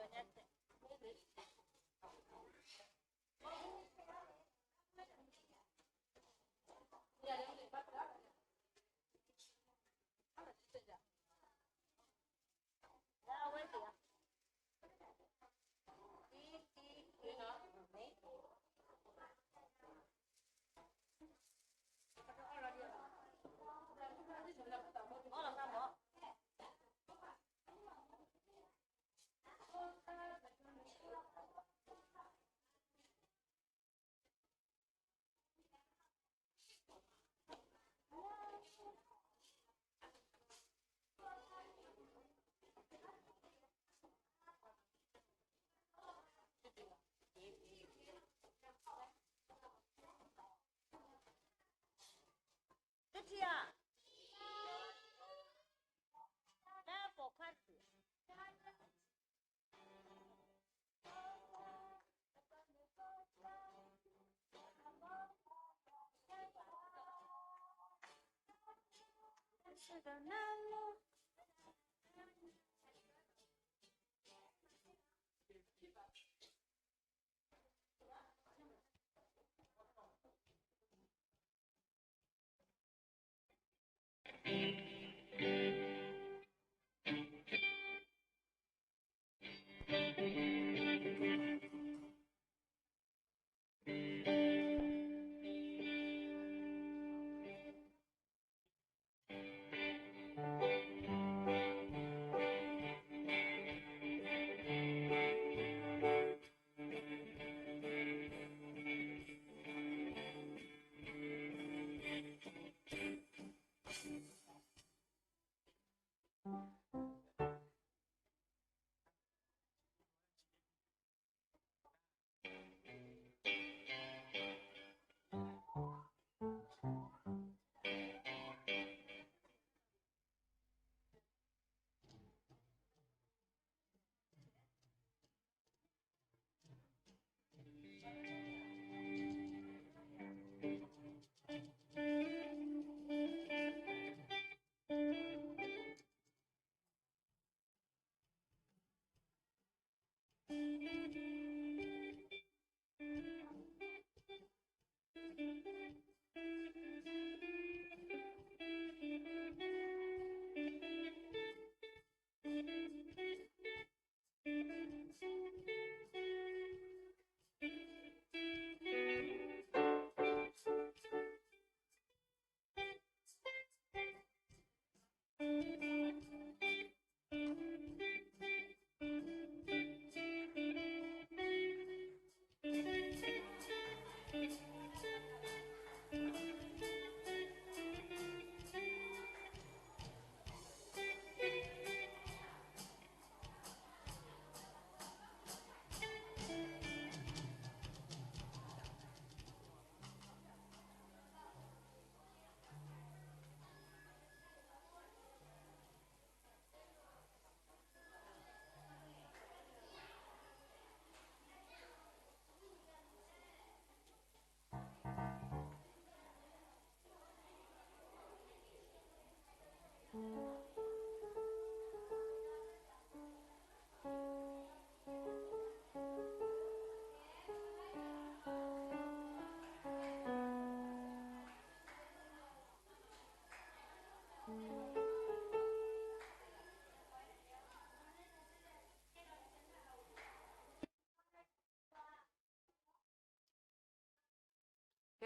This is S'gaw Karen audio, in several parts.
တထံၣ်ဧါ, လၢပိာ်ခွါတထံၣ်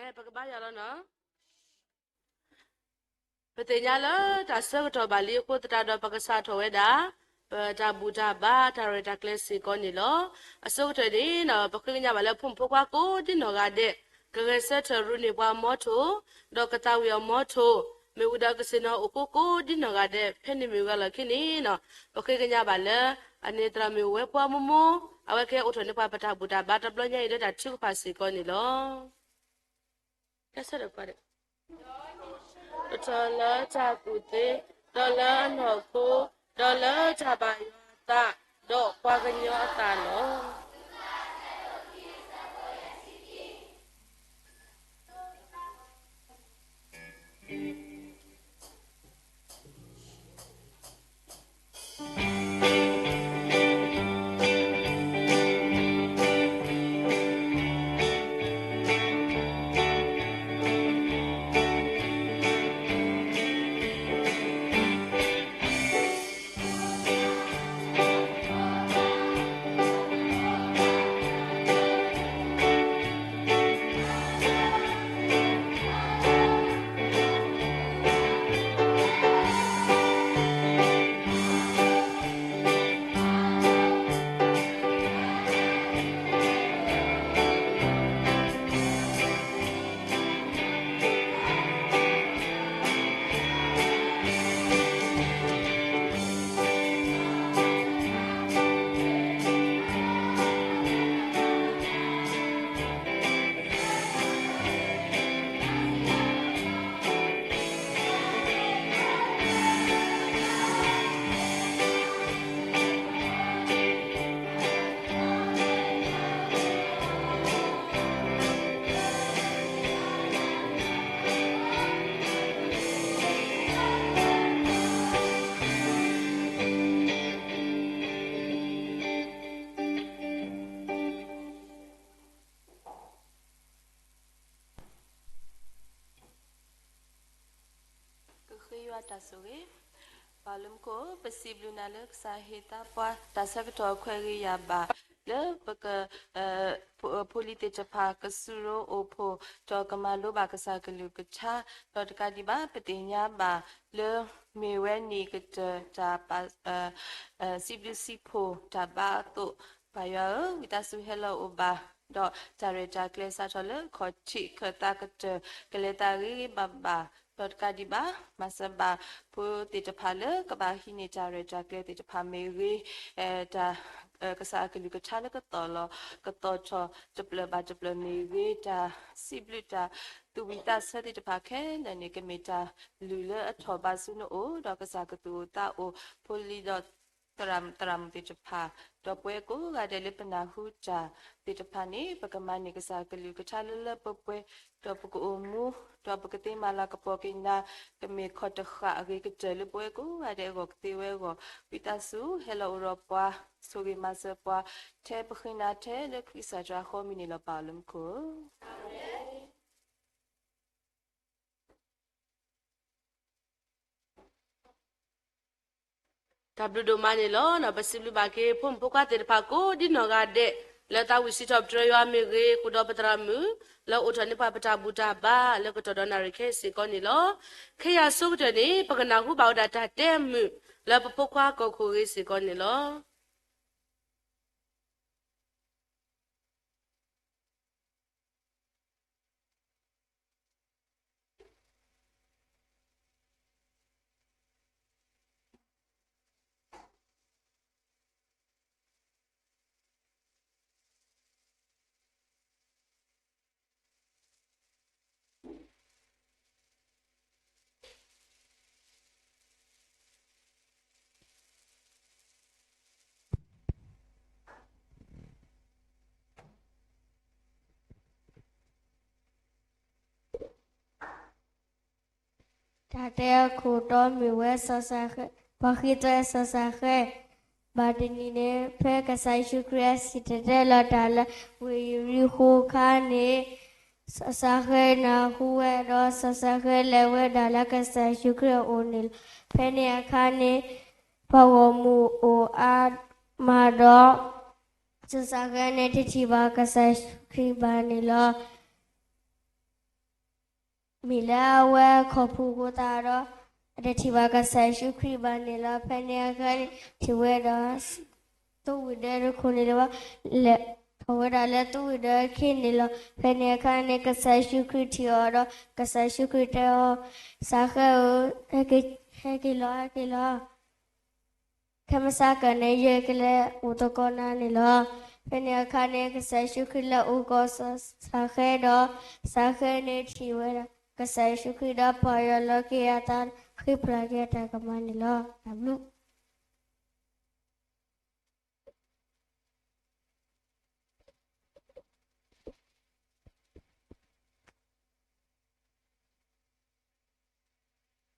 ကဲ ပကဘါယွၤလီၤနီၤ. ပသ့ၣ်ညါလၢတၢ်ဆၢကတီၢ်ဘၣ်လံအဃိသတးဒီး ပကစးထီၣ်ဝဲဒၣ် ပတၢ်ဘူၣ်တၢ်ဘါတၢ်ရဲၣ်တၢ်ကျဲၤစ့ၢ်ကီးန့ၣ်လီၤ. အဆိကတၢၢ်န့ၣ်နီၤ ပဃ့ကညးဘၣ်လၢဖိမုၣ်ဖိခွါကိးဒ်နီၢ်ဂၤဒဲး ကဂဲၤဆၢထၢၣ်ရူန့ၢ်ပှၤမီထိၣ် ဒီးကသးဝံၣ်အီၤမီထိၣ် မ့ၢ်ဝံၤဒီးကဆ့ၣ်နီၤအိၣ်ဃိကိးဒ်နီၢ်ဂၤဒဲး ဖဲန့ၣ်မ့ၢ်ဝဲလီၢ်ခံန့ၣ်နီၤ ပဃ့ကညးဘၣ်လၢ အန့ၣ်သရၣ်မုၣ်ဝဲၢ်ဖိအမိၢ်မိၢ် အဝဲကဟဲအိးထီၣ်န့ၢ်ပှၤပတၢ်ဘူၣ်တၢ်ဘါတဘျီညါအံၤလၢတၢ်ထုကဖၣ်စ့ၢ်ကီးန့ၣ်လီၤ. ကစၢ်ဒီးပှၤဒီးတထီၣ်လၢတၢ်ကူၣ်သ့, ဒီးလၢအနီၢ်ခိ, ဒီးလၢတၢ်ဘၣ်ယွၤအသး, ဒီးပှၤကညီအသးလီၤ. တၢ်ဆိၣ်ဂ့ၤ, ပှၤလၢမူခိၣ်, ပစံးဘျုးနၤလၢကစၢ်ဟ့ၣ်သါပှၤ တၢ်ဆၢကတီၢ်ခွဲးဂ့ၤယာ်ဘၣ် လၢပက ဖိလံၤသ့ၣ်တဖၣ်ကစူၢ်ရိၤအိၣ်ဖှိၣ် ဒီးကမၤလိဘၣ်ကစၢ်ကလုၢ်ကထါ, ဒီးတကးဒံးဘၣ် ပသ့ၣ်ညါဘၣ်လၢ မ့ၢ်ဝဲနံၣ်ကတၢၢ်တၢ်ပာ် စံးဘျုးစံးဖှိၣ်တၢ်ဘါအသိး, ပၢ်ယွၤဧၢ, ဝံသးစူၤဟဲလီၤအိၣ်ဘၣ် ဒီးတၢ်ရဲၣ်တၢ်ကျဲၤစးထီၣ်လၢခီၣ်ထံးခၢၣ်သးကတၢၢ် ကလဲၤသးဂ့ၤဂ့ၤဘၣ်ဘၣ်, ဒီးတကးဒံးဘၣ် မၤစၢၤဘၣ်ဖိသ့ၣ်တဖၣ်လၢကဘၣ်ဟံးန့ၢ်တၢ်ရဲၣ်တၢ်ကျဲၤသ့ၣ်တဖၣ်မ့ၢ်ဂ့ၤ, တၢ် ကစၢ်အကလုၢ်ကထါလၢကသီၣ်လီၤကသီၣ်ထီၣ်တဖျၢၣ်ဘၣ်တဖျၢၣ်မ့ၢ်ဂ့ၤ, တၢ်စံးဘျုးတၢ်သူၣ်ဝံၣ်သးဆၢသ့ၣ်တဖၣ်ခဲလၢာ်န့ၣ် ကမ့ၢ်တၢ်လုၢ်လၢအထီၣ်ဘၣ်ဆူနအိၣ်, ဒီးကစၢ်ကသူၣ်အိၣ်သးအိၣ် ဖိလံၤဒီး သရၣ်မုၣ်သရၣ်မုၣ်သ့ၣ်တဖၣ်, ဒီးပဝဲကိးဂၤဒဲးလၢပနၢ်ဟူတၢ်သ့ၣ်တဖၣ်န့ၣ် ပကမၤန့ၢ်ကစၢ်ကလုၢ်ကထါလၢလၢပှဲၤပှဲၤ, ဒီးပကအိၣ်မူ, ဒီးပကသ့မၤလၤကပီၤက့ၤနၤ, ကမ့ၢ်ခီၣ်တဃာ်အဂ့ၤကတၢၢ်လၢပဝဲကိးဂၤဒဲးအဂီၢ်ကသ့ဝဲအဂီၢ်, ဝံသးစူၤဟဲလီၤအိၣ်ဒီးပှၤ, ဆိၣ်ဂ့ၤမၤစၢၤပှၤ, ထဲပဃ့နၤထဲလၢခရံာ်ကစၢ်တြၢ်ဃီမံၤန့ၣ်လီၤ ပၢ်လၢမူခိၣ်ဧၢ. တၢ်ဘျုးဒိၣ်မးန့ၣ်လီၤ. ပစံးဘျုးဘၣ်က့ၤဖိမုၣ်ဖိခွါသ့ၣ်တဖၣ်ကိးဒ်နီၢ်ဂၤဒဲး, လၢသးဝံၣ်စံးထီၣ်ပတြၢၤယွၤမ့ၢ်ဂ့ၤ, ဃုာ်ဒီးပသရၣ်မုၣ်, လၢအိၣ်ထီၣ်န့ၢ်ပှၤပတၢ်ဘူၣ်တၢ်ဘါ လၢကတီၢ်ဒီးနၣ်ရံၣ်ခဲအံၤစ့ၢ်ကီးန့ၣ်လီၤ. ခဲအံၤအဆိကတၢၢ်န့ၣ် ပကနၢ်ဟူဘၣ်ဝဲဒၣ်တၢ်တဲမုာ် လၢပဖိခွါကီၢ်ခိၣ်ဂ့ၤစ့ၢ်ကီးန့ၣ်လီၤ. တၢ်တဲအခိၣ်တီမ့ၢ်ဝဲ စီၤစၤဃဲ, ပှၤဃ့သွဲစီၤစၤဃဲ, ဘၣ်တနံၤန့ၣ် ဖဲကစၢ်ယ့ၣ်ၡူးခရံာ်အစံၣ်တဲၤတဲလီၤတၢ်လၢဝ့ၢ်ယရံၣ်ဃိၤအခါန့ၣ်, စီၤစၤဃဲနၢ်ဟူဝဲဒီး စီၤစၤဃဲလဲၤဝဲဒၣ်လၢကစၢ်ယ့ၣ်ၡူးခရံာ်အအိၣ်န့ၣ်လီၤ. ဖဲန့ၣ်အခါန့ၣ် ပှၤဂီၢ်မုၢ်အိၣ်အါမးဒီး စီၤစၤဃဲန့ၣ်တထံၣ်ဘၣ်ကစၢ်ယ့ၣ်ၡူးခရံာ်ဘၣ်န့ၣ်လီၤ. မ့ၢ်လၢအဝဲခီၣ်ဖူးအဃိသတးဒီး အတထံၣ်ဘၣ်ကစၢ်ယ့ၣ်ၡူးခရံာ်ဘၣ်န့ၣ်လီၤ. ဖဲန့ၣ်အခါန့ၣ် ထံၣ်ဝဲဒီး သူဝံၣ်ဒၢတခိၣ်န့ၣ်လၢၤဘၣ်, လဲၤထီၣ်ဝဲဒၣ်လၢသူဝံၣ်ဒၢအခံန့ၣ်လီၤ. ဖဲန့ၣ်အခါန့ၣ် ကစၢ်ယ့ၣ်ၡူးခရံာ်ထံၣ်အီၤဒီး ကစၢ်ယ့ၣ်ၡူးခရံာ်တဲအီၤ, စၤဃဲဧၢ, ဟဲက့ၤလီၤ, ဟဲက့ၤလီၤ. ခဲမုၢ်ဆါခီန့ၣ် ယကလဲၤအိၣ်သကိးနၤန့ၣ်လီၤ. ဖဲန့ၣ်အခါန့ၣ် ကစၢ်ယ့ၣ်ၡူးခရံာ်လဲၤအိၣ်သကိးစၤဃဲဒီး စၤဃဲန့ၣ်ထံၣ်ဝဲဒၣ် ကစၢ်ယ့ၣ်ၡူးခရံာ်ဒီးပၢ်ယွၤလီၤက့ၤအသး ဃ့ဖျါက့ၤအတၢ်ကမၣ်န့ၣ်လီၤ. တၢ်ဘျုး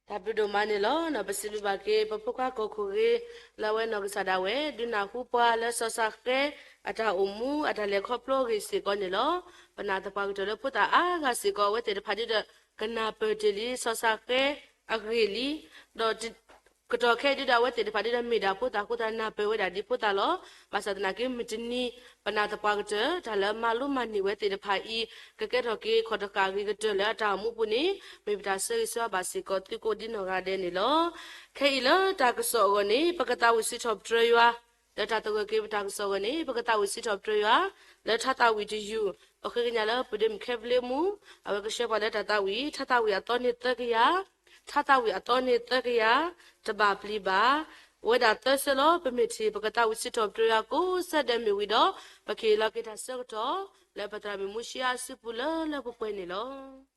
တၢ်ဘျုးဒိၣ်မးန့ၣ်လီၤ. ပစံးဘျုးဘၣ်က့ၤ ပဖိခွါကီၢ်ခိၣ်ဂ့ၤ လၢအဝဲနီၢ်ကစၢ်ဒၣ်ဝဲ ဒုးနၢ်ဟူပှၤလၢစီၤစၤဃဲ အတၢ်အိၣ်မူ အတၢ်လဲၤခီဖျိအဂ့ၢ်စ့ၢ်ကီးန့ၣ်လီၤ. ပနာ်သပှၢ်ကတၢၢ်လၢဖိသၣ်အါဂၤစ့ၢ်ကီး အဝဲသ့ၣ်တဖၣ်ဒ်ဒီး ကနၢ်ပၢၢ်တ့ၢ်လံ စီၤစၤဃဲအဂ့ၢ်လံ. ဒီး ကတီၢ်ခဲအံၤဒ်ဒီး အဝဲသ့ၣ်တဖၣ်ဒ်ဒီးမ့ၢ်ဒၣ်ဖိသၣ်အဃိသတး နၢ်ပၢၢ်ဝဲဒၣ်ဒ်ဖိသၣ်လီၤ. ဘၣ်ဆၣ်သနာ်က့ မုၢ်တနံၤ ပနာ်သပှၢ်ကတၢၢ် တၢ်လၢအမၤလိမၤန့ၢ်ဝဲသ့ၣ်တဖၣ်အံၤ ကကဲထီၣ်က့ၤခီၣ်တဃာ်အဂ့ၤကတၢၢ်လၢအတၢ်အိၣ်မူအပူၤန့ၣ် မ့ၢ်ပတၢ်ဆၢဂ့ၤဆၢဝါဘၣ်စ့ၢ်ကီးသုကိးဒ်နီၢ်ဂၤဒဲးန့ၣ်လီၤ. ခဲအံၤလၢတၢ်ကစီၣ်အဂီၢ်န့ၣ် ပကသးဝံၣ်စံးထီၣ်ပတြၢၤယွၤ, လၢတၢ်သဂၢၢ်က့ၤပတၢ်ကစီၣ်အဂီၢ်န့ၣ် ပကသးဝံၣ်စံးထီၣ်ပတြၢၤယွၤ လၢထါသးဝံၣ်တယုၢ် ပဃ့ကညးလၢပဒ့မုၣ်ခဲပလ့မူ အဝဲကဆှၢပှၤလၢတၢ်သးဝံၣ် ထါသးဝံၣ်အသီန့ၢ်သၢကယၤ ထါသးဝံၣ်အသီန့ၢ်သၢကယၤ တဘၣ်ပျံၤဘၣ်. အိၣ်ဝဲဒၣ်သၢဆၢလီၤ. ပမ့ၢ်ထံၣ်ပကသးဝံၣ်စံးထီၣ်ပတြၢၤယွၤကိးဆၢဒဲးမ့ၢ်ဝံၤဒီး ပကဟ့ၣ်လီၤက့ၤတၢ်ဆၢကတီၢ် လၢပသရၣ်မုၣ်မူရှံအစုပူၤလၢလၢပှဲၤပှဲၤန့ၣ်လီၤ.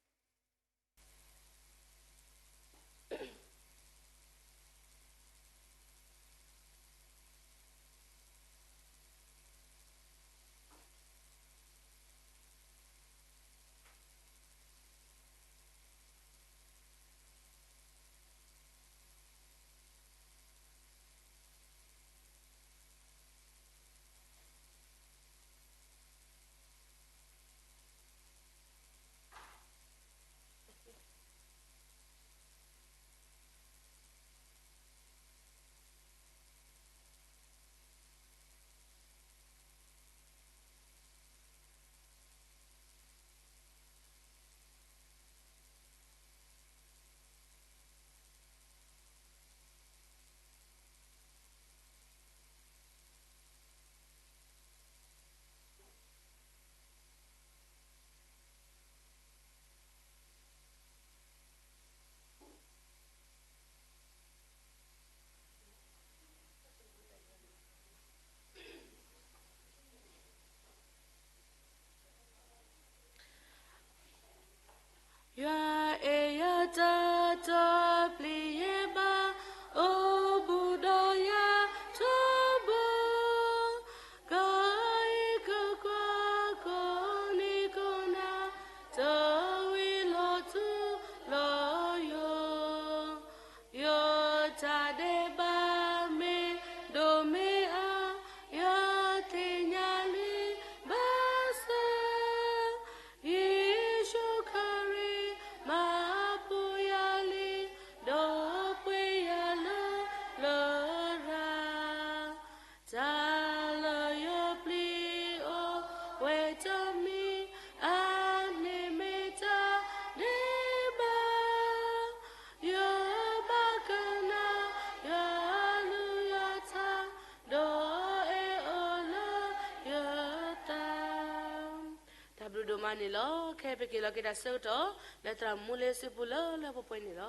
န့ၣ်လီၤ. ခဲအံၤပက့ၤလီၤက့ၤတၢ်ဆၢကတီၢ် လၢသရၣ်မူလ့စုပူၤလၢလၢပှဲၤပှဲၤန့ၣ်လီၤ.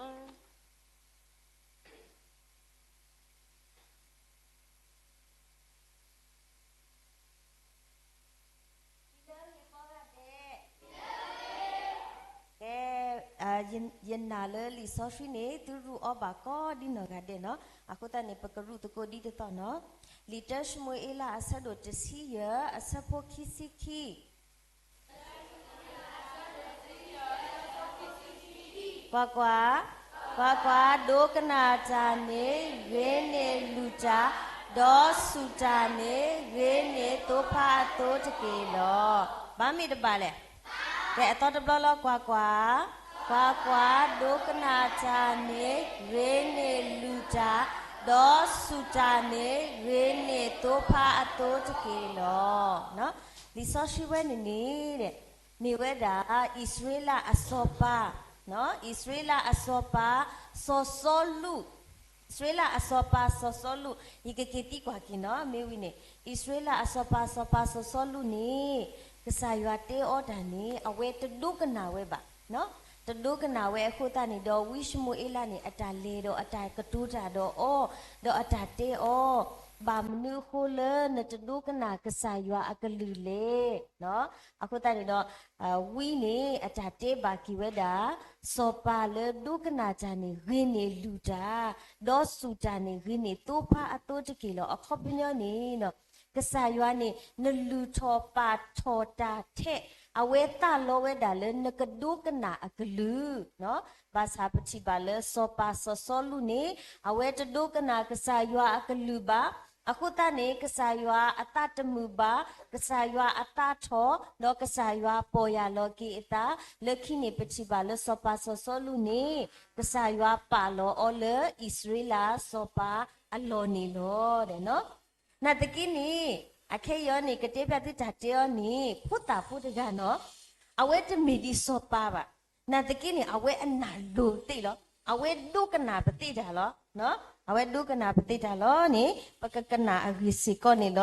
ကဲ, ယနာ်လၢလံာ်စီဆှံန့ၣ် သုရူးအီၤဘၣ်ကိးဒ်နီၢ်ဂၤဒဲးနီၤ. အဃိသတးန့ၣ် ပကရူးသကိးဒ်တသီၣ်နီၤ. လံာ်တၢၡမူၤအ့လးအဆၢဒိၣ်တဆံယဲၢ် အဆၢဖိခံဆံခံ ကွၢ်ကွၢ်, ကွၢ်ကွၢ်, ဒိကနၣ်တၢ်န့ၣ် ဂ့ၤန့ၢ်လုၢ်တၢ်, ဒီးစူၢ်တၢ်န့ၣ် ဂ့ၤန့ၢ်သိဖါအသိတက့ၢ်လီၤ. ဘၣ်မ့ၢ်တဘၣ်လဲၣ်. ကဲအသီတဘျီလီၤ. ကွၢ်ကွၢ်, ကွၢ်ကွၢ်, ဒိကနၣ်တၢ်န့ၣ် ဂ့ၤန့ၢ်လုၢ်တၢ်, ဒီးစူၢ်တၢ်န့ၣ် ဂ့ၤန့ၢ်သိဖါအသိတက့ၢ်လီၤ. လံာ်စီဆှံဝဲန့ၣ်န့ၣ် မ့ၢ်ဝဲဒၣ် အံၣ်စရ့လးအစီၤပၤ, အံၣ်စရ့လးအစီၤပၤ စီၤစီလူး, အံၣ်စရ့လးအစီၤပၤစီၤစီလူး, ယကက့ၤသံကွၢ်က့ၤနီၤ, မ့ၢ်ဝံၤန့ၣ် အံၣ်စရ့လးအစီၤပၤစီၤပၤစီၤစီလူးန့ၣ် ကစၢ်ယွၤတဲအီၤတၢ်န့ၣ် အဝဲတဒိကနၣ်ဝဲဘၣ်, တဒိကနၣ်ဝဲအဃိသတးန့ၣ်ဒီး ဝံၡမူၤအ့လးန့ၣ် အတၢ်လဲၤဒီးအတၢ်ကတိၤတၢ်ဒီးအီၤ, ဒီးအတၢ်တဲအီၤ, ဘၣ်မနုၤအဃိလၢနတဒိကနၣ်ကစၢ်ယွၤအကလုၢ်လဲၣ်. အဃိသတးန့ၣ်ဒီး ဝံန့ၣ် အတၢ်တဲဘၣ်က့ၤဝဲဒၣ် စီၤပၤလၢဒိကနၣ်တၢ်န့ၣ် ဂ့ၤန့ၢ်လုၢ်တၢ်, ဒီးစူၢ်တၢ်န့ၣ် ဂ့ၤန့ၢ်သိဖါအသိတက့ၢ်လီၤ. အခီပညီန့ၣ် ကစၢ်ယွၤန့ၣ် နလုၢ်ထီၣ်ပာ်ထီၣ်တၢ်ထဲး အဝဲသးလီဝဲဒၣ်လၢနကဒိကနၣ်အကလုၢ်, ဘၣ်ဆၣ်ပထံၣ်ဘၣ်လၢစီၤပၤစီၤစီလူးန့ၣ် အဝဲတဒိကနၣ်ကစၢ်ယွၤအကလုၢ်ဘၣ်. အဃိသတးန့ၣ် ကစၢ်ယွၤအသးတမုာ်ဘၣ်, ကစၢ်ယွၤအသးထီၣ်, ဒီးကစၢ်ယွၤပီၢ်ယၢ်လီၤက့ၤအသး, လၢခံန့ၣ်ပထံၣ်ဘၣ်လၢစီၤပၤစီၤစီလူးန့ၣ် ကစၢ်ယွၤပာ်လီၤအီၤလၢအံၣ်စရ့လးစီၤပၤအလီၢ်န့ၣ်လီၤ. နာ်သက့န့ၣ် အခဲအံၤအီၤန့ၣ် ကတဲဘၣ်သုတၢ်တဲအီၤန့ၣ် ဖိသၣ်ဖိတဂၤနီၤ, အဝဲတမ့ၢ်ဒ်စီၤပၤဘၣ်. နာ်သက့န့ၣ် အဝဲအနၢ်လိၤသ့ၣ်လီၤ. အဝဲဒိကနၣ်ပသ့ၣ်တၢ်လီၤ. အဝဲဒိကနၣ်ပသ့ၣ်တၢ်လီၤန့ၣ် ပကကနၣ်အဂ့ၢ်စ့ၢ်ကီးန့ၣ်လီ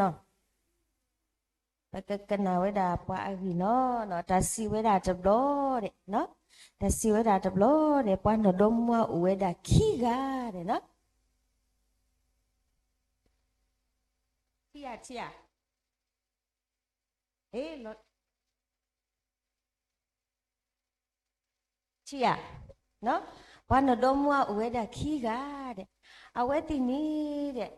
ၤ. ပကကနၣ်ဝဲဒၣ်ပှၤအဂ့ၢ်နီၤ, တၢ်စံးဝဲဒၣ်တဘျီဒဲး, တၢ်စံးဝဲဒၣ်တဘျီဒဲး ပှၤနီၢ်ဒီမါအိၣ်ဝဲဒၣ်ခံဂၤဒဲးနီၤ. ထံဧါ, ထံဧါ, ထံဧါ, ပှၤနီၢ်ဒီမါအိၣ်ဝဲဒၣ်ခံဂၤဒဲး, အဝဲသ့ၣ်န့ၣ်ဒဲး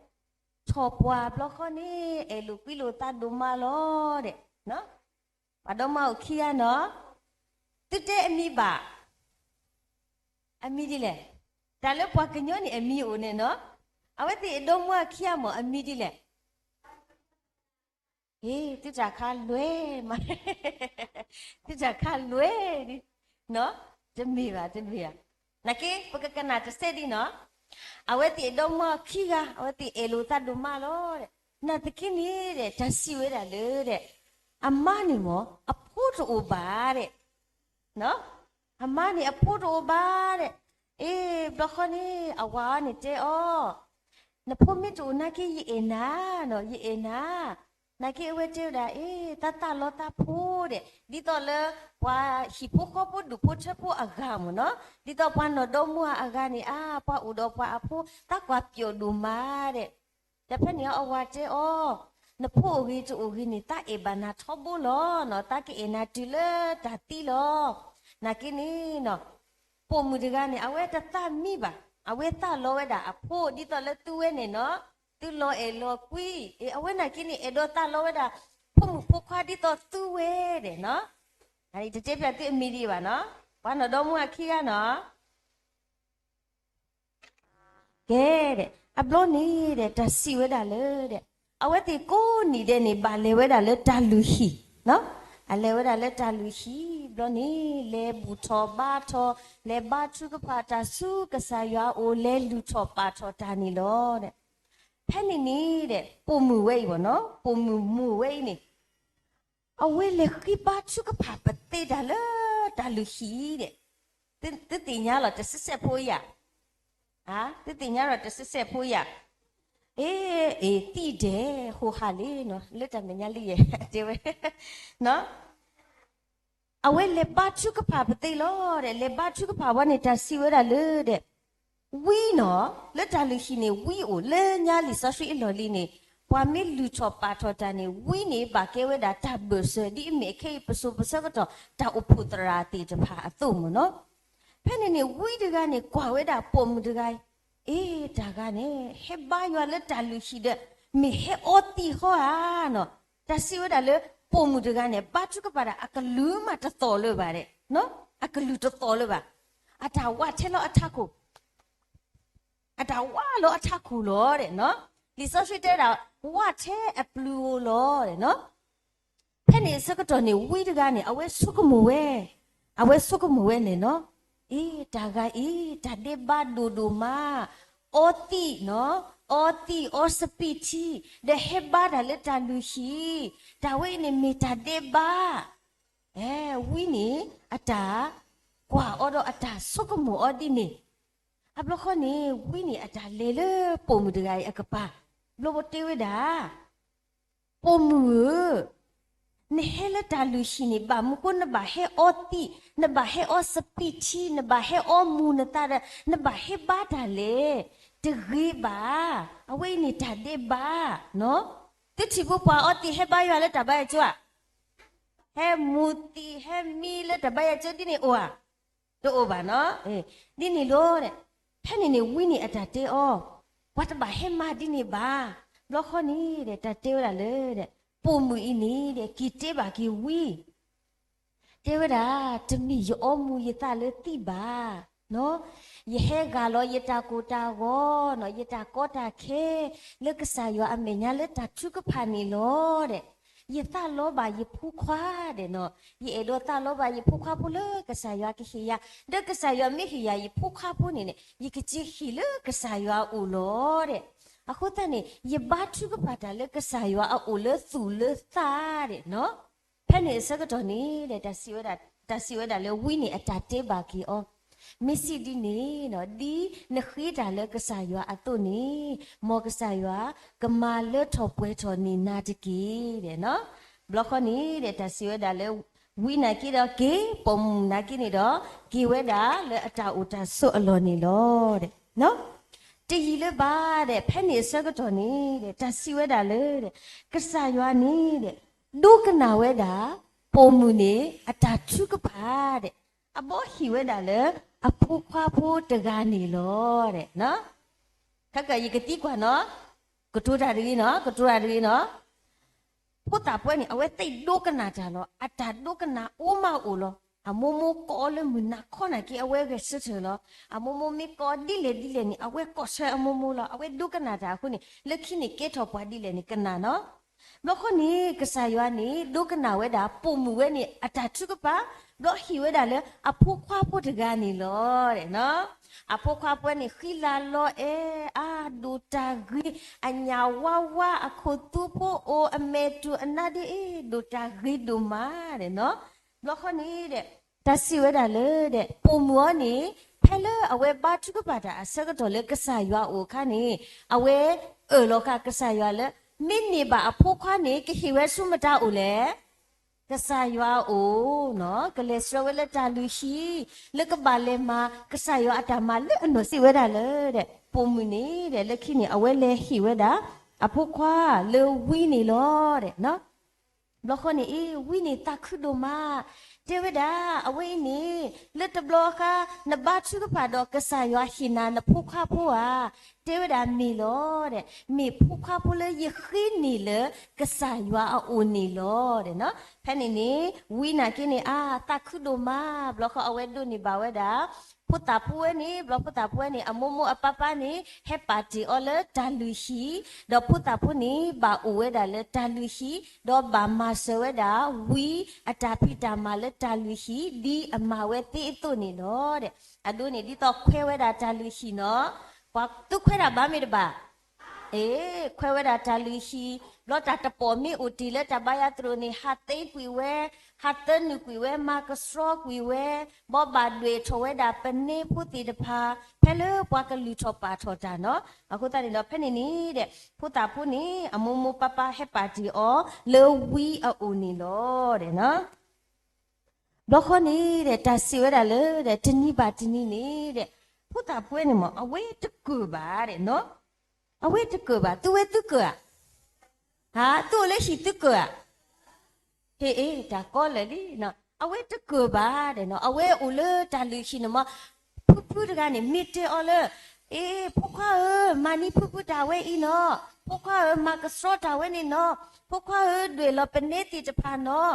ထီၣ်ပှၢ်ဘျီဃီန့ၣ် အဲၣ်လိာ်ကွံလိာ်သးဒိၣ်မးလီၤဒဲး, ပှၤဒီမါအိၣ်ခံဂၤနီၤ, သုတဲအမံၤဘၣ်, အမံၤဒ်လဲၣ်, တၢ်လၢပှၤကညီန့ၣ်အမံၤအိၣ်န့ၣ်နီၤ, အဝဲသ့ၣ်အဒီမါခံဂၤမ့ၢ်အမံၤဒ်လဲၣ်. ဟ့ သုတၢ်ခါလွဲၢ်မး, သုတၢ်ခါလွဲၢ်ဒ်, တမ့ၢ်ဘၣ် တမ့ၢ်ဘၣ်, နာ်က့ ပကကနၣ်တစဲးဒ်နီၤ, အဝဲသ့ၣ်အဒီမါခံဂၤ အဝဲသ့ၣ်အဲၣ်လိာ်သးဒိၣ်မးလီၤဒဲး, နာ်သက့န့ၣ်ဒဲး တၢ်စံးဝဲဒၣ်လၢဒဲး အမါန့ၣ်မ့ၢ် အဖိတအိၣ်ဘၣ်ဒဲး အမါန့ၣ်အဖိတအိၣ်ဘၣ်ဒဲး, အ့ ဘျီဃီန့ၣ် အဝၤအီၤန့ၣ်တဲအီၤ, နဖိမ့ၢ်တအိၣ်နာ်က့ယအဲၣ်နၤနီၤ, ယအဲၣ်နၤ, နာ်က့အဝဲတဲဝဲဒၣ် အ့ သးသးလီသးဖိဒဲး, ဒ်သိးလၢ ပှၤဟံၣ်ဖိဃီဖိဒူၣ်ဖိထၢဖိအဂၤမ့ၢ်နီၤ, ဒ်သိးပှၤနီၢ်ဒီမါအဂၤန့ၣ် အါ ပှၤအိၣ်ဒီးပှၤအဖိ သးကွၢ်ပျီၣ်ဒိၣ်မးဒဲး, ဒီးဖဲန့ၣ်အဝၤတဲအီၤ, နဖိအိၣ်ဂ့ၤတအိၣ်ဂ့ၤန့ၣ် သးအဲၣ်ဘၣ်နၤထီဘိလီၤနီၤ, သးကအဲၣ်နၤတုၤလၢတၢ်သံလီၤ. နာ်က့န့ၣ်နီၤ, ပိာ်မုၣ်တဂၤန့ၣ် အဝဲတသးမံဘၣ်, အဝဲသးလီဝဲဒၣ်အဖိ ဒ်သိးလၢသုဝဲန့ၣ်နီၤ, သုလီၤအဲၣ်လီၤကွံ, အဝဲနာ်က့န့ၣ် အဲၣ်ဒိးသးလီဝဲဒၣ် ဖိမုၣ်ဖိခွါဒ်သိးသုဝဲဒဲးနီၤ, တတဲပျးသုအမံၤဒံးဘၣ်နီၤ, ပှၤနီၢ်ဒီမါအခံဂၤနီၤ ကဲဒဲး, အဘျီန့ၣ်ဒဲး တၢ်စံးဝဲဒၣ်လၢဒဲး, အဝဲသ့ၣ်ကိးနံၤဒဲးန့ၣ် ဘၣ်လဲၤဝဲဒၣ်လၢတၢ်လုၢ်ဟံၣ်, အလဲၤဝဲဒၣ်လၢတၢ်လုၢ်ဟံၣ်ဘျီန့ၣ် လဲၤဘူၣ်ထီၣ်ဘါထီၣ်, လဲၤဘါထုကဖၣ်တၢ်ဆူကစၢ်ယွၤအအိၣ် လဲၤလုၢ်ထီၣ်ပာ်ထီၣ်တၢ်န့ၣ်လီၤဒဲး, ဖဲန့ၣ်န့ၣ်ဒဲး ပိာ်မုၣ်ဝဲအံၤဘၣ်နီၤ, ပိာ်မုၣ်မိၢ်ဝဲအံၤန့ၣ် အဝဲလဲၤဃ့ဘါထုကဖၣ်ပသ့တၢ်လၢတၢ်လုၢ်ဟံၣ်ဒဲး, သုသ့ၣ်ညါလီၤ တစဲးစဲးဖိယၤ, သုသ့ၣ်ညါလီၤ တစဲးစဲးဖိယၤ, အ့ အ့ သံဒဲး ဟိဟးလံနီၤ လၢတၢ်မဲာ်ညါလံယဲၢ် တဲဝဲ, နီၤ, အဝဲလဲၤဘါထုကဖၣ်ပသ့လီၤဒီး လဲၤဘါထုကဖၣ်ဝဲန့ၣ် တၢ်စံးဝဲဒၣ်လၢဒီး ဝံနီၤ, လၢတၢ်လုၢ်ဟံၣ်န့ၣ် ဝံအိၣ်လၢညါလံာ်စီဆှံအလီၢ်လံၤန့ၣ်, ပှၤမ့ၢ်လုၢ်ထီၣ်ပာ်ထီၣ်တၢ်န့ၣ် ဝံန့ၣ်ဘၣ်ကဲဝဲဒၣ်တၢ်ဘၢၣ်စၢၤ ဒ်အမ့ၢ်အခဲအံၤပစိၤပဆၢကတီၢ် တၢ်အိၣ်ဖှိၣ်သရၣ်သ့ၣ်တဖၣ်အသိးမ့ၢ်နီၤ. ဖဲန့ၣ်န့ၣ် ဝံတဂၤန့ၣ် ကွၢ်ဝဲဒၣ်ပိာ်မုၣ်တဂၤအံၤ, အ့ တၢ်ဂၤန့ၣ် ဟဲဘါယွၤလၢတၢ်လုၢ်ဟံၣ်ဒီး မ့ၢ်ဟဲအီသံးဃီဧါနီၤ. တၢ်စံးဝဲဒၣ်လၢ ပိာ်မုၣ်တဂၤန့ၣ် ဘါထုကဖၣ်တၢ်အကလုၢ်မးတသီၣ်လၢၤဘၣ်ဒီး, အကလုၢ်တသီၣ်လၢၤဘၣ်, အတၢ်ဝးထဲလီၤအထးခိၣ် အတၢ်ဝးလီၤအထးခိၣ်လီၤဒီး, လံာ်စီဆှံတဲဒၣ် ဝးထဲအပျုၤဧိၤလီၤဒီး, ဖဲန့ၣ်အဆၢကတီၢ်န့ၣ် ဝံတဂၤန့ၣ် အဝဲဆိကမိၣ်ဝဲ, အဝဲဆိကမိၣ်ဝဲန့ၣ်နီၤ, အ့ တၢ်ဂၤအံၤ တၢ်ဒဲးဘးဒိၣ်ဒိၣ်မး, အီသံးနီၤ, အီသံးအီစပံးထံ, ဒီးဟဲဘါတၢ်လၢတၢ်လုၢ်ဟံၣ်, တၢ်ဝဲအံၤန့ၣ်မ့ၢ်တၢ်ဒဲးဘး အဲ ဝံန့ၣ် အတၢ်ကွၢ်အီၤဒီးအတၢ်ဆိကမိၣ်အီၤဒ်န့ၣ်, အဘျီဃီန့ၣ် ဝံန့ၣ်အတၢ်လဲၤလၢပိာ်မုၣ်တဂၤအံၤအကပၤ, ဘျီဘီတဲဝဲဒၣ်, ပိာ်မုၣ်ဧၢ, နဟဲလၢတၢ်လုၢ်ဟံၣ်န့ၣ် ဘၣ်မနုၤဃိနဘၣ်ဟဲအီသံး, နဘၣ်ဟဲအီစပံးထံ, နဘၣ်ဟဲအီမူၤနသးဒီး နဘၣ်ဟဲဘါတၢ်လဲၣ်, တဂ့ၤဘၣ်, အဝဲအံၤန့ၣ်တၢ်ဒဲးဘးနီၤ. သုထံၣ်ဖိပှၤအီသံးဟဲဘါယွၤလၢတၢ်ဘါယွၤကၠိဧါ, ဟဲမူၤသံးဟဲမံလၢတၢ်ဘါယွၤကၠိဒ်န့ၣ်အိၣ်ဧါ, တအိၣ်ဘၣ်နီၤ, ဒ်န့ၣ်လီၤဒီး, ဖဲန့ၣ်န့ၣ် ဝံန့ၣ်အတၢ်တဲအီၤ, ပှၤတဘၣ်ဟဲမၤဒ်န့ၣ်ဘၣ်, ဘျီဃီန့ၣ်ဒီး တၢ်တဲဝဲဒၣ်လၢဒီး ပိာ်မုၣ်အံၤန့ၣ်ဒီး က့ၤတဲဘၣ်က့ၤဝံ တဲဝဲဒၣ်, တမ့ၢ်ယအီမူၤယသးလၢသံးဘၣ်, ယဟဲဂၢ်လီၤယတၢ်ကိၢ်တၢ်ဂီၤနီၤ, ယတၢ်ကီတၢ်ခဲ လၢကစၢ်ယွၤအမဲာ်ညါလၢတၢ်ထုကဖၣ်န့ၣ်လီၤဒီး, ယသးလီဘၣ်ယဖိခွါဒီးနီၤ, ယအဲၣ်ဒိးသးလီဘၣ်ယဖိခွါဖိလၢကစၢ်ယွၤကဟ့ၣ်ယၤ, ဒီးကစၢ်ယွၤမ့ၢ်ဟ့ၣ်ယၤယဖိခွါဖိန့ၣ်န့ၣ် ယကက့ၤဟ့ၣ်လၢကစၢ်ယွၤအအိၣ်လီၤဒီး, အဃိသတးန့ၣ် ယဘါထုကဖၣ်တၢ်လၢကစၢ်ယွၤအအိၣ်လၢသူၣ်လၢသးဒီးနီၤ. ဖဲန့ၣ်အဆၢကတီၢ်န့ၣ်ဒီး တၢ်စံးဝဲဒၣ်လၢဝံန့ၣ်အတၢ်တဲဘၣ်က့ၤအီၤ, မ့ၢ်စံးဒ်န့ၣ်နီၤ, ဒ်နဃ့တၢ်လၢကစၢ်ယွၤအသိးန့ၣ်, မ်ကစၢ်ယွၤကမၤလၢထီၣ်ပှဲၤထီၣ်န့ၢ်နၤတက့ၢ်ဒီးနီၤ. ဘျီဃီန့ၣ်ဒီး တၢ်စံးဝဲဒၣ်လၢ ဝံနာ်က့ဒီးက့ၤ, ပိာ်မုၣ်နာ်က့န့ၣ်ဒီး က့ၤဝဲဒၣ်လၢအတၢ်အိၣ်တၢ်ဆိးအလီၢ်န့ၣ်လီၤဒီး တယံာ်လၢၤဘၣ်ဒီး ဖဲန့ၣ်အဆၢကတီၢ်န့ၣ်ဒီး တၢ်စံးဝဲဒၣ်လၢဒီး ကစၢ်ယွၤန့ၣ်ဒီး ဒိကနၣ်ဝဲဒၣ် ပိာ်မုၣ်န့ၣ်အတၢ်ထုကဖၣ်ဒီး အဘီဟ့ၣ်ဝဲဒၣ်လၢ အဖိခွါဖိတဂၤန့ၣ်လီၤဒီး ခဲကယကသံကွၢ်နီၤ, ကတိၤတၢ်တဂ့ၤနီၤ, ကတိၤတၢ်တဂ့ၤနီၤ. ဖိသၣ်ဖိန့ၣ် အဝဲသ့ၣ်ဒိကနၣ်တၢ်လီၤ. အတၢ်ဒိကနၣ်အိၣ်မးအိၣ်လီၤ. အမိၢ်မိၢ်ကိးအီၤလၢမုၢ်နၤခီနာ်က့ အဝဲဂဲၤဆၢထၢၣ်လီၤ. အမိၢ်မိၢ်မ့ၢ်ကိးအီၤဒ်လဲၣ်ဒ်လဲၣ်န့ၣ် အဝဲကိးဆၢအမိၢ်မိၢ်လီၤ. အဝဲဒိကနၣ်တၢ်အဃိန့ၣ် လၢခံန့ၣ်ကဲထီၣ်ပှၤဒ်လဲၣ်န့ၣ် ကနၣ်နီၤ. ဘျီဃီန့ၣ် ကစၢ်ယွၤန့ၣ် ဒိကနၣ်ဝဲဒၣ် ပိာ်မုၣ်ဝဲန့ၣ် အတၢ်ထုကဖၣ်, ဘျီဟ့ၣ်ဝဲဒၣ်လၢအဖိခွါဖိတဂၤန့ၣ်လီၤ. အဖိခွါဖိန့ၣ် ဃံလၤလီၤအဲၣ်, အါဒိၣ်တၢ်ဂ့ၤ, အညၣ်ဝါဝါ, အခိၣ်သူဖိအိၣ်, အမဲာ်တူၢ်အနါဒ့အ့, ဒိၣ်တၢ်ဂ့ၤဒိၣ်မးဒီးနီၤ. ဘျီဃီန့ၣ်ဒီး တၢ်စံးဝဲဒၣ်လၢဒီး ပိာ်မုၣ်အီၤန့ၣ် ဖဲလၢအဝဲဘါထုကဖၣ်တၢ်အဆၢကတီၢ်လၢကစၢ်ယွၤအအိၣ်အခါန့ၣ် အဝဲအၢၣ်လီၤဃာ်ကစၢ်ယွၤလၢ မ့ၢ်န့ၢ်ဘၣ်အဖိခွါန့ၣ် ကဟ့ၣ်ဝဲဆူမတၤအိၣ်လဲၣ်. ကစၢ်ယွၤအအိၣ်နီၤ, ကလဲၤဆှၢဝဲလၢတၢ်လုၢ်ဟံၣ်, လၢကဘၣ်လဲၤမၤကစၢ်ယွၤအတၢ်မၤလၢအနီၢ်စံးဝဲဒၣ်လၢဒီး ပိာ်မုၣ်န့ၣ်ဒီး လၢခံန့ၣ် အဝဲလဲၤဟ့ၣ်ဝဲဒၣ် အဖိခွါလၢဝံန့ၣ်လီၤဒီး ဘျီဃီန့ၣ်အ့ ဝံန့ၣ်သးခုဒိၣ်မး, တဲဝဲဒၣ် အဝဲအံၤန့ၣ် လၢတဘျီဃီ နဘါထုကဖၣ်ဒီးကစၢ်ယွၤဟ့ၣ်နၤနဖိခွါဖိဧါ, တဲဝဲဒၣ်မ့ၢ်လီၤဒီး မ့ၢ်ဖိခွါဖိလၢယဃ့န့ၢ်လၢကစၢ်ယွၤအအိၣ်န့ၣ်လီၤဒီးနီၤ. ဖဲန့ၣ်န့ၣ် ဝံနာ်က့န့ၣ် အါ သးခုဒိၣ်မး, ဘျီဃီအဝဲဒိးန့ၢ်ဘၣ်ဝဲဒၣ် ဖိသၣ်ဖိဝဲန့ၣ်, ဘျီဖိသၣ်ဖိဝဲန့ၣ် အမိၢ်မိၢ်အပၢ်ပၢ်န့ၣ် ဟဲပာ်တ့ၢ်အီၤလၢတၢ်လုၢ်ဟံၣ်, ဒီးဖိသၣ်ဖိန့ၣ် ဘၣ်အိၣ်ဝဲဒၣ်လၢတၢ်လုၢ်ဟံၣ်, ဒီးဘၣ်မၤစၢၤဝဲဒၣ် ဝံအတၢ်ဖံးတၢ်မၤလၢတၢ်လုၢ်ဟံၣ် ဒ်အမၤဝဲသ့အသိးန့ၣ်လီၤဒီး အဒိန့ၣ် ဒ်သိးခွဲးဝဲဒၣ်တၢ်လုၢ်ဟံၣ်နီၤ, ပှၤသုခွဲးတၢ်ဘၣ်မ့ၢ်တဘၣ် အ့ ခွဲးဝဲဒၣ်တၢ်လုၢ်ဟံၣ်, ဘျီတၢ်တပိာ်မ့ၢ်အိၣ်တ့ၢ်လၢတၢ်ဘါယွၤသရိာ်န့ၣ် ဟးသ့ကွံာ်ဝဲ, ဟးသၢနုာ်ကွံာ်ဝဲ, မၤကဆှီကွံာ်ဝဲ, ဘီဘၣ်ဒွဲၣ်ထီၣ်ဝဲဒၣ်ပနဲဖိသ့ၣ်တဖၣ်, ဖဲလၢပှၤကလုၢ်ထီၣ်ပာ်ထီၣ်တၢ်နီၤ. အဃိသတးန့ၣ်ဒီး ဖဲန့ၣ်န့ၣ်ဒီး ဖိသၣ်ဖိန့ၣ် အမိၢ်မိၢ်ပၢ်ပၢ်ဟဲပာ်တ့ၢ်အီၤလၢဝံအအိၣ်န့ၣ်လီၤဒီးနီၤ. ဘျီဃီန့ၣ်ဒီး တၢ်စံးဝဲဒၣ်လၢဒီး တနံၤဘၣ်တနံၤန့ၣ်ဒီး ဖိသၣ်ပှဲၤန့ၣ်မ့ၢ် အဝဲတကၢၢ်ဘၣ်ဒီးနီၤ, အဝဲတကၢၢ်ဘၣ်, သုဝဲသုကၢၢ်ဧါ, ဟါ, သုအိၣ်လၢဟံၣ်သုကၢၢ်ဧါ, ဟ့ၣ်အ့ၣ် တၢ်ကီလၢာ်လံနီၤ, အဝဲတကၢၢ်ဘၣ်ဒီးနီၤ, အဝဲအိၣ်လၢတၢ်လုၢ်ဟံၣ်န့ၣ်မ့ၢ် ဖုဖုတဂၤန့ၣ် မ့ၢ်တဲအီၤလၢ အ့ ဖိခွါဧၢ, မၤန့ၢ်ဖုဖုတၢ်ဝဲအံၤနီၤ, ဖိခွါဧၢ, မၤကဆှီတၢ်ဝဲန့ၣ်နီၤ, ဖိခွါဧၢ, ဒွဲၣ်လီၤပနဲသ့ၣ်တဖၣ်နီၤ,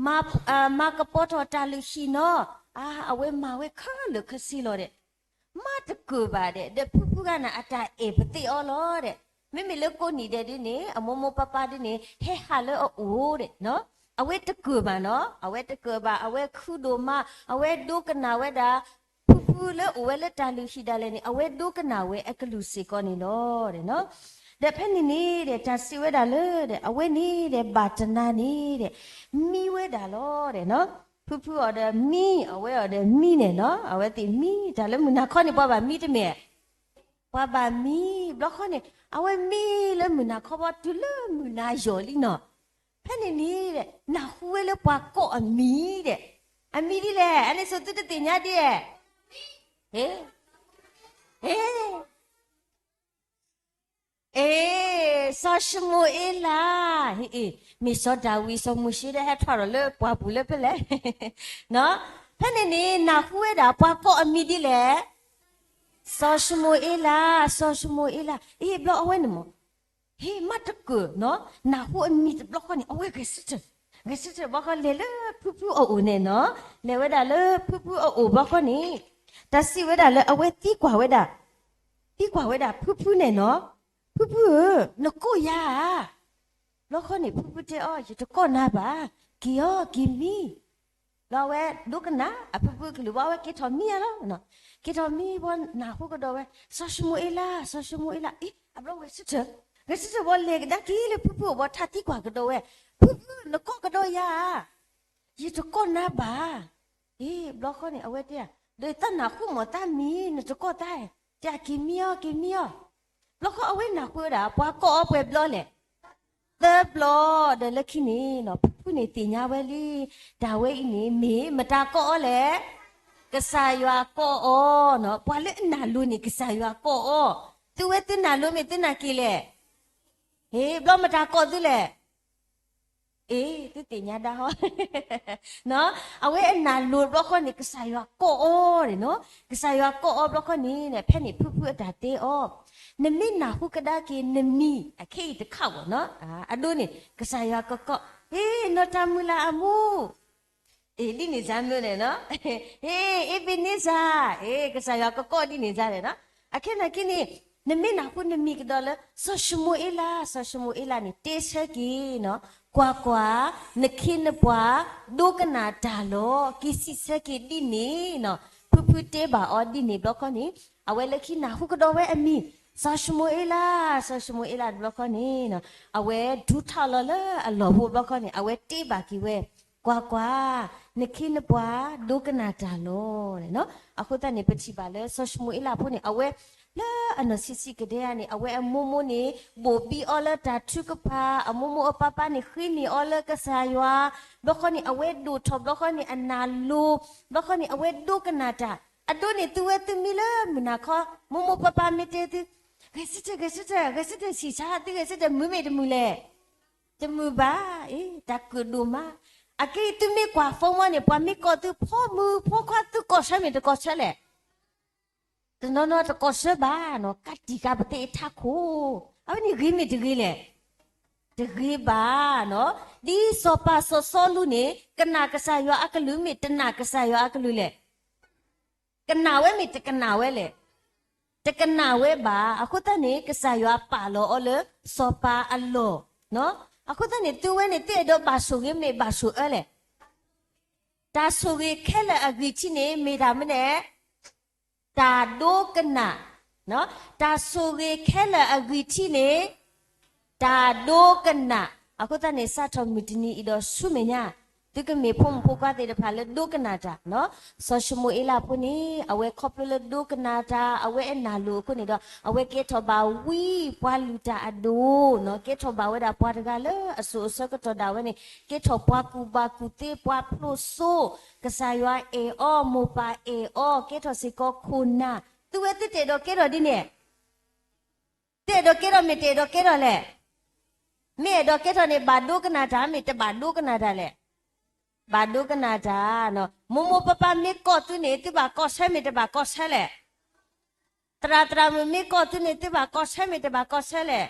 မၤ, မၤကပီၤထီၣ်တၢ်လုၢ်ဟံၣ်နီၤ, အါ, အဝဲမၤဝဲခဲလၢာ်ခဲဆ့လီၤဒီး မၤတကၢၢ်ဘၣ်ဒီး ဒီးဖုဖုဂၤန့ၣ် အတၢ်အဲၣ်ပသ့အီၤလီၤဒီး, မ့မ့ၢ်လၢကိးနံၣ်ဒဲးဒ်န့ၣ် အမိၢ်မိၢ်ပၢ်ပၢ်ဒ်န့ၣ် ဟဲဟးလၢအအိၣ်ဒီး အဝဲတကၢၢ်ဘၣ်နီၤ, အဝဲတကၢၢ်ဘၣ်, အဝဲခုဒိၣ်မး, အဝဲဒိကနၣ်ဝဲဒၣ် ဖုဖုလၢအိၣ်ဝဲလၢတၢ်လုၢ်ဟံၣ်ဒၣ်လဲာ်န့ၣ် အဝဲဒိကနၣ်ဝဲအကလုၢ်စ့ၢ်ကီးန့ၣ်လီၤ. ဒီးဖဲန့ၣ်န့ၣ်ဒီး တၢ်စံးဝဲဒၣ်လၢဒီး အဝဲန့ၣ်ဒီး ဘၣ်တနၤန့ၣ်ဒီး မံဝဲဒၣ်လီၤဒီးနီၤ, ဖုဖုအီၤဒီးမံ, အဝဲအီၤဒီးမံန့ၣ်နီၤ, အဝဲသ့ၣ်မံ, တၢ်လၢမုၢ်နၤခီန့ၣ် ပှၤဘၣ်မံတမ့ၢ် ပှၤဘၣ်မံ, ဘျီဃီန့ၣ် အဝဲမံလၢမုၢ်နၤခီဘီ တုၤလၢမုၢ်နၤယီၤလံနီၤ, ဖဲန့ၣ်န့ၣ်ဒီး နၢ်ဟူဝဲလၢပှၤကိးအမံၤဒီး, အမံၤဒ်လဲၣ်, အန့ၣ်ဆိးသုတသ့ၣ်ညါဒ်လဲၣ်, ဟ့ၣ်, ဟ့ၣ် အ့ စီၤၡမူၤအ့လး, ဟ့ၣ်အ့ၣ် မ့ၢ်စီၤဒၤဝံး စီၤမိၤၡ့ဒီး ဟဲထီၣ်ဒီးလၢပှၢ်ပူၤလၢဖဲလဲၣ်, ဖဲန့ၣ်န့ၣ် နၢ်ဟူဝဲဒၣ် ပှၤကိးအမံၤဒ်လဲၣ်, စီၤၡမူၤအ့လး, စီၤၡမူၤအ့လး, အ့ ဘျီအဝဲန့ၣ်မ့ၢ် ဟ့ၣ်မးတကၢၢ်နီၤ, နၢ်ဟူအမံၤတဘျီဃီန့ၣ် အဝဲဂဲၤဆၢထၢၣ်, ဂဲၤဆၢထၢၣ်ဘျီဃီ လဲၤလၢဖုဖုအအိၣ်န့ၣ်နီၤ, လဲၤဝဲဒၣ်လၢဖုဖုအအိၣ်ဘျီဃီန့ၣ်, တၢ်စံးဝဲဒၣ်လၢအဝဲသံကွၢ်ဝဲဒၣ်, သံကွၢ်ဝဲဒၣ်ဖုဖုန့ၣ်နီၤ, ဖုဖုဧၢ, နကိးယၤဧါ, ဘျီဃီန့ၣ် ဖုဖုတဲအီၤ ယတကိးနၤဘၣ်, က့ၤအီၤက့ၤမံ ဘျီဝဲဒိကနၣ် အဖုဖုကလုၢ်ဘၣ် အဝဲက့ၤထီၣ်မံအလီၤ, က့ၤထီၣ်မံဘီနၢ်ဟူကဒီးဝဲ, စီၤၡမူၤအ့လး, စီၤၡမူၤအ့လး, အ့ အဘျီဂဲၤဆၢထၢၣ်, ဂဲၤဆၢထၢၣ်ဘီလဲၤကဒါက့ၤလၢဖုဖုအဘီ ထါသံကွၢ်ကဒီးဝဲ, ဖုဖု နကိးကဒီးယၤဧါ, ယတကိးနၤဘၣ်, အ့ ဘျီဃီန့ၣ် အဝဲတဲ, ဒီးတၢ်နၢ်ဟူမ့ၢ်တၢ်မံၤ နတကိးတၢ်, တဲအက့ၤမံအီၤ က့ၤမံအီၤ, ဘျီဃီအဝဲနၢ်ဟူဝဲဒၣ် ပှၤကိးအီၤပှဲၤဘျီလဲၣ် သၢဘျီ, ဒီးလၢခံန့ၣ်နီၤ ဖုဖုန့ၣ်သ့ၣ်ညါဝဲလံ, တၢ်ဝဲအံၤန့ၣ် မ့ၢ်မတၤကိးအီၤလဲၣ်, ကစၢ်ယွၤကိးအီၤနီၤ, ပှၤလၢအနၢ်လိၤန့ၣ် ကစၢ်ယွၤကိးအီၤ, သုဝဲသုနၢ်လိၤမ့ၢ်သုနၢ်က့ၤလဲၣ်, ဟ့ၣ် ဘျီမတၤကိးသုလဲၣ် အ့ သုသ့ၣ်ညါဒၣ်ဟီ, အဝဲအနၢ်လိၤဘျီဃီန့ၣ် ကစၢ်ယွၤကိးအီၤန့ၣ်နီၤ, ကစၢ်ယွၤကိးအီၤဘျီဃီန့ၣ် ဖဲန့ၣ်ဖုဖုအတၢ်တဲအီၤ, နမ့ၢ်နၢ်ဟူကဒါက့ၤနမံၤ အခဲအံၤတခါဘၣ်နီၤ, အဒိန့ၣ် ကစၢ်ယွၤကကိး, ဟ့ၣ် နီၢ်တၢ်မုၢ်လၢ်အမူ အ့ ဒ်န့ၣ်စါမ့ၢ်န့ၣ်နီၤ, ဟ့ၣ် အ့ဘ့န့စၢ်, အ့ ကစၢ်ယွၤကကိးဒ်န့ၣ်စါန့ၣ်နီၤ, အခဲနာ်က့န့ၣ် နမ့ၢ်နၢ်ဟူနမံၤကဒီးလၢ စီၤၡမူၤအ့လး, စီၤၡမူၤအ့လးန့ၣ် တဲဆၢက့ၤနီၤ, ကွၢ်ကွၢ်, နခ့နပှၤ ဒိကနၣ်တၢ်လီၤ, က့ၤစံးဆၢက့ၤဒ်န့ၣ်နီၤ, ဖုဖုတဲဘၣ်အီၤဒ်န့ၣ်ဘျီခီန့ၣ်, အဝဲလၢခံနၢ်ဟူကဒီးဝဲအမံၤ, စီၤၡမူၤအ့လး, စီၤၡမူၤအ့လးတဘျီခီန့ၣ်, အဝဲဒူထီၣ်လီၤလၢအလီၢ်ဖိဘျီခီန့ၣ် အဝဲတဲဘၣ်က့ၤဝဲ ကွၢ်ကွၢ်, နခ့နပှၤ ဒိကနၣ်တၢ်လီၤ. အဃိသတးန့ၣ် ပထံၣ်ဘၣ်လၢစီၤၡမူၤအ့လးဖိန့ၣ် အဝဲ လၢအနီၢ်ဆံးဆံးကဒဲဧါန့ၣ် အဝဲအမိၢ်မိၢ်န့ၣ် ဘိၣ်ဘံအီၤလၢတၢ်ထုကဖၣ်, အမိၢ်မိၢ်အပၢ်ပၢ်န့ၣ် ဃ့န့ၢ်အီၤလၢကစၢ်ယွၤ, ဘျီဃီန့ၣ် အဝဲဒိၣ်ထီၣ်ဘျီဃီန့ၣ် အနၢ်လိၤ, ဘျီဃီန့ၣ် အဝဲဒိကနၣ်တၢ်, အဒိန့ၣ် သုဝဲသုမံၤလၢမုၢ်နၤခီ, မိၢ်မိၢ်ပၢ်ပၢ်မ့ၢ်တဲသု, ဂဲၤဆၢထၢၣ် ဂဲၤဆၢထၢၣ် ဂဲၤဆၢထၢၣ်ဆံးဆါ, သုဂဲၤဆၢထၢၣ်မုာ်မ့ၢ်တမုာ်လဲၣ် တမုာ်ဘၣ်, အ့ တၢ်ကၢၣ်ဒိၣ်မး, အကဲသုမ့ၢ်ကွၢ် phone ဝဲန့ၣ် ပှၤမ့ၢ်ကိးသုဖိမုၣ်ဖိခွါ သုကိးဆၢမ့ၢ်တကိးဆၢလဲၣ်, တနီၤနီၤတကိးဆၢဘၣ်နီၤ, ကးတံာ်ဃာ်ပသ့ၣ်အထးခိၣ်, အဝဲန့ၣ်ဂ့ၤမ့ၢ်တဂ့ၤလဲၣ်, တဂ့ၤဘၣ်နီၤ, ဒ်စီၤပၤစီၤစီလူးန့ၣ် ကနၣ်ကစၢ်ယွၤအကလုၢ်မ့ၢ်တနၣ်ကစၢ်ယွၤအကလုၢ်လဲၣ် ကနၣ်ဝဲမ့ၢ်တကနၣ်ဝဲလဲၣ်, တကနၣ်ဝဲဘၣ်. အဃိသတးန့ၣ် ကစၢ်ယွၤပာ်လီၤအီၤလၢစီၤပၤအလီၢ်, အဃိသတးန့ၣ် သုဝဲန့ၣ် သုအဲၣ်ဒိးဘၣ်ဆိၣ်ဂ့ၤမ့ၢ်ဘၣ်ဆိၣ်အၢလဲၣ်, တၢ်ဆိၣ်ဂ့ၤခဲလၢာ်အဂံၢ်ထံးန့ၣ် မ့ၢ်တၢ်မနုၤလဲၣ်, တၢ်ဒိကနၣ်, တၢ်ဆိၣ်ဂ့ၤခဲလၢာ်အဂံၢ်ထံးန့ၣ် တၢ်ဒိကနၣ်. အဃိသတးန့ၣ် စးထီၣ်မုၢ်တနံၤအံၤဒီးဆူမဲာ်ညါ သုကမ့ၢ်ဖိမုၣ်ဖိခွါသ့ၣ်တဖၣ်လၢဒိကနၣ်တၢ်နီၤ. စီၤၡမူၤအ့လးဖိန့ၣ် အဝဲခီဖျိလၢဒိကနၣ်တၢ် အဝဲအနၢ်လိာ်အဃိန့ၣ်ဒီး အဝဲကဲထီၣ်ဘၣ်ဝံပှၤလုၢ်တၢ်အဒိၣ်နီၤ. ကဲထီၣ်ဘၣ်ဝဲဒၣ်ပှၤတဂၤလၢအစိၤအဆၢကတီၢ်ဒၣ်ဝဲန့ၣ် ကဲထီၣ်ပှၤကူၣ်ဘၣ်ကူၣ်သ့ ပှၤဖျိၣ်စိ, ကစၢ်ယွၤအဲၣ်အီၤ, မိၢ်ပၢ်အဲၣ်အီၤ, ကဲထီၣ်စ့ၢ်ကီးခိၣ်နၢ်. သုဝဲသုတအဲၣ်ဒိးကဲထီၣ်ဒ်န့ၣ် တအဲၣ်ဒိးကဲထီၣ် မ့ၢ်တအဲၣ်ဒိးကဲထီၣ်လဲၣ်. မ့ၢ်အဲၣ်ဒိးကဲထီၣ်န့ၣ် ဘၣ်ဒိကနၣ်တၢ် မ့ၢ်တဘၣ်ဒိကနၣ်တၢ်လဲၣ်. ဘၣ်ဒိကနၣ်တၢ်နီၤ. မိၢ်မိၢ်ပၢ်ပၢ်မ့ၢ်ကိးသုန့ၣ် သုဘၣ်ကိးဆၢ မ့ၢ်တဘၣ်ကိးဆၢလဲၣ်. သရၣ်သရၣ်မုၣ်မ့ၢ်ကိးသုန့ၣ် သုဘၣ်ကိးဆၢ မ့ၢ်တဘၣ်ကိးဆၢလဲၣ်.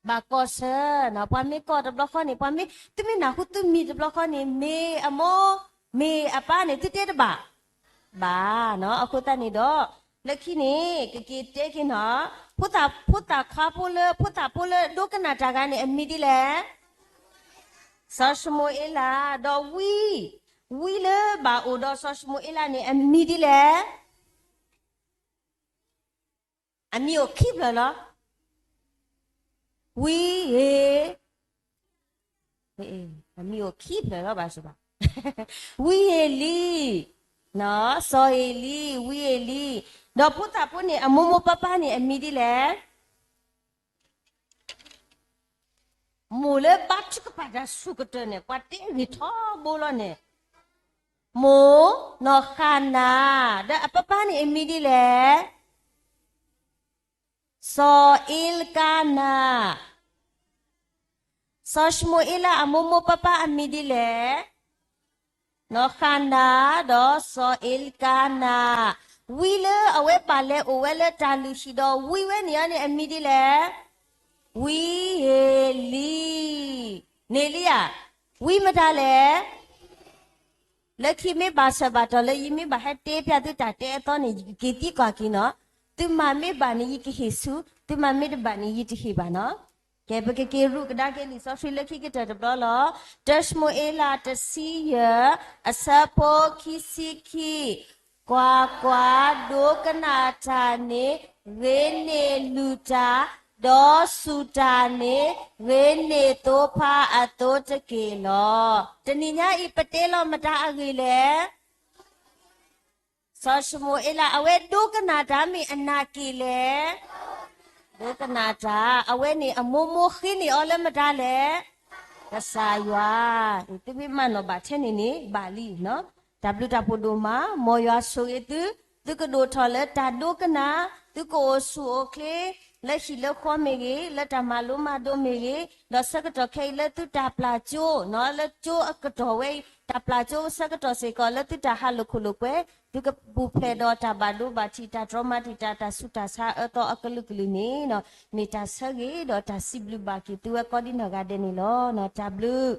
ဘၣ်ကိးဆၢနီၤ. ပှၤမ့ၢ်ကိးတဘျီဃီန့ၣ် ပှၤမ့ၢ် သုမ့ၢ်နၢ်ဟူသုမံၤတဘျီဃီန့ၣ် မ့ၢ်အမိၢ် မ့ၢ်အပၢ်န့ၣ် သုတဲတဘၣ် ဘၣ်နီၤ. အဃိသတးန့ၣ်ဒီး လၢခံန့ၣ် ကက့ၤတဲက့ၤနီၤ, ဖိသၣ် ဖိသၣ်ခွါဖိလၢ ဖိသၣ်ဖိလၢဒိကနၣ်တၢ်ဂၤန့ၣ် အမံၤဒ်လဲၣ်. စီၤၡမူၤအ့လး, ဒီးဝံ, ဝံလၢဘၣ်အိၣ်ဒီးစီၤၡမူၤအ့လးန့ၣ် အမံၤဒ်လဲၣ်. အမံၤအိၣ်ခံဖျၢၣ်လီၤ. ဝံဧ့ အမံၤအိၣ်ခံဖျၢၣ်လီၤဘၣ်စ့ၢ်ဘၣ်. ဝံဧ့လံ, စီၤဧ့လံ, ဝံဧ့လံ, ဒီးဖိသၣ်ဖိန့ၣ် အမိၢ်မိၢ်ပၢ်ပၢ်န့ၣ် အမံၤဒ်လဲၣ်. မိၢ်လၢဘါထုကဖၣ်တၢ်ဆူၣ်ကတၢၢ်န့ၣ် ပှၤတဲဂ့ၢ်ထီဘိလီၤန့ၣ်, မိၢ်နီၢ်ဃၣ်နၤ, ဒီးအပၢ်ပၢ်န့ၣ်အမံၤဒ်လဲၣ်. စီၤအ့လကါနၤ, စီၤၡမူၤအ့လးအမိၢ်မိၢ်ပၢ်ပၢ်အမံၤဒ်လဲၣ်. နီၢ်ဃၣ်နၤ ဒီးစီၤအ့လကါနၤ, ဝံလၢအဝဲဘၣ်လဲၤအိၣ်ဝဲလၢတၢ်လုၢ်ဟံၣ်ဒီး ဝံဝဲန့ၣ်အီၤန့ၣ် အမံၤဒ်လဲၣ်. ဝံဧ့လံ, န့ၣ်လံဧါ, ဝံမတၤလဲၣ်. လၢခံမ့ၢ်ဘၣ်ဆၢဘၣ်တီၢ်လၢယမ့ၢ်ဘၣ်ဟဲတဲပျၢ်သုတၢ်တဲအသီန့ၣ် ယကက့ၤသံကွၢ်က့ၤနီၤ, သုမၤမ့ၢ်ဘၣ်န့ၣ် ယကဟ့ၣ်ဆူ, သုမၤမ့ၢ်တဘၣ်န့ၣ် ယတဟ့ၣ်ဘၣ်နီၤ. ကဲ ပကက့ၤရူၢ်ကဒါက့ၤလံာ်စီဆှံလၢခံကတၢၢ်တဘျီလီၤ. တၢၡမူၤအ့လးတဆံယဲၢ်, အဆၢဖိခံဆံခံ, ကွၢ်ကွၢ်, ဒိကနၣ်တၢ်န့ၣ် ဂ့ၤန့ၢ်လုၢ်တၢ်, ဒီးစူၢ်တၢ်န့ၣ် ဂ့ၤန့ၢ်သိဖါအသိတက့ၢ်လီၤ. တနံၤညါအံၤ ပတဲလီၤမတၤအဂ့ၢ်လဲၣ်. စီၤၡမူၤအ့လး အဝဲဒိကနၣ်တၢ်မ့ၢ်အနာ်က့ၤလဲၣ်. ဒိကနၣ်တၢ်, အဝဲန့ၣ်အမိၢ်မိၢ်ဃ့န့ၢ်အီၤလၢမတၤလဲၣ်. ကစၢ်ယွၤ, သုမ့ၢ်မၤနီၣ်ဘၣ်ထဲန့ၣ်န့ၣ် ဘၣ်လံနီၤ. တၢ်ဘျုးတၢ်ဖှိၣ်ဒိၣ်မး, မ်ယွၤဆိၣ်ဂ့ၤသု, သုကဒိၣ်ထီၣ်လၢတၢ်ဒိကနၣ်, သုကအိၣ်ဆူၣ်အိၣ်ချ့ လၢဟံၣ်လၢဃီမ့ၢ်ဂ့ၤ, လၢတၢ်မၤလိမၤဒိးမ့ၢ်ဂ့ၤ, ဒီးဆၢကတီၢ်ခဲအံၤလၢသုတၢ်ပျၢ်ကၠိနီၤ, လၢကၠိအကတီၢ်ဝဲအံၤ တၢ်ပျၢ်ကၠိဆၢကတီၢ်စ့ၢ်ကီး လၢသုတၢ်ဟးလိာ်ခိၣ်လိာ်ကွဲ, သုကပူၤဖျဲးဒီးတၢ်ဘၣ်ဒိဘၣ်ထံး တၢ်တြီမၤတံာ်တာ် တၢ်ဆူးတၢ်ဆါအၢသီအကလုာ်ကလုာ်န့ၣ်နီၤ, မ့ၢ်တၢ်ဆၢဂ့ၤဒီးတၢ်စံးဘျုးဘၣ်က့ၤသုဝဲကိးဒံနီၢ်ဂၤဒဲးန့ၣ်လီၤ. တၢ်ဘျုး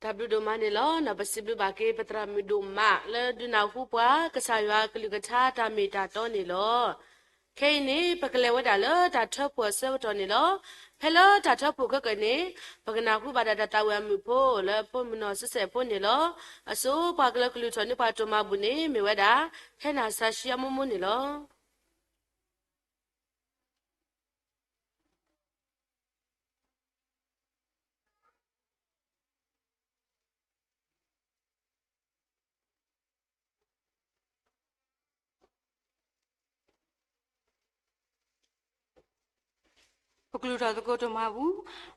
တၢ်ဘျုးဒိၣ်မးန့ၣ်လီၤ. ပစံးဘျုးဘၣ်က့ၤ ပသရၣ်မုၣ်ဒိၣ်မး လၢဒုးနၢ်ဟူပှၤကစၢ်ယွၤအကလုၢ်ကထါတၢ်မ့ၢ်တၢ်တီန့ၣ်လီၤ. ခဲအံၤန့ၣ် ပကလဲၤဝဲဒၣ်လၢတၢ်ထၢဖှိၣ်အဆၢကတီၢ်န့ၣ်လီၤ. ဖဲလၢတၢ်ထၢဖှိၣ်ခဲကနံၣ်န့ၣ် ပကနၢ်ဟူဘၣ်ဒၣ်တၢ်သးဝံၣ်အမုၢ်ဖိ လၢဖိမုၣ်နီၢ်စံးဆဲးဖိန့ၣ်လီၤ. အဆိ ပှၤကလၢကလုၢ်ထီၣ်န့ၢ်ပှၤတၢ်မၤဘူၣ်န့ၣ် မ့ၢ်ဝဲဒၣ် ထဲနၢ်စၢ်ဆံအမိၢ်မိၢ်န့ၣ်လီၤ. ပကလုၢ်ထီၣ်သကိးတၢ်မၤဘူၣ်.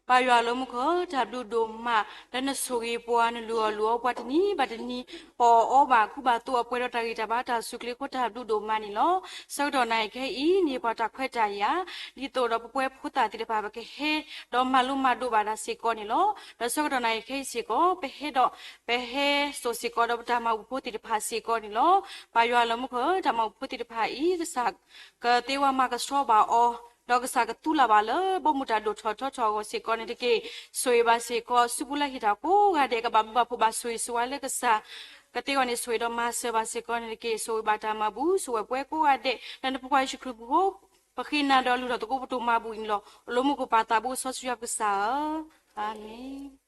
ပၢ်ယွၤလၢမူခိၣ် တၢ်ဘျုးဒိၣ်မး လၢနဆိၣ်ဂ့ၤပှၤ နလုၢ်အီၣ်လုၢ်အီပှၤတနံၤဘၣ်တနံၤ ပအီၣ်အီဘၣ် ကူဘၣ်သိအပှဲၤဒီးတၢ်ဂံၢ်တၢ်ဘါ တၢ်စူၢ်က့ၤ တၢ်ဘျုးဒိၣ်မးန့ၣ်လီၤ. ဆၢကတီၢ်နၣ်ရံၣ်ခဲအံၤန့ၣ် ပှၤတၢ်ခွဲးတၢ်ယာ် ဒ်သိးဒီးပဝဲဖိသၣ်သ့ၣ်တဖၣ် ပကဟဲဒီးမၤလိမၤဒိးဘၣ်တၢ်စ့ၢ်ကီးန့ၣ်လီၤ. ဒီးဆၢကတီၢ်နၣ်ရံၣ်ခဲအံၤစ့ၢ်ကီး ပဟဲဒီး ပဟဲစိာ်စ့ၢ်ကီးဒီးပတၢ်မၤဘူၣ်ဖိသ့ၣ်တဖၣ်စ့ၢ်ကီးန့ၣ်လီၤ. ပၢ်ယွၤလၢမူခိၣ် တၢ်မၤဘူၣ်ဖိသ့ၣ်တဖၣ်အံၤ ကစၢ်ကသ့ဝဲမၤကဆှီဘၣ်အီၤ ဒီးကစၢ်ကသူလၢ်ဘၣ်လၢ ဘီမုၢ်တၢ်ဒိၣ်ထီၣ်ထီထီၣ်အဂီၢ်စ့ၢ်ကီးန့ၣ်တက့ၢ်. ဆိၣ်ဂ့ၤဘၣ်စ့ၢ်ကီး စုပူၤလၢဟံၣ်တၢ်ကိးဂၤဒဲး ကဘၣ်ဘျုးဘၣ်ဖှိၣ်ဘၣ်ဆိၣ်ဂ့ၤဆိၣ်ဝါလၢကစၢ် ကသ့ဝဲန့ၣ် ဆိၣ်ဂ့ၤဒီးမၤစၢၤဘၣ်စ့ၢ်ကီးန့ၣ်တက့ၢ်. ဆိၣ်ဂ့ၤဘၣ်တၢ်မၤဘူၣ် ဆိၣ်ဝဲပှဲၤကိးဂၤဒဲး လၢနဖိခွါယ့ၣ်ၡူးခရံာ်အပူၤ ပဃ့နၤဒီးလုၢ်ထီၣ်သကိးပဒိၣ်မၤဘူၣ်အံၤန့ၣ်လီၤ. အိၣ်လၢမူခိၣ်ပၢ်သးဘိစီဆှံယွၤပကစၢ်ဧၢ, အၤမ့ၣ်.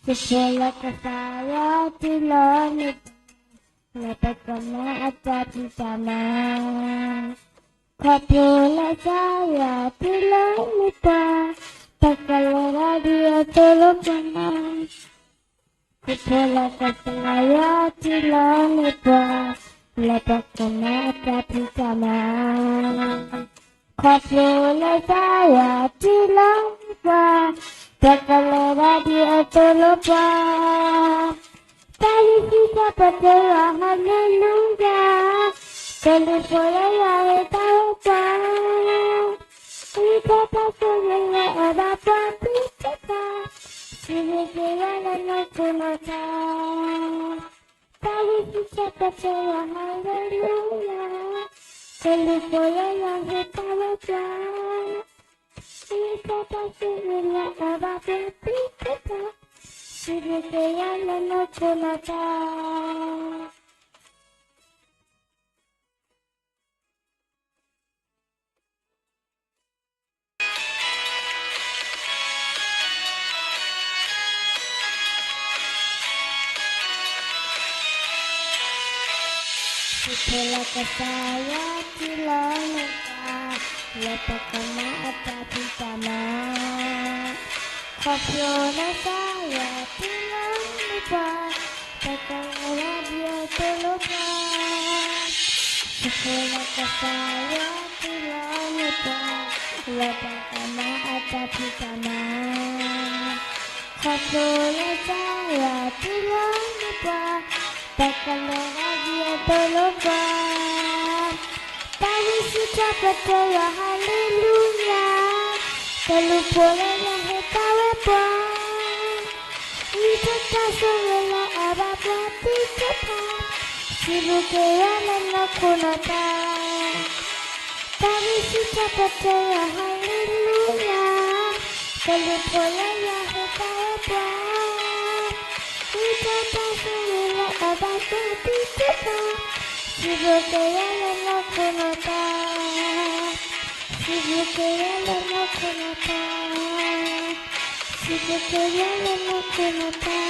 ပဖိလၢကစၢ်ယွၤတ့လီၤန့ၢ်ပှၤ, လၢပကမၤအတၢ်ဖံးတၢ်မၤ, ခီဖျိလၢကစၢ်ယွၤတ့လီၤန့ၢ်ပှၤ, ပကလဲၤတၢ်ဒ်အသိၣ်လိပှၤ ပဖိလၢကစၢ်ယွၤတ့လီၤန့ၢ်ပှၤ, လၢပကမၤအတၢ်ဖံးတၢ်မၤ, ခီဖျိလၢကစၢ်ယွၤတ့လီၤန့ၢ်ပှၤ, ပကလဲၤတၢ်ဒ်အသိၣ်လိပှၤ တၢ်ဂံၢ်စံးထီၣ်ပတြၢၤယွၤ ဟၤလ့လူယၤ, ကလူၤဖိလၢယွၤဟ့ၣ်တၢ်ဝဲပှၤ, အံၤတၢ်တၢ်ဆိၣ်ဂ့ၤလၢအဘၣ်ပှၤသ့ၣ်တဖၣ်, စံးဘျုးက့ၤယွၤလၢနီၢ်ခိနီၢ်သး, တၢ်ဂံၢ်စံးထီၣ်ပတြၢၤယွၤ ဟၤလ့လူယၤ, ကလူၤဖိလၢယွၤဟ့ၣ်တၢ်ဝဲပှၤ အံၤတၢ်တၢ်ဆိၣ်ဂ့ၤလၢအဘၣ်ပှၤသ့ၣ်တဖၣ်, စံးဘျုးက့ၤယွၤလၢနီၢ်ခိနီၢ်သး. ပဖိလၢကစၢ်ယွၤတ့လီၤန့ၢ်ပှၤ, လၢပကမၤအတၢ်ဖံးတၢ်မၤ, ခီဖျိလၢကစၢ်ယွၤတ့လီၤန့ၢ်ပှၤ, ပကလဲၤတၢ်ဒ်အသိၣ်လိပှၤ ပဖိလၢကစၢ်ယွၤတ့လီၤန့ၢ်ပှၤ, လၢပကမၤအတၢ်ဖံးတၢ်မၤ, ခီဖျိလၢကစၢ်ယွၤတ့လီၤန့ၢ်ပှၤ, ပကလဲၤတၢ်ဒ်အသိၣ်လိပှၤ တၢ်ဂံၢ်စံးထီၣ်ပတြၢၤယွၤ ဟၤလ့လူယၤ, ကလူၤဖိလၢယွၤဟ့ၣ်တၢ်ဝဲပှၤ, အံၤတၢ်တၢ်ဆိၣ်ဂ့ၤလၢအဘၣ်ပှၤသ့ၣ်တဖၣ်, စံးဘျုးက့ၤယွၤလၢနီၢ်ခိနီၢ်သး, တၢ်ဂံၢ်စံးထီၣ်ပတြၢၤယွၤ ဟၤလ့လူယၤ, ကလူၤဖိလၢယွၤဟ့ၣ်တၢ်ဝဲပှၤ အံၤတၢ်တၢ်ဆိၣ်ဂ့ၤလၢအဘၣ်ပှၤသ့ၣ်တဖၣ်, စံးဘျုးက့ၤယွၤလၢနီၢ်ခိနီၢ်သး, စံးဘျုးက့ၤယွၤလၢနီၢ်ခိနီၢ်သး, စံးဘျုးက့ၤယွၤလၢနီၢ်ခိနီၢ်သး.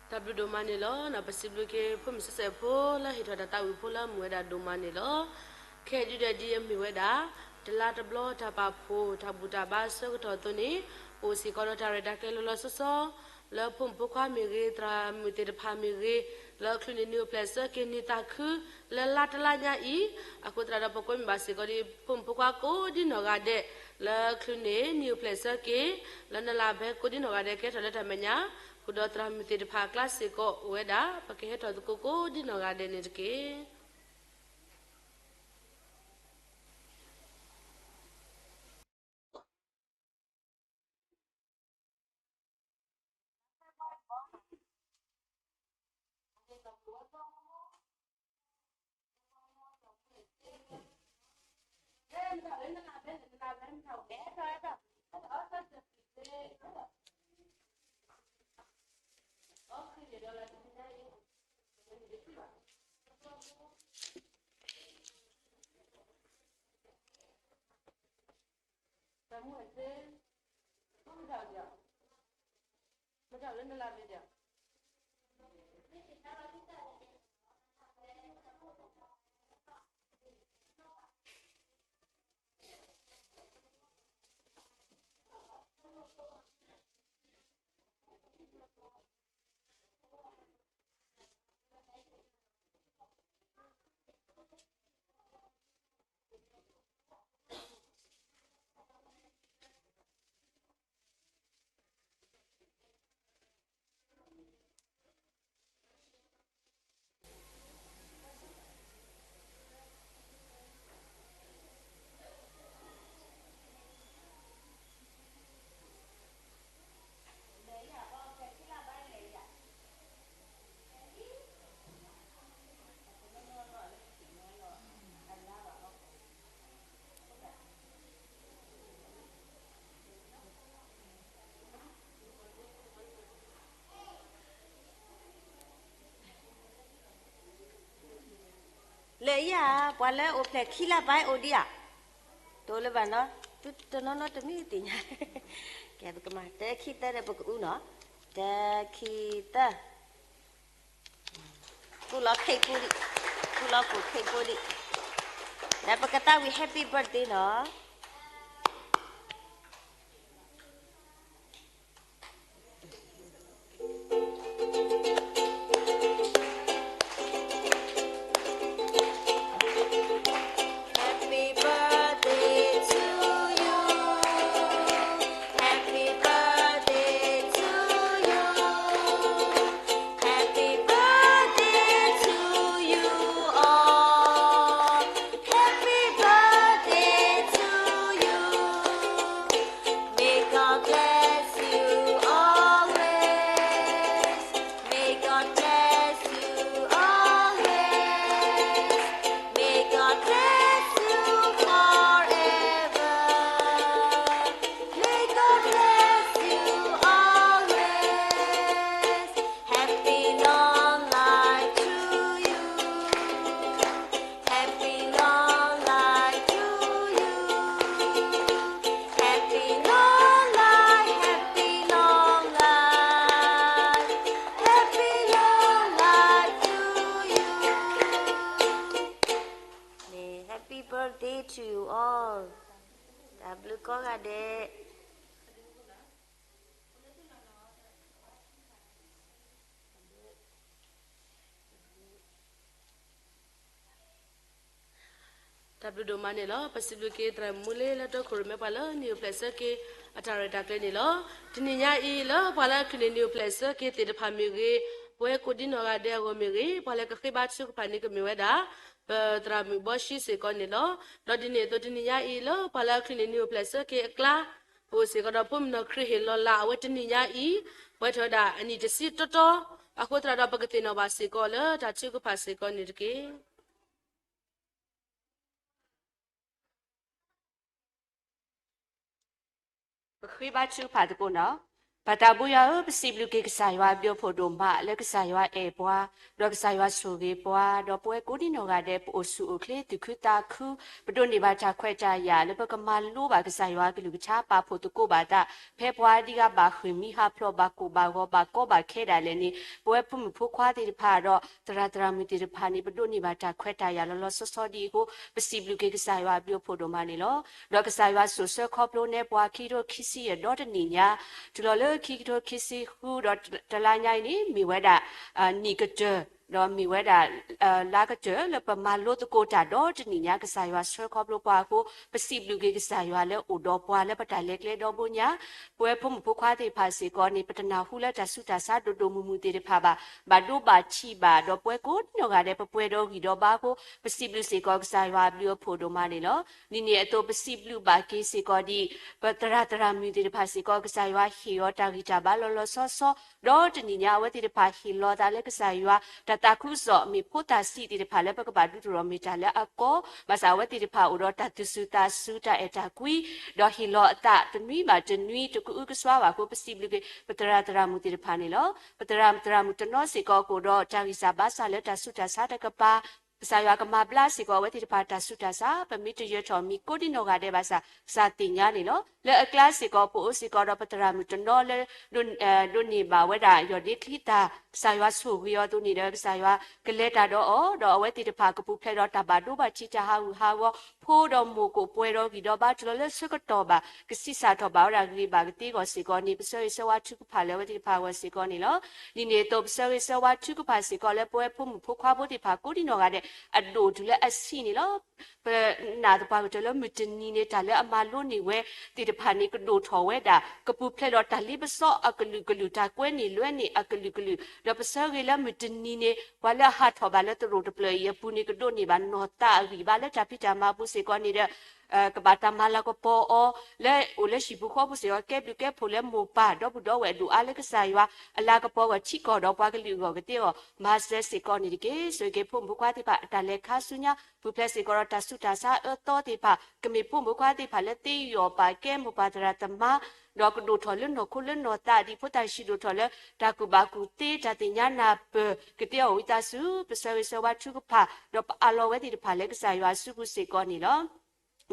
တၢ်ဘျုးဒိၣ်မးန့ၣ်လီၤ. ပစံးဘျုးက့ၤဖိမုၣ်စဲးဖိလၢဟ့ၣ်ထီၣ်တၢ်သးဝံၣ်ဖိလၢမုာ်ဝဲဒၣ်ဒိၣ်မးန့ၣ်လီၤ. ခဲအံၤဒုးဒီးဒ်အမ့ၢ်ဝဲဒၣ် တလါတဘျီတၢ်ပာ်ဖှိၣ်တၢ်ဘူၣ်တၢ်ဘါအဆၢကတီၢ်အသိးန့ၣ် အိၣ်စ့ၢ်ကီးဒီးတၢ်ရဲၣ်တၢ်ကျဲၤလီၤလီၤဆီဆီ လၢဖိမုၣ်ဖိခွါမ့ၢ်ဂ့ၤ သရၣ်မုၣ်သ့ၣ်တဖၣ်မ့ၢ်ဂ့ၤ လၢချုးန့ၢ်နံၣ်အိၣ်ဖျဲၣ်ဆၢက့ၤနံၣ်သးခု လၢလါတလါညါအံၤ အဃိသတးဒီး ပကိးမ့ၢ်ဘၣ်စ့ၢ်ကီးဒ်ဖိမုၣ်ဖိခွါကိးဒ်နီၢ်ဂၤဒဲး လၢချုးန့ၢ်နံၣ်အိၣ်ဖျဲၣ်ဆၢက့ၤ လၢနလၢ်ဖဲကိးဒ်နီၢ်ဂၤဒဲးကဟဲထီၣ်လၢတၢ်မဲာ်ညါ ဃုာ်ဒီးသရၣ်မုၣ်သ့ၣ်တဖၣ်အကျါစ့ၢ်ကီးအိၣ်ဝဲဒၣ် ပကဟဲထီၣ်သကိးကိးဒ်နီၢ်ဂၤဒဲးန့ၣ်တက့ၢ်. လၢယၤ ပှၤလၢအိၣ်ဖျဲၣ်ခံလါဘၣ်အိၣ်ဒံးဧါ, တအိၣ်လၢၤဘၣ်နီၤ, တနီၤနီၤတမ့ၢ်သ့ၣ်ညါ, ကဲပကမၤတၢခံသၢဒီးပကအူနီၤ, တၢခံသၢ, ကူၣ်လီၤခိၣ်ဖိဒံး, ကူၣ်လီၤခိၣ်ခိၣ်ဖိဒံး, ဒီးပကသးဝံၣ် Happy birthday နီၤ. Happy birthday to you. Happy birthday to you. Happy birthday to you all. Happy birthday to you. May God bless you always. May God bless you always. May God bless you forever. May God bless you always. Happy long life to you. Happy long life to you. Happy long life, happy long life. Happy long life to you. န့ၣ် Happy birthday to you all. တၢ်ဘျုးကိးဂၤဒဲး. တၢ်ဘျုးဒိၣ်မးန့ၣ်လီၤ. ပစံးဘျုးက့ၤသရၣ်မုၣ်လ့လၢတိခိၣ်ရိၣ်မဲ ပှၤလၢနံၣ်အိၣ်ဖျဲၣ်ဆၢက့ၤအတၢ်ရဲၣ်တၢ်ကျဲၤန့ၣ်လီၤ. တနံၤညါအံၤလၢပှၤလၢအချုးန့ၢ်နံၣ်အိၣ်ဖျဲၣ်ဆၢက့ၤသ့ၣ်တဖၣ်မ့ၢ်ဂ့ၤ, ပဝဲကိးဒံနီၢ်ဂၤဒဲးအဂီၢ်မ့ၢ်ဂ့ၤ, ပှၤလၢကဃ့ဘါထုကဖၣ်န့ၣ်ကမ့ၢ်ဝဲဒၣ် ပသရၣ်မုၣ်ဘီၡံစ့ၢ်ကီးန့ၣ်လီၤ. ဒီးဒ်န့ၣ်အသိးတနံၤညါအံၤလၢပှၤလၢအချုးန့ၢ်နံၣ်အိၣ်ဖျဲၣ်ဆၢက့ၤအကျါ ပအိၣ်စ့ၢ်ကီးဒီးဖိမုၣ်နီၢ်ခရံာ်ဟ့ၣ်လီၤလၢ်အဝဲတနံၤညါအံၤ, ပှဲၤထီၣ်ဝဲဒၣ်အနံၣ်တဆံတီတီ, အဃိသတးဒီးပကသ့ၣ်နီၣ်ဘၣ်စ့ၢ်ကီးလၢတၢ်ထုကဖၣ်စ့ၢ်ကီးန့ၣ်တက့ၢ်. ပဃ့ဘါထုကဖၣ်သကိးနီၤ. ပၢ်သးဘိယွၤဧၢ, ပစံးဘျုးက့ၤကစၢ်ယွၤအဘျုးအဖှိၣ်ဒိၣ်မး လၢကစၢ်ယွၤအဲၣ်ပှၤ, ဒီးကစၢ်ယွၤဆိၣ်ဂ့ၤပှၤ, ဒီးပဝဲကိးဒံနီၢ်ဂၤဒဲး ပအိၣ်ဆူၣ်အိၣ်ချ့ သူၣ်ခုသးခု, ပဒိးန့ၢ်ဘၣ်တၢ်ခွဲးတၢ်ယာ် လၢပကမၤလိဘၣ်ကစၢ်ယွၤအကလုၢ်ကထါ ပာ်ဖှိၣ်သကိးဘၣ်သး, ဖဲပှၤဒံးဂၤဘၣ်ဃ့ၢ်မှံဟးဖျိး ဘၣ်ကိၢ်ဘၣ်ဂီၤ ဘၣ်ကီဘၣ်ခဲဒၣ်လဲာ်န့ၣ် ပဝဲဖိမုၣ်ဖိခွါသ့ၣ်တဖၣ်ဒီး သရၣ်သရၣ်မုၣ်သ့ၣ်တဖၣ်န့ၣ် ပဒိးန့ၢ်ဘၣ်တၢ်ခွဲးတၢ်ယာ်လီၤလီၤဆီဆီဒ်အံၤအဃိ ပစံးဘျုးက့ၤကစၢ်ယွၤအဘျုးအဖှိၣ်ဒိၣ်မးန့ၣ်လီၤ. ဒီးကစၢ်ယွၤစိာ်ဆှၢခီဖျိနဲပှၤ ခံကထိခံဆံယဲၢ်ဒီတနံၣ်ညါ, တုၤလီၤလၢခံကထိခံဆံဃုဒီးတလါညါအံၤန့ၣ် မ့ၢ်ဝဲဒၣ် နံၣ်ကတၢၢ်, ဒီးမ့ၢ်ဝဲဒၣ် လါကတၢၢ်လၢပမၤလိသကိးတၢ်ဒီတနံၣ်ညါ ကစၢ်ယွၤဆှၢခီဖျိပှၤအဃိ ပစံးဘျုးက့ၤကစၢ်ယွၤလၢအိၣ်ဒီးပှၤလၢပတၢ်လဲၤကျဲဒီဘိညါ, ပဝဲဖိမုၣ်ဖိခွါသ့ၣ်တဖၣ်စ့ၢ်ကီးန့ၣ် ပတနၢ်ဟူလၢတၢ်ဆူးတၢ်ဆါဒိၣ်ဒိၣ်မုၢ်မုၢ်သ့ၣ်တဖၣ်ဘၣ်, ဘၣ်ဒိဘၣ်ထံးဘၣ်, ဒီးပဝဲကိးနီၢ်ဂၤဒဲး ပပှဲၤဒီးဂံၢ်ဒီးဘါအဃိ ပစံးဘျုးစ့ၢ်ကီးကစၢ်ယွၤအဘျုးအဖှိၣ်ဒိၣ်မးန့ၣ်လီၤ. ဒ်န့ၣ်အသိးပစံးဘျုးဘၣ်က့ၤစ့ၢ်ကီးဒ် ပသရၣ်သရၣ်မုၣ်သ့ၣ်တဖၣ်စ့ၢ်ကီး ကစၢ်ယွၤဟ့ၣ်အီၤတၢ်ဂံၢ်တၢ်ဘါလီၤလီၤဆီဆီ, ဒီးတနံၣ်ညါအဝဲသ့ၣ်တဖၣ်ဟ့ၣ်လီၤသးလၢကစၢ်ယွၤ တၢ်သးခုကစီၣ် မ့ၢ်ဖိသၣ်ဆံးသ့ၣ်တဖၣ်လၢပကဘၣ်ဒုးတရီၣ်မ့ၢ်တၢ်လၢအကီ, ဘၣ်ဆၣ်အဝဲသ့ၣ်တဖၣ်အိၣ်ဒီးတၢ်သူၣ်စူၤသးစူၤ တၢ်အဲၣ်တၢ်ကွံ, ဒီးဟ့ၣ်လီၤအသးတနွံဘၣ်တနွံ တကအုကစွါဘၣ်အဃိ ပစံးဘျုးက့ၤ ပသရၣ်သရၣ်မုၣ်သ့ၣ်တဖၣ်န့ၣ်လီၤ. ပသရၣ်သရၣ်မုၣ်တနီၤစ့ၢ်ကီးကအိၣ်ဒီးတၢ်ဂံၢ်စၢ်ဘါစၢ်လၢတၢ်ဆူးတၢ်ဆါတကပၤ, ကစၢ်ယွၤကမၤဘျါစ့ၢ်ကီးအဝဲသ့ၣ်တဖၣ်တၢ်ဆူးတၢ်ဆါ, ပမ့ၢ်တယၢၤထီၣ်မံၤကိးဒံနီၢ်ဂၤဒဲးဘၣ်ဆၣ် ကစၢ်သ့ၣ်ညါန့ၣ်လီၤ. လၢအကျါစ့ၢ်ကီး ပအိၣ်စ့ၢ်ကီးဒီးပသရၣ်မုၣ်တနီၤလၢ ဒိးန့ၢ်ဘၣ်ဝဲဒၣ် ယီၢ်ဒ့ချံသၣ်, ကစၢ်ယွၤဆိၣ်ဂ့ၤအီၤအသိးန့ၣ်ဒီး ကစၢ်ယွၤကလဲၤတၢ်ဒီးအီၤ, ဒီးအဝဲသ့ၣ်တဖၣ်ကပူၤဖျဲးဒီးတၢ်ဘၣ်ဒိဘၣ်ထံး တၢ်ဟးဂူာ်ဟးဂီၤ, ဖိဒီးမိၢ်ကအိၣ်ပှဲၤဒီးဂံၢ်ဒီးဘါတုၤလီၤလၢဆၢကတီၢ်ဘၣ် ကဆံးစၢ်ထီၣ်ဘၣ်ဝဲဒၣ်ဂ့ၤဘၣ်ကသ့အဂီၢ်စ့ၢ်ကီးန့ၣ် ပဆၢဂ့ၤဆၢဝါထုကဖၣ်လၢအဝဲသ့ၣ်တဖၣ်အဂီၢ်စ့ၢ်ကီးန့ၣ်လီၤ. ဒ်န့ၣ်အသိး ပဆၢဂ့ၤဆၢဝါထုကဖၣ်စ့ၢ်ကီးလၢပဝဲဖိမုၣ်ဖိခွါဖိသ့ၣ်တဖၣ်ကိးဒံနီၢ်ဂၤဒဲး အဒိၣ်တုၤလၢအဆံးန့ၣ်လီၤ. ပနာ်သပှၢ်ကတၢၢ်လၢမုၢ်တနံၤန့ၣ် တၢ်လၢအမၤလိန့ၢ်ဝဲသ့ၣ်တဖၣ်န့ၣ် ကဒိၣ်ထီၣ်ဝဲဒၣ် ကပူၤဖျဲးဒီးတၢ်လ့ပစီအကလုာ်ကလုာ် တၢ်ကွဲန့ၢ်လွဲန့ၢ်အကလုာ်ကလုာ်, ဒီးပဆၢဂ့ၤလၢမုၢ်တနံၤန့ၣ် ပှၤလၢအဟးထီၣ်ဘၣ်လၢသရိာ်တဖျၢၣ်အံၤအပူၤန့ၣ် ကဒိးန့ၢ်ဘၣ်နီၢ်သးအဂံၢ်ဘါလၢတၢ်ဖံးတၢ်မၤအပူၤစ့ၢ်ကီးန့ၣ်ဒီး ကဘၣ်တၢ်မၤလၤကပီၤအီၤ လၢအိၣ်လၢဟံၣ်ပူၤဃီပူၤစ့ၢ်ကီး ကဲဘျုးကဲဖှိၣ်လၢမိၢ်ပၢ်ဒီပုၢ်ဒီဝဲၢ်ဒိၣ်အါလၢကစၢ်ယွၤအလၤကပီၤအဂီၢ် ထံကီၢ်ဒီးပှၤကလုာ်အဂီၢ်ကသ့အဂီၢ် မၤစၢၤစ့ၢ်ကီးန့ၣ်တက့ၢ်. ဆိၣ်ဂ့ၤက့ၤဖိမုၣ်ဖိခွါသ့ၣ်တဖၣ် အတၢ်လဲၤခါဆူညါ ပူၤဖျဲးစ့ၢ်ကီးဒီးတၢ်ဆူးတၢ်ဆါအၢသီသ့ၣ်တဖၣ် ကမ့ၢ်ဖိမုၣ်ဖိခွါသ့ၣ်တဖၣ်လၢသ့ယီၣ်ပာ်ကဲမိၢ်ပၢ်သရၣ်သမါ ဒီးကဒိၣ်ထီၣ်လၢနီၢ်ခိလၢနီၢ်သး ဒ်ဖိသၣ်ယ့ၣ်ၡူးဒိၣ်ထီၣ်လၢ တၢ်ကူၣ်ဘၣ်ကူၣ်သ့ တၢ်သ့ၣ်ညါနၢ်ပၢၢ်ကသ့အဂီၢ် ဝံသးစူၤ ပဆၢဂ့ၤဆၢဝါထုကဖၣ် ဒီးပအးလီၤဝဲသ့ၣ်တဖၣ်လၢကစၢ်ယွၤအစုပူၤစ့ၢ်ကီးန့ၣ်လီၤ.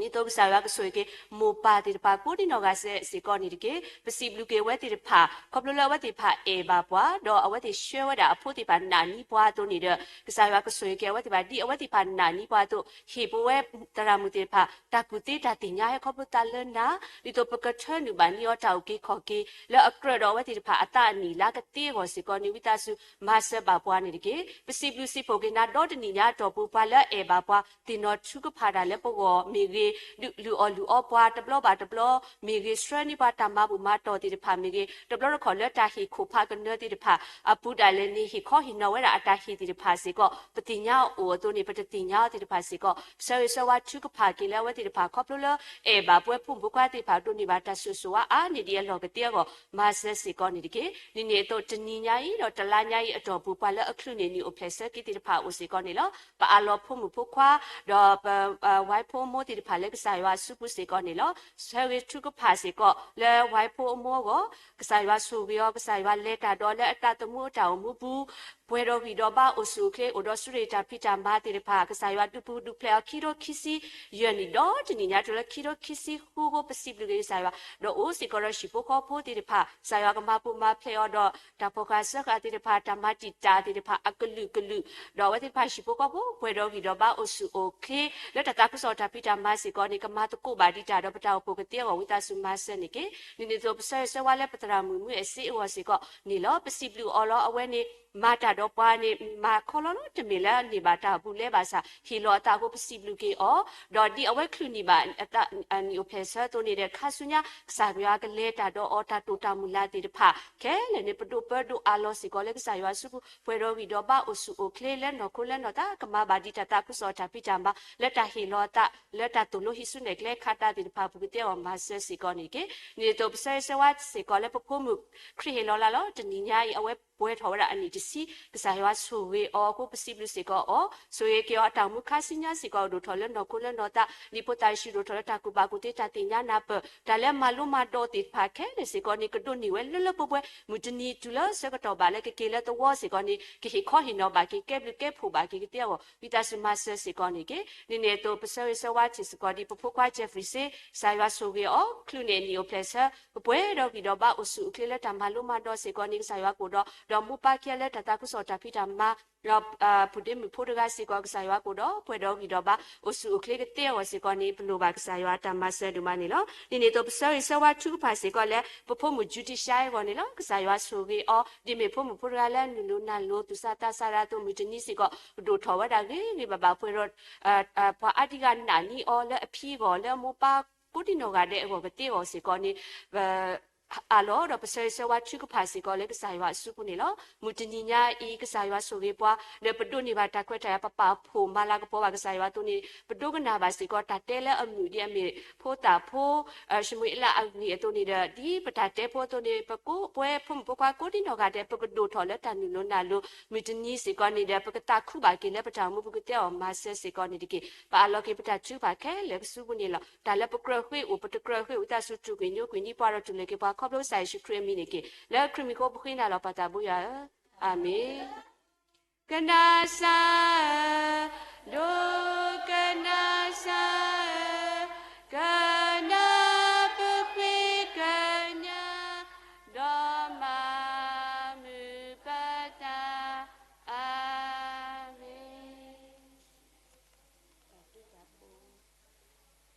ဒ်သိးကစၢ်ယွၤကဆိၣ်ဂ့ၤက့ၤ မိၢ်ပၢ်သ့ၣ်တဖၣ် ကိးဒံနီၢ်ဂၤစဲးစ့ၢ်ကီးန့ၣ်တက့ၢ်. ပစံးဘျုးက့ၤအဝဲသ့ၣ်တဖၣ် ခီဖျိလၢအဝဲသ့ၣ်တဖၣ်အဲၣ်ဘၣ်ပှၤ ဒီးအဝဲသ့ၣ်ဆှၢဝဲဒၣ်အဖိသ့ၣ်တဖၣ် နာ်န့ၢ်ပှၤအသိးန့ၣ်ဒီး ကစၢ်ယွၤကဆိၣ်ဂ့ၤက့ၤအဝဲသ့ၣ်တဖၣ် ဒ်အဝဲသ့ၣ်တဖၣ်နာ်န့ၢ်ပှၤအသိး ဟ့ၣ်ပဝဲသရၣ်မုၣ်သ့ၣ်တဖၣ် တၢ်ကူၣ်သ့တၢ်သ့ၣ်ညါဟဲခီဖျိသးလၢနၤ ဒ်သိးပကထၢနုာ်ဘၣ်န့ၢ်အီၤတၢ်အုၣ်က့ၤခီၣ်က့ၤ လၢအကြၢးဒီးအဝဲသ့ၣ်တဖၣ်အသးအနံၣ်လါကသ့အဂီၢ်စ့ၢ်ကီးန့ၣ် ဝံသးစူၤ မၤစၢၤဘၣ်ပှၤန့ၣ်တက့ၢ်. ပစံးဘျုးစံးဖှိၣ်က့ၤနၤဒီတနံၣ်ညါအတီၢ်ပူၤ ပှၤလၢအအဲၣ်ဘၣ်ပှၤ သ့ၣ်နီၣ်ထုကဖၣ်တၢ်လၢပဂီၢ်မ့ၢ်ဂ့ၤ, ဒုးလုၢ်အီၣ်လုၢ်အီပှၤတဘျီဘၣ်တဘျီမ့ၢ်ဂ့ၤ, ဆှၢန့ၢ်ပှၤတၢ်မၤဘူၣ်မၤတီၢ်သ့ၣ်တဖၣ်မ့ၢ်ဂ့ၤ, တဘျီတခီၣ်လၢတၢ်ဟ့ၣ်ခိၣ်ဖးကနၢသ့ၣ်တဖၣ်အပူၤဒၣ်လဲာ်န့ၣ် ဟ့ၣ်ခီဟ့ၣ်နီၤဝဲဒၣ်အတၢ်ဟ့ၣ်သ့ၣ်တဖၣ်စ့ၢ်ကီး ပသ့ၣ်ညါအီၤအိၣ်အသိးန့ၣ် ပတသ့ၣ်ညါအီၤသ့ၣ်တဖၣ်စ့ၢ်ကီး ပဆၢဂ့ၤဆၢဝါထုကဖၣ်က့ၤလၢအဝဲသ့ၣ်တဖၣ် ခီဖျိလၢအဲၣ်ဘၣ်ပဝဲဖိမုၣ်ဖိခွါသ့ၣ်တဖၣ် ဒိးန့ၢ်ဘၣ်တၢ်ဆိၣ်ဂ့ၤဆိၣ်ဝါအါန့ၢ်ဒံးအလီၢ်ကသ့အဂီၢ် မၤစၢၤစ့ၢ်ကီးန့ၣ်တက့ၢ်. ဒ်န့ၣ်အသိး တနံၤညါအံၤ ဒီးတလါညါအံၤအတီၢ်ပူၤ ပှၤလၢအချုးန့ၢ်နံၣ်အိၣ်ဖျဲၣ်ဆၢက့ၤသ့ၣ်တဖၣ်အအိၣ်စ့ၢ်ကီးန့ၣ်လီၤ. ပအးလီၤဖိမုၣ်ဖိခွါ ဒီးပဝဲဖိမိၢ်သ့ၣ်တဖၣ်လၢကစၢ်ယွၤအစုပူၤစ့ၢ်ကီးန့ၣ်လီၤ. ဆၢဂ့ၤထုကဖၣ်စ့ၢ်ကီးလၢဝဲဖိအမိၢ်အဂီၢ် ကစၢ်ယွၤဆိၣ်ဂ့ၤအီၤ ကစၢ်ယွၤလဲၤတၢ်ဒီးလၢအတၢ်သမူအတၢ်အိၣ်မူပူၤ ပှဲၤဒီးဂံၢ်ဒီးဘါအိၣ်ဆူၣ်အိၣ်ချ့ အိၣ်ဒီးဆူးရ့ၣ်တၢ်ဖံးတၢ်မၤသ့ၣ်တဖၣ် ကစၢ်ယွၤဒုးပူၤဒုးဖျဲးအီၤ ခံထိခံဆံယဲၢ်နံၣ် ဒီးတနံၣ်ညါတုၤလၢခံထိခံဆံဃုဃိ ပစံးဘျုးက့ၤကစၢ်ယွၤ ဒီးအိၣ်စ့ၢ်ကီးဒီးဟံၣ်ဖိဃီဖိသ့ၣ်တဖၣ် ကစၢ်ယွၤကမၤပူၤမၤဖျဲးအီၤဒီး တၢ်ဖီၣ်ဃာ်စၢဃာ်သ့ၣ်တဖၣ် တၢ်မၤတံာ်တာ်သ့ၣ်တဖၣ် အကလုာ်ကလုာ် ဒီးအဝဲသ့ၣ်တဖၣ်ဟံၣ်ဖိဃီဖိ ပှဲၤဒီးဂံၢ်ဒီးဘါအိၣ်ဆူၣ်အိၣ်ချ့ လၢတၢ်သးခုကစီၣ်တၢ်ဖံးတၢ်မၤစ့ၢ်ကီးန့ၣ် ကမၤသကိးဘၣ်ဒံးတၢ်ဒီးပတၢ်အိၣ်ဖှိၣ်ကသ့အဂီၢ် ဝံသးစူၤမၤစၢၤန့ၣ်တက့ၢ်. ဒ်န့ၣ်အသိး ပဆၢဂ့ၤဆၢဝါလၢပသရၣ်မုၣ်မုၢ်အဲၣ်စ့အဂီၢ်စ့ၢ်ကီးန့ၣ်လီၤ. ပစံးဘျုးအီၤလီၤ. အဝဲန့ၣ် မၤတၢ်ဒီးပှၤန့ၣ် မၤခီလီၤလီၤ တမ့ၢ်လၢအန့ၢ်ဘၣ်တၢ်အဘူးလဲဘၣ်ဆၣ် ဟ့ၣ်လီၤအသးအဃိ ပစံးဘျုးက့ၤအီၤ ဒီးဒ်အဝဲချုးန့ၢ်ဘၣ်အနံၣ်အိၣ်ဖျဲၣ်ဆၢအသိးန့ၣ်ဒီး ခါဆူညါ ကစၢ်ယွၤကလဲၤတၢ်ဒီးအီၤ တၢ်တိာ်တၢ်မုၢ်လၢ်သ့ၣ်တဖၣ် ခဲလၢာ်န့ၣ် ပဒိးပၢဒိးအးလီၤစ့ၢ်ကီးလၢကစၢ်ယွၤအစုပူၤ ပှဲၤဒီးဂံၢ်ဒီးဘါအိၣ်ဆူၣ်အိၣ်ချ့လၢနီၢ်ခိလၢနီၢ်သး ကမၤဘၣ်ဒံးတၢ်သးခုကစီၣ်တၢ်ဖံးတၢ်မၤ လၢတၢ်ဟ့ၣ်လီၤအသးလၢတၢ်သိၣ်လိဟံးစုနဲၣ်ကျဲခးသးသ့ၣ်တဖၣ်အပူၤကသ့အဂီၢ် မၤစၢၤစ့ၢ်ကီးန့ၣ်တက့ၢ်. ဒ်န့ၣ်အသိး ပဆၢဂ့ၤဆၢဝါစ့ၢ်ကီးလၢပဖိမုၣ် ခရံာ်ဟ့ၣ်လီၤလၢ်လီၤ တနံၤညါအံၤ အဝဲပှဲၤထီၣ်ဝဲဒၣ်အနံၣ်တဆံ ကစၢ်ယွၤဆိၣ်ဂ့ၤအီၤအဃိ ပစံးဘျုးစ့ၢ်ကီးအီၤ ဆိၣ်ဂ့ၤက့ၤအီၤ အတၢ်အိၣ်မူခါဆူညါစ့ၢ်ကီး ကဒိၣ်ထီၣ်လၢနီၢ်ခိလၢနီၢ်သး ဒ်ဖိသၣ်ယ့ၣ်ၡူးဒိၣ်ထီၣ်လၢတၢ်ကူၣ်ဘၣ်ကူၣ်သ့ တၢ်သ့ၣ်ညါနၢ်ပၢၢ် တၢ်လၢမၤလိမၤဒိးသ့ၣ်တဖၣ်ခဲလၢာ်စ့ၢ်ကီးန့ၣ် ကဒိးန့ၢ်ဝဲလၢလၢပှဲၤပှဲၤ မုၢ်တနံၤတုၤလၢဆၢကတီၢ်ဘၣ်လၢကက့ၤလၢသဝီစ့ၢ်ကီးန့ၣ် ကဟ့ၣ်ခီဟ့ၣ်နီၤဘၣ်က့ၤ ကဲဘျုးကဲဖှိၣ်ဘၣ်က့ၤကသ့အဂီၢ် ဝံသးစူၤမၤစၢၤစ့ၢ်ကီးန့ၣ်တက့ၢ်. ဒ်န့ၣ်အသိး ပဆၢဂ့ၤဆၢဝါထံၣ်စ့ၢ်ကီးဒ်ပဖိခွါ Jeffrey စ့ၢ် ကစၢ်ယွၤဆိၣ်ဂ့ၤအီၤ ချုးန့ၢ်အနံၣ်အိၣ်ဖျဲၣ်ဆၢ ပပှဲၤဒီးဂံၢ်ဒီးဘါအိၣ်ဆူၣ်အိၣ်ချ့လၢတၢ်မၤလိမၤဒိးစ့ၢ်ကီးန့ၣ် ကစၢ်ယွၤကအိၣ်ဒီး ဒီးမိၢ်ပၢ်ခံဂၤလၢတၢ်သးခုကစီၣ်တၢ်ဖံးတၢ်မၤ ဒီးဖုဒ့မုၣ်ဖိတဂၤစ့ၢ်ကီး ကစၢ်ယွၤကအိၣ်ဒီး ပှဲၤဒီးဂံၢ်ဒီးဘါအိၣ်ဆူၣ်အိၣ်ချ့ကသ့အဂီၢ်စ့ၢ်ကီးန့ၣ် ပလိၣ်ဘၣ်ကစၢ်ယွၤအတၢ်မၤစၢၤဒိၣ်မးန့ၣ်လီၤ. ဒ်န့ၣ်အသိး ပဆၢဂ့ၤဆၢဝါထုကဖၣ်စ့ၢ်ကီးလၢ ပဖိမုၣ် Judy Shai အဂီၢ်န့ၣ်လီၤ. ကစၢ်ယွၤဆိၣ်ဂ့ၤအီၤ ဒ်မ့ၢ်ဖိမုၣ်ဖိတဂၤလၢနုာ်လီၤနၢ်လီၤသူၣ်စၢ်သးစၢ်ဒၣ်သိး မုၢ်တနံၤစ့ၢ်ကီး ကဒိၣ်ထီၣ်ဝဲဒၣ်ဂ့ၤဂ့ၤဘၣ်ဘၣ် ပှဲၤဒီး ပှၤအါဒံဂၤနာ်န့ၢ်အီၤလၢအဖံအဂီၢ် လၢအမိၢ်ပၢ်ကိးဒံနီၢ်ဂၤဒဲးအဂီၢ်ကသ့အဂီၢ်စ့ၢ်ကီးန့ၣ် အးလီၤဒီးပဆၢဂ့ၤဆၢဝါထုကဖၣ်စ့ၢ်ကီးလၢကစၢ်ယွၤအစုပူၤန့ၣ်လီၤ. မုၢ်တနံၤညါအံၤ ကစၢ်ယွၤဆိၣ်ဂ့ၤပှၤ လၢပဒိးန့ၢ်ဘၣ်တၢ်ခွဲးတၢ်ယာ် ပပာ်ဖှိၣ်မၤလၤကပီၤဘၣ်ကစၢ်ယွၤအသိးန့ၣ် ပဒိကနၣ်ဘၣ်စ့ၢ်ကီး တၢ်တဲလၢအမုာ်ဒ်အမ့ၢ်ဖိသၣ်ဖိ ၡမူၤအ့လးအဂ့ၢ်အသိးန့ၣ်ဒီး ဒ်ပတၢ်တဲဖိအသိးန့ၣ် ပကိးပဝဲဖိမုၣ်ဖိခွါကိးဒံနီၢ်ဂၤဒဲး ပကဒိၣ်ထီၣ်လၢတၢ်နုာ်လီၤနၢ်လီၤ မုၢ်တနံၤစ့ၢ်ကီးန့ၣ်ဒီး ပကသးခုဘၣ်က့ၤလၢပတၢ်အိၣ်မူပူၤကသ့အဂီၢ် မၤစၢၤစ့ၢ်ကီးန့ၣ်တက့ၢ်. ပအးလီၤက့ၤပတၢ်ထုကဖၣ်ခဲလၢာ်ကစုပူၤန့ၣ်လီၤ. တၢ်လၢပကြၢးဃ့အိၣ် ပတကြၢးဃ့အိၣ် ဝံသးစူၤတူၢ်ကွံာ်ညိကွံာ်န့ၢ်ပှၤဒီးတူၢ်လိာ်က့ၤပှၤ ခီဖျိကစၢ်ယ့ၣ်ၡူးခရံာ်အမံၤန့ၣ်တက့ၢ်. လၢခရံာ်မံၤအဃိပဃ့နၤလီၤ ပၢ်သးဘိယွၤဧၢ, အၤမ့ၣ်. ကနၤစၢ်ဧၢ, ဒိကနၤစၢ်ဧၢ, ကနၢ်ပဃ့ကညး, ဒီးမၤမုာ်ပတၢ်, အၤမ့ၣ်.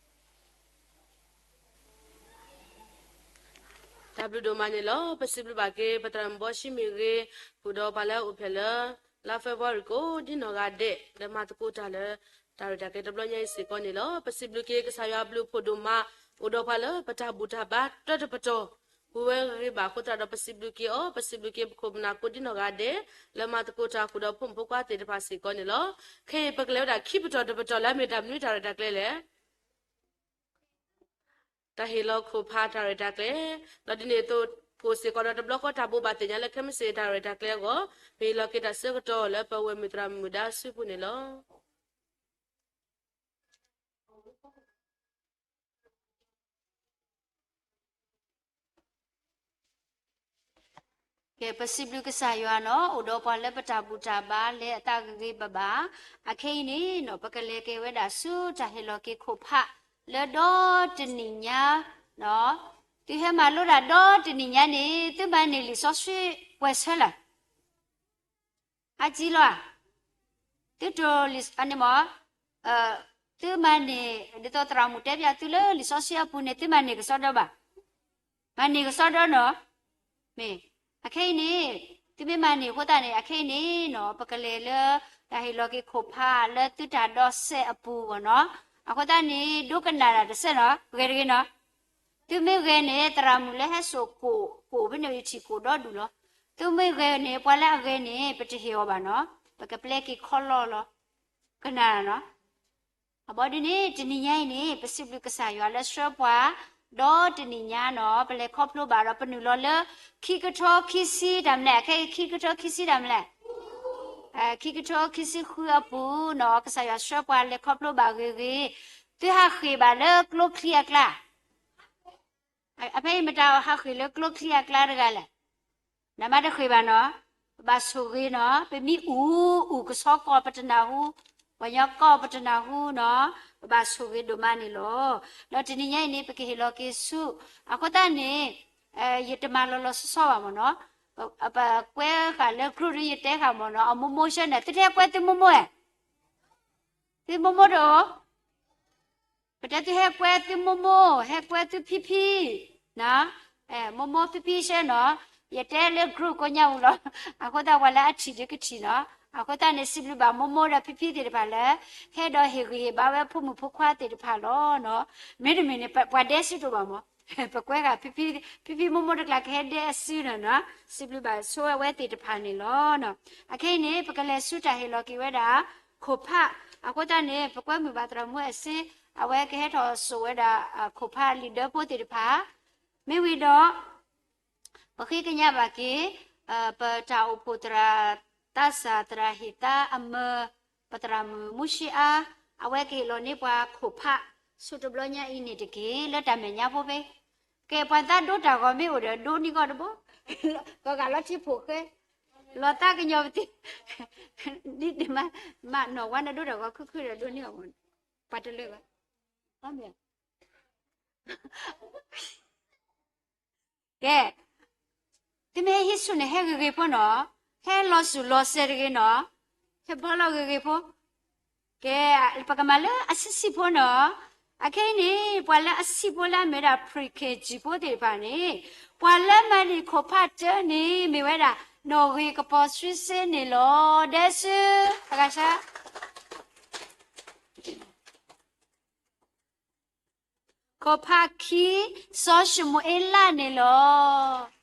တၢ်ဘျုးဒိၣ်မးန့ၣ်လီၤ. ပစံးဘျုးဘၣ်က့ၤ ပသရၣ်မုၣ်ဘီၡံမ့ၢ်ဂ့ၤ, ဃုာ်ဒီးပှၤလၢအအိၣ်ဖျဲၣ်လၢ လါဖ့ၤဘြူၤအါရံၤကိးဒံနီၢ်ဂၤဒဲး လၢမၤသကိးတၢ်လၢ တၢ်ရဲၣ်တၢ်ကျဲၤတဘျီညါအံၤစ့ၢ်ကီးန့ၣ်လီၤ. ပစံးဘျုးက့ၤကစၢ်ယွၤအဘျုးအဖှိၣ်ဒိၣ်မး အိၣ်ဒီးပှၤလၢပတၢ်ဘူၣ်တၢ်ဘါတၢတပတီၢ်, ပဝဲဂ့ၤဘၣ်အဃိသတးဒီး ပစံးဘျုးက့ၤအီၤ, ပစံးဘျုးက့ၤပခိၣ်ပနၢ်ကိးဒံနီၢ်ဂၤဒဲး လၢမၤသကိးတၢ်ဃုာ်ဒီးဖိမုၣ်ဖိခွါသ့ၣ်တဖၣ်စ့ၢ်ကီးန့ၣ်လီၤ. ခဲအံၤပကလဲၤဝဲဒၣ်ခံပတီၢ်တပတီၢ်လၢအမ့ၢ်တၢ်မနုၤတၢ်ရဲၣ်တၢ်ကျဲၤလဲၣ်. တၢ်ဟ့ၣ်လီၤခိၣ်ဖးတၢ်ရဲၣ်တၢ်ကျဲၤ, ဒီးဒ်န့ၣ်အသိး ကိၣ်စ့ၢ်ကီးဒီးတဘျီဃီတၢ်ဘိးဘၣ်သ့ၣ်ညါလၢခဲမုၢ်ဆ့ၣ်တၢ်ရဲၣ်တၢ်ကျဲၤအဂီၢ်, ပဟ့ၣ်လီၤက့ၤတၢ်ဆၢကတီၢ်လၢပဝဲၢ်မုၣ်သရၣ်မုၣ်ဒါစုပူၤန့ၣ်လီၤ. ကဲ ပစံးဘျုးကစၢ်ယွၤနီၤ အိၣ်ဒီးပှၤလၢပတၢ်ဘူၣ်တၢ်ဘါလၢအသးဂ့ၤဂ့ၤဘၣ်ဘၣ်, အခဲအံၤန့ၣ်နီၤ ပကလဲၤက့ၤဝဲဒၣ်ဆူတၢ်ဟ့ၣ်လီၤက့ၤခိၣ်ဖးလၢဒီတနံၣ်ညါ, သုဟဲမၤလိဒၣ်ဒီတနံၣ်ညါန့ၣ် သုမၤန့ၢ်လံာ်စီဆှံပှဲၤဆၢလၢာ် အါကံလီၤဧါ, သုတိၢ်လံာ်န့ၣ်မ့ၢ်, သုမၤန့ၢ် ဒ်သိးသရၣ်မုၣ်တဲပျးသုလၢလံာ်စီဆှံအပူၤန့ၣ် သုမၤန့ၢ်ကစီဒီဘၣ်, မၤန့ၢ်ကစီဒီနီၤ, မ့ၢ်, အခဲအံၤန့ၣ် သုမ့ၢ်မၤန့ၢ်အဃိသတးန့ၣ် အခဲအံၤန့ၣ်နီၤ ပကလဲၤလၢ တၢ်ဟ့ၣ်လီၤက့ၤခိၣ်ဖးလၢသုတၢ်ဒီးစဲးအပူၤဘၣ်နီၤ, အဃိသတးန့ၣ် ဒိကနၣ်တၢ်တစဲးနီၤ ဂဲၤတဂ့ၤနီၤ သုမ့ၢ်ဂဲၤန့ၣ် သရၣ်မုၣ်လၢဟဲစိာ်ကိၣ် ကိၣ်ဖဲန့ၣ် ယထံၣ်ကိၣ်ဒီဒူၣ်လီၤ. သုမ့ၢ်ဂဲၤန့ၣ် ပှၤလၢအဂဲၤန့ၣ် ပတဟ့ၣ်အီၤဘၣ်နီၤ. ပကပျဲက့ၤခီလီလီၤ. ကနၣ်နီၤ. အဘီဒ်န့ၣ် တနံၤညါအံၤန့ၣ် ပစံးဘျုးကစၢ်ယွၤလၢဆှၢပှၤ ဒီးတနံၤညါနီၤ ပလဲၤခီဖျိဘၣ်ဒီးပနုာ်လီၤလၢ ခံကထိခံဆံတၢ်မနုၤလဲၣ်, အခဲအံၤ ခံကထိခံဆံတၢ်မနုၤလဲၣ်, ခံကထိခံဆံဃုအပူၤနီၤ ကစၢ်ယွၤဆှၢပှၤလဲၤခီဖျိဘၣ်ဂ့ၤဂ့ၤ, သုဟးဃ့ၢ်ဘၣ်လၢကျိချံအကျါ အဖဲအံၤမတၤဟးဃ့ၢ်လၢကျိချံအကျါတဂၤလဲၣ်. နမ့ၢ်တဃ့ၢ်ဘၣ်နီၤ, ပဘၣ်ဆိၣ်ဂ့ၤနီၤ, ပမ့ၢ်အူ အူကဆီကီၢ်ပတနၢ်ဟူ, ပှၤကညီကီၢ်ပတနၢ်ဟူနီၤ, ပဘၣ်ဆိၣ်ဂ့ၤဒိၣ်မးန့ၣ်လီၤ. ဒီးတနံၤညါအံၤန့ၣ် ပကဟ့ၣ်လီၤက့ၤဆူ အဃိသတးန့ၣ် ယတမၤလီၤလီၤဆီဆီဘၣ်မ့ၢ်နီၤ, ပကွဲးဃာ်လၢ group ဒ်ယတဲဃာ်မ့ၢ်နီၤ, အမိၢ်မိၢ်ဆၢန့ၣ် သုတဟဲကွဲးသုမိၢ်မိၢ်ဧါ သုမိၢ်မိၢ်တအိၣ်, ပတဲသုဟဲကွဲးသုမိၢ်မိၢ်, ဟဲကွဲးသုဖံဖံ, မိၢ်မိၢ်ဖံဖံဆၢနီၤ, ယတဲလၢ group ကိးညါပူၤလီၤ. အဃိသတးပှၤလၢအထံၣ်ဒုးကထံၣ်နီၤ, အဃိသတးန့ၣ် စံးဘျုးဘၣ်မိၢ်မိၢ်ဒီးဖံဖံသ့ၣ်တဖၣ်လၢ ဟဲဒီးဟ့ၣ်ဂံၢ်ဟ့ၣ်ဘါဝဲဖိမုၣ်ဖိခွါသ့ၣ်တဖၣ်လီၤနီၤ. မ့တမ့ၢ်န့ၣ် ပှၤဒဲစုတအိၣ်ဘၣ်မ့ၢ်, ပကွဲးဃာ်ဖံဖံ, ဖံဖံမိၢ်မိၢ်တကျါကဟဲဒဲအစုနီၤနီၤ, စံးဘျုးဘၣ်ဆိဝဲသ့ၣ်တဖၣ်န့ၣ်လီၤ. အခဲအံၤန့ၣ် ပကလဲၤဆူတၢ်ဟ့ၣ်လီၤက့ၤဝဲဒၣ် ခိၣ်ဖး, အဃိသတးန့ၣ် ပကွဲမုာ်ဘၣ်သရၣ်မုၣ်အစ့, အဝဲကဟဲထီၣ်စိာ်ဝဲဒၣ် ခိၣ်ဖးလံာ်ဒၢဖိသ့ၣ်တဖၣ်, မ့ၢ်ဝံၤဒီး ပဃ့ကညးဘၣ်က့ၤ ပတၢ်အိၣ်ဖှိၣ်သရၣ်သးစၢ်သရၣ်ဟ့ၣ်သါအမၢ ပသရၣ်မုၣ်မူၡ့အါ, အဝဲကဟ့ၣ်လီၤန့ၢ်ပှၤခိၣ်ဖး ဆူတဘျီညါအံၤန့ၣ်တက့ၢ် လၢတၢ်မဲာ်ညါဖိဖဲ ကဲပှၤသးဒိတၢ်ဂီၤမ့ၢ်အိၣ်ဒီး ဒိန့ၢ်ကီၢ်တဘိ, ကဂၤလီၤထံဖိဃဲ, လီၤသးကညီၤပသံ, ဒ်မး, မးနီၢ်ဝါနဒိတၢ်ဂီၤခုၣ်ခုၣ်ဒီးဒိန့ၢ်အီၤမ့ၢ်, ပှၤတလၢာ်ဘၣ်, ကဲ, သုမ့ၢ်ဟဲဟံးဆူၣ်န့ၣ် ဟဲဂ့ၤဂ့ၤဖိနီၤ, ဟဲလီၤစူၣ်လီၤစဲးတဂ့ၤနီၤ, ဟဲဘီလီၤဂ့ၤဂ့ၤဖိ, ကဲ, ပကမၤလၢအဆံးဆံးဖိနီၤ, အခဲအံၤန့ၣ် ပှၤလၢအဆံးဖိလၢအမ့ၢ်ဝဲဒၣ် pre-K G ဖိသ့ၣ်တဖၣ်န့ၣ်, ပှၤလၢမၤန့ၢ်ခိၣ်ဖးတၢန့ၣ် မ့ၢ်ဝဲဒၣ် နီၣ်ဂ့ၤကပီၤစွံစ့န့ၣ်လီၤ. ဒဲစု, ပကဆါ ခိၣ်ဖးခံ, စီၤၡမူၤအ့လးန့ၣ်လီၤ.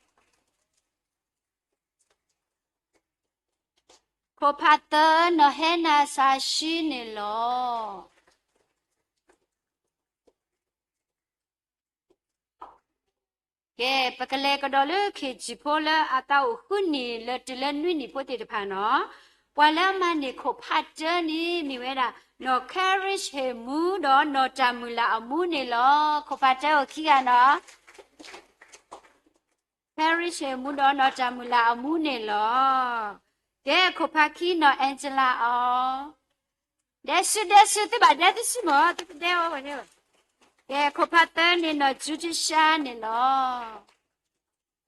ခိၣ်ဖးသၢ, နီၢ်ဟဲနၤစၤၡံန့ၣ်လီၤ. ကဲ, ပကလဲၤကဒီးလၢ K G ဖိလၢအသးအိၣ်ဃုနံၣ်လၢတုၤလၢနွံနံၣ်ဖိသ့ၣ်တဖၣ်နီၤ, ပှၤလၢအမၤန့ၢ်ခိၣ်ဖးတၢန့ၣ် မ့ၢ်ဝဲဒၣ် နီၢ် Cherish ဟ့ၣ်မူဒီးနီၢ်တၢ်မုၢ်လၢ်အမူန့ၣ်လီၤ. ခိၣ်ဖးတၢအိၣ်ခံဂၤနီၤ, Cherish ဟ့ၣ်မူဒီးနီၢ်တၢ်မုၢ်လၢ်အမူန့ၣ်လီၤ. ကဲ, ခိၣ်ဖးခံနီၢ် Angela အီၤ ဒဲစု, ဒဲစု, သုဘၣ်ဒဲသုစုမ့ၢ်, သုကဒဲအီၤဝဲန့ၣ်. ကဲ, ခိၣ်ဖးသၢန့ၣ်နီၢ် Judy Shah န့ၣ်လီၤ.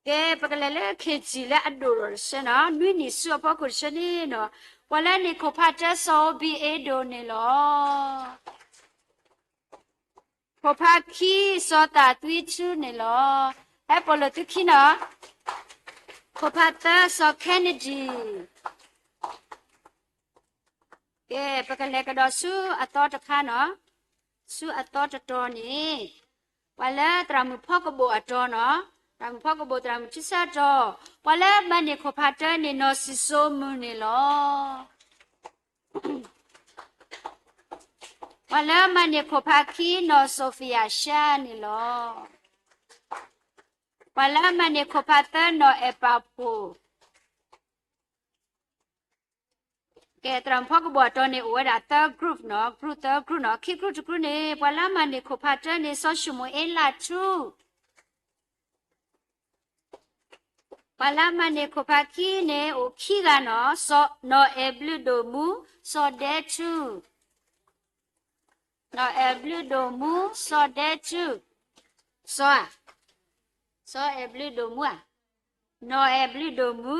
ကဲ, ပကလဲၤလၢ K G လၢအဒိၣ်ထီၣ်တဆၢနီၤ, နွံနံၣ်ဆူအဖီခိၣ်တဆၢန့ၣ်နီၤ, ပှၤလၢန့ၣ်ခိၣ်ဖးတၢစီၤ ဘံၣ်အ့ဒိၣ်န့ၣ်လီၤ. ခိၣ်ဖးခံ စီၤသးသွံထူန့ၣ်လီၤ. ဟဲပိာ်လိာ်သုခံနီၤ, ခိၣ်ဖးသၢစီၤ Kennedy. ကဲ, ပကလဲၤကဒီးဆူအသီတခါနီၤ, ဆူအသီတတီၤန့ၣ်, ပှၤလၢသရၣ်မုၣ်ဖီကဘိၣ်အတီၤနီၤ, သရၣ်မုၣ်ဖီကဘိၣ် သရၣ်မုၣ်ထံဆၢတီၤ, ပှၤလၢမၤန့ၢ်ခိၣ်ဖးတၢန့ၣ် နီၢ်စံၣ်စိမုၢ်န့ၣ်လီၤ. ပှၤလၢအမၤန့ၢ်ခိၣ်ဖးခံ နီၢ်စိဖံယၤရှါန့ၣ်လီၤ. ပှၤလၢအမၤန့ၢ်ခိၣ်ဖးသၢ နီၢ်အဲၣ်ပာ်ဖှိၣ်. ကဲ သရၣ်မုၣ်ဖီကဘီၤအတီၤန့ၣ် အိၣ်ဝဲဒၣ်သၢ group နီၤ, group သၢ group နီၤ, ခံ group တ group န့ၣ် ပှၤလၢအမၤန့ၢ်ခိၣ်ဖးတၢန့ၣ် စီၤၡမူၤအ့လးထူ ပှၤလၢအမၤန့ၢ်ခိၣ်ဖးခံန့ၣ် အိၣ်ခံဂၤနီၤ, စီၤ နီၢ်အဲၣ်ဘျုးဒိၣ်မူ, စီၤဒဲထူ, နီၢ်အဲၣ်ဘျုးဒိၣ်မူ, စီၤဒဲထူ, စီၤဧါ, စီၤအဲၣ်ဘျုးဒိၣ်မူဧါ, နီၢ်အဲၣ်ဘျုးဒိၣ်မူ,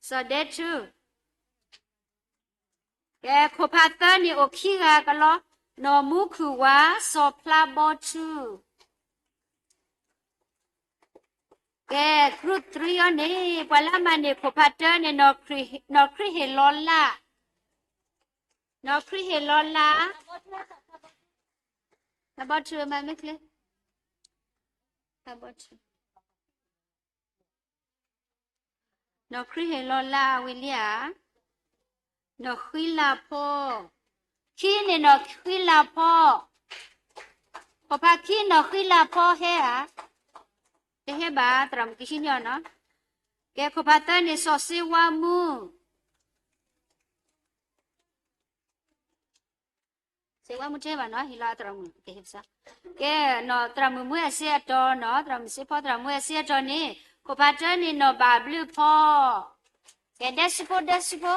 စီၤဒဲထူ ကဲ ခိၣ်ဖးသၢန့ၣ်အိၣ်ခံဂၤကလီ, နီၢ်မူခုၣ်ဝါ, စီၤဖျါဘီထူ. ကဲ group three အံၤန့ၣ် ပှၤလၢအမၤန့ၢ်ခိၣ်ဖးတၢန့ၣ် နီၢ်ခရံာ်ဟ့ၣ်လီၤလၢ်, နီၢ်ခရံာ်ဟ့ၣ်လီၤလၢ်, ဘီထူမၤမ့ၢ်ချ့, ဘီထူ နီၢ်ခရံာ်ဟ့ၣ်လီၤလၢ်အဝံၤလံဧါ, နီၢ်ဃံလၤဖီ, ခံန့ၣ်နီၢ်ဃံလၤဖီ, ခိၣ်ဖးခံနီၢ်ဃံလၤဖီဟဲဧါ, တဟဲဘၣ် သရၣ်မုၣ်ကဟံးန့ၢ်အီၤနီၤ. ကဲ ခိၣ်ဖးသၢန့ၣ် စီၤစ့ဝါမူ စ့ဝါမူတဟဲဘၣ်နီၤ, ဟ့ၣ်လီၤသရၣ်မုၣ်, ကဲ သရၣ်မုၣ်မူအစ့အတီၤနီၤ, သရၣ်မုၣ်စ့ဖီ သရၣ်မုၣ်အစ့အတီၤန့ၣ် ခိၣ်ဖးတၢန့ၣ် နီၢ်ဘၣ်ဘျုးဖီ. ကဲ ဒဲစူဖိ ဒဲစူဖိ,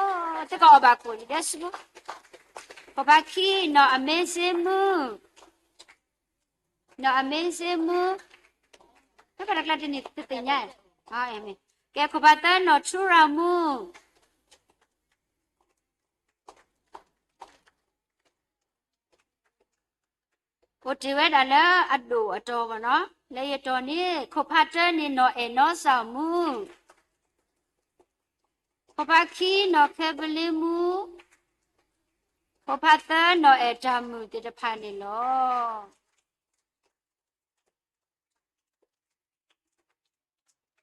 တကအီၣ်ဘၣ်ခိၣ်န့ၣ် ဒဲစူဖိ, ခိၣ်ဖးခံ နီၢ်အမ့စ့မူ, နီၢ်အမ့စ့မူ, ဖဲပှၤတကျါတနံၤတသ့ၣ်ညါ, ကဲ ခိၣ်ဖးသၢ နီၢ်ထူရၤမူ အိၣ်တ့ၢ်ဝဲဒၣ်လၢအဒိၣ်အတီၤဘၣ်နီၤ, လၢယတီၤန့ၣ် ခိၣ်ဖးတၢန့ၣ် နီၢ်အဲၣ်နီစၢ်မူ, ခိၣ်ဖးခံ နီၢ်ခဲပလ့မူ, ခိၣ်ဖးသၢ နီၢ်အဲၣ်တၢ်မုၣ်သ့ၣ်တဖၣ်န့ၣ်လီၤ.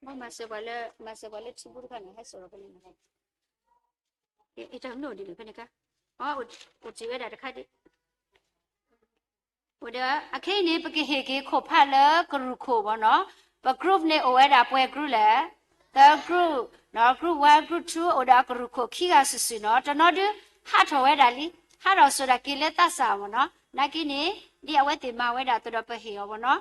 မ့ၢ်မၤစၢၤပှၤလၢ မၤစၢၤပှၤလၢထံဘူတခါန့ၣ် ဟဲစိာ်ဒီးဖဲန့ၣ်, အတၢ်မနုၤအိၣ်ဒ်န့ၣ်ဖဲန့ၣ်ခါ, အိၣ်တ့ၢ်ဝဲဒၣ်တခါဒ် အိၣ်ဒီး အခဲအံၤန့ၣ် ပကဟ့ၣ်က့ၤခိၣ်ဖးလၢကရူၢ်ခိၣ်ဘၣ်နီၤ, ပ group န့ၣ်အိၣ်ဝဲဒၣ်ပှဲၤ group လဲၣ်, သၢ group, group one, group two အိၣ်ဒီးအကရူၢ်ခိၣ်ခံဂၤစုာ်စုာ်နီၤ, တနီၤဒုး ဟးထီၣ်ဝဲဒၣ်လံ, ဟးထီၣ်စိၤဒၣ်က့ၤလၢသးစၢ်မ့ၢ်နီၤ, နာ်က့န့ၣ် ဒ်အဝဲသ့ၣ်မၤဝဲဒၣ်အသိးဒီးပဟ့ၣ်အီၤဘၣ်နီၤ.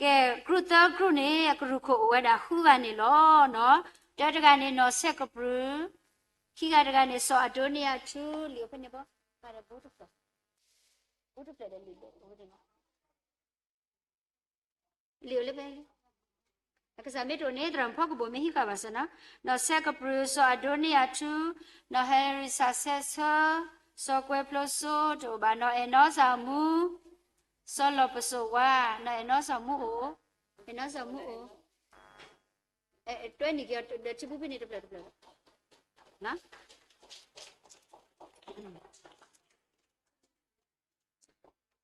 ကဲ group သၢ group န့ၣ် အကရူၢ်ခိၣ်အိၣ်ဝဲဒၣ်ဃုဂၤန့ၣ်လီၤနီၤ, တၢတဂၤန့ၣ် နီၢ်ဆဲးကပြုၢ်, ခံဂၤတဂၤန့ၣ် စီၤအဒိနံယၤထူ လံာ်အိၣ်ဖဲန့ၣ်ဘၣ်, လံာ်အိၣ်လၢဖဲ အကစၢ်မ့ၢ်တအိၣ်န့ၣ် သရၣ်မုၣ်ဖီကဘိၣ်မ့ၢ်ဟံးဃာ်ဘၣ်စၢၤနီၤ, နီၢ်ဆဲးကပြုၢ်, စီၤအဒိနံယၤထူ, နီၢ်ဟဲရံစၢ်ဆဲးဆၢ, စီၤကွဲးဖျိစိ တအိၣ်ဘၣ်, နီၢ်အဲၣ်နီစၢ်မူ, စီၤလီၢ်ပစိာ်ဝါ, နီၢ်အဲၣ်နီစၢ်မူအိၣ်, အဲၣ်နီစၢ်မူအိၣ်, တွဲန့ၢ်က့ၤဒီးထံဘူဖဲန့ၣ်တဖျၢၣ်တဖျၢၣ်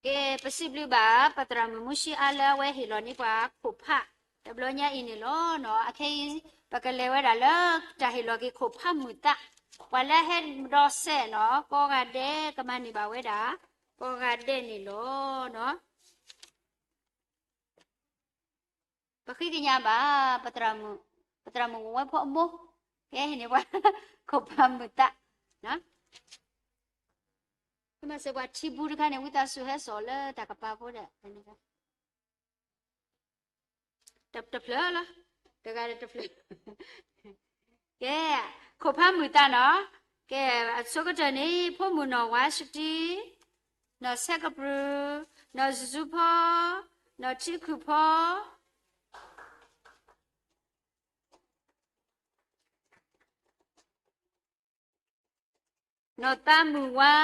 ကဲ ပစံးဘျုးဘၣ် ပသရၣ်မုၣ်မူၡံအါလၢအဝဲဟ့ၣ်လီၤန့ၢ်ပှၤခိၣ်ဖး တဘျီညါအံၤန့ၣ်လီၤနီၤ. အခဲအံၤ ပကလဲၤဝဲဒၣ်လၢတၢ်ဟ့ၣ်လီၤက့ၤခိၣ်ဖးမုာ်သး, ပှၤလၢအဟဲဒီးစဲးနီၤ ကိးဂၤဒဲး ကမၤန့ၢ်ဘၣ်ဝဲဒၣ် ကိးဂၤဒဲးန့ၣ်လီၤနီၤ. ပဃ့ကညးဘၣ် ပသရၣ်မုၣ် ပသရၣ်မုၣ်ဝဲဖိအမိၢ် ကဟ့ၣ်န့ၢ်ပှၤ ခိၣ်ဖးမုာ်သး, မၤစၢၤပှၤထံဘူတခါန့ၣ် ဝံသးစူၤဟဲစိာ်လၢတၢ်ကပၤဖိဒီး တဖျၢၣ်လီၤ, တဂၤဒီးတဖျၢၣ်, ကဲ ခိၣ်ဖးမုာ်သးနီၤ. ကဲ အဆိကတၢၢ်န့ၣ် ဖိမုၣ်နီၢ်ဝါစတံ, နီၢ်ဆဲးကပြုၢ်, နီၢ်စူၤစူၤဖီ, နီၢ်ထံခုၣ်ဖီ နီၢ်သးမုၣ်ဝါ,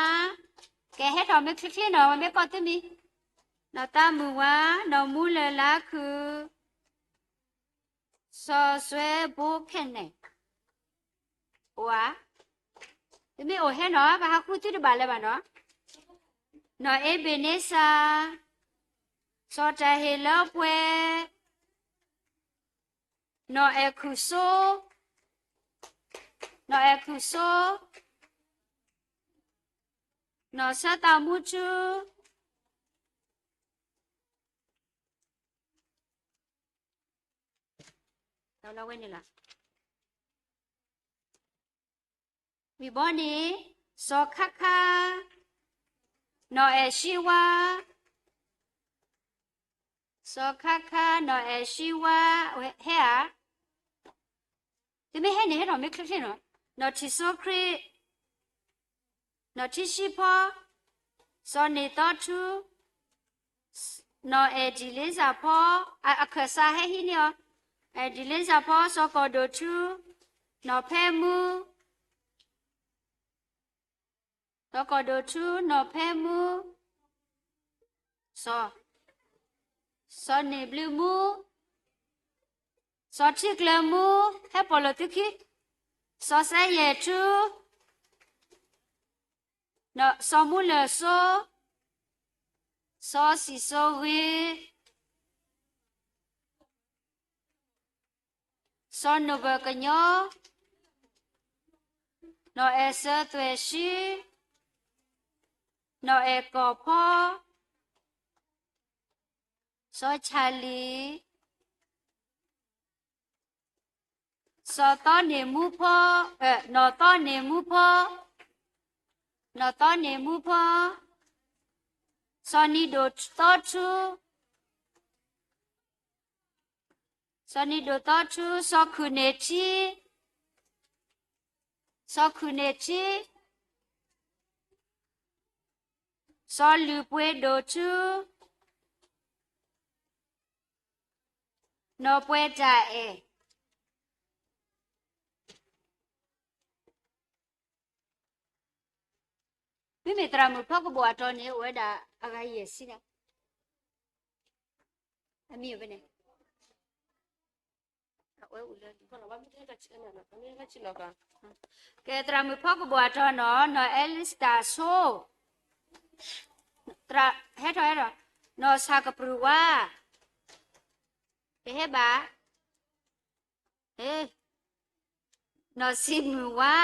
ကဟဲထီၣ်မ့ၢ်ချ့ချ့နီၤ မ့ၢ်ကိးသုမံၤ, နီၢ်သးမုၣ်ဝါ, နီၢ်မူလၢၢ်လါခုၣ်, စီၤစွဲဘိခဲန့ၣ်, အိၣ်ဧါ, သုမ့ၢ်အိၣ်ဟဲနီၤ ပဟးဃုသုတဘၣ်လၢၤဘၣ်နီၤ, နီၢ်အ့ဘ့ၣ်န့စၢ်, စီၤတၢ်ဟ့ၣ်လၢပှဲၤ နီၢ်အဲၣ်ခုၣ်စိ, နီၢ်အဲၣ်ခုၣ်စိ, နီၢ်ဆၢသးမူထူ, ဝဲန့ၣ်လီၤ. ဝံၤဘီန့ၣ်, စီၤခါခါ, နီၢ်အဲၣ်ၡံဝါ, စီၤခါခါ, နီၢ်အဲၣ်ၡံဝါ, ဟဲဧါ, တမ့ၢ်ဟဲန့ၣ် ဟဲထီၣ်မ့ၢ်ချ့ချ့နီၤ, နီၢ်ထံၣ်စိခရံာ်, နီၢ်ထံၣ်ဆံဖီ, စီၤန့ၢ်သီထူ, နီၢ်အဲၣ်ဒံၣ်လ့စၢ်ဖီ, အခၢၣ်စးဟဲဟံးန့ၢ်အီၤ, အဲၣ်ဒံၣ်လ့စၢ်ဖီ, စီၤကီၢ်ဒိၣ်ထူ, နီၢ်ဖဲမူ, စီၤကီၢ်ဒိၣ်ထူ, နီၢ်ဖဲမူ, စီၤ, စီၤန့ၢ်ဘျုးမူ, စီၤထံကျၢၤမူ, ဟဲပိာ်လိာ်သုခံ, စီၤစဲယဲၢ်ထူ, စီၤမူလၢၢ်စိ, စီၤစံၣ်စိၤဂ့ၤ, စီၤနိၣ်ဘၢၣ်ကညီ, နီၢ်အဲၣ်စၢသွဲၣ်ၡံ, နီၢ်အဲၣ်ကီၢ်ဖီ, စီၤဆၣ်လံၣ်, စီၤသီန့ၢ်မူဖီ, နီၢ်သီန့ၢ်မူဖီ, နီၢ်သီန့ၢ်မူဖီ, စီၤနံၤဒိၣ်သီထူ, စီၤနံၤဒိၣ်သီထူ, စီၤခုၣ်န့ၢ်ထံ, စီၤခုၣ်န့ၢ်ထံ, စီၤလုၢ်ပှ့ၤဒိၣ်ထူ, နီၢ်ပှဲၤတၢ်အဲၣ်, မ့မ့ၢ်သရၣ်မုၣ်ဖီကဘိၣ်အတီၤန့ၣ် အိၣ်ဝဲဒၣ်အဂၤယဲၢ်ဆံန့ၣ်, အမံၤအိၣ်ဖဲန့ၣ်, ကဲသရၣ်မုၣ်ဖီကဘိၣ်အတီၤနီၤ, နီၢ်အဲလံစတၢ်ဆိ, ဟဲထီၣ်ဟဲထီၣ်, နီၢ်ဆၣ်ကပြုၢ်ဝါ, ပဟဲဘၣ်, နီၢ်စံမုၢ်ဝါ,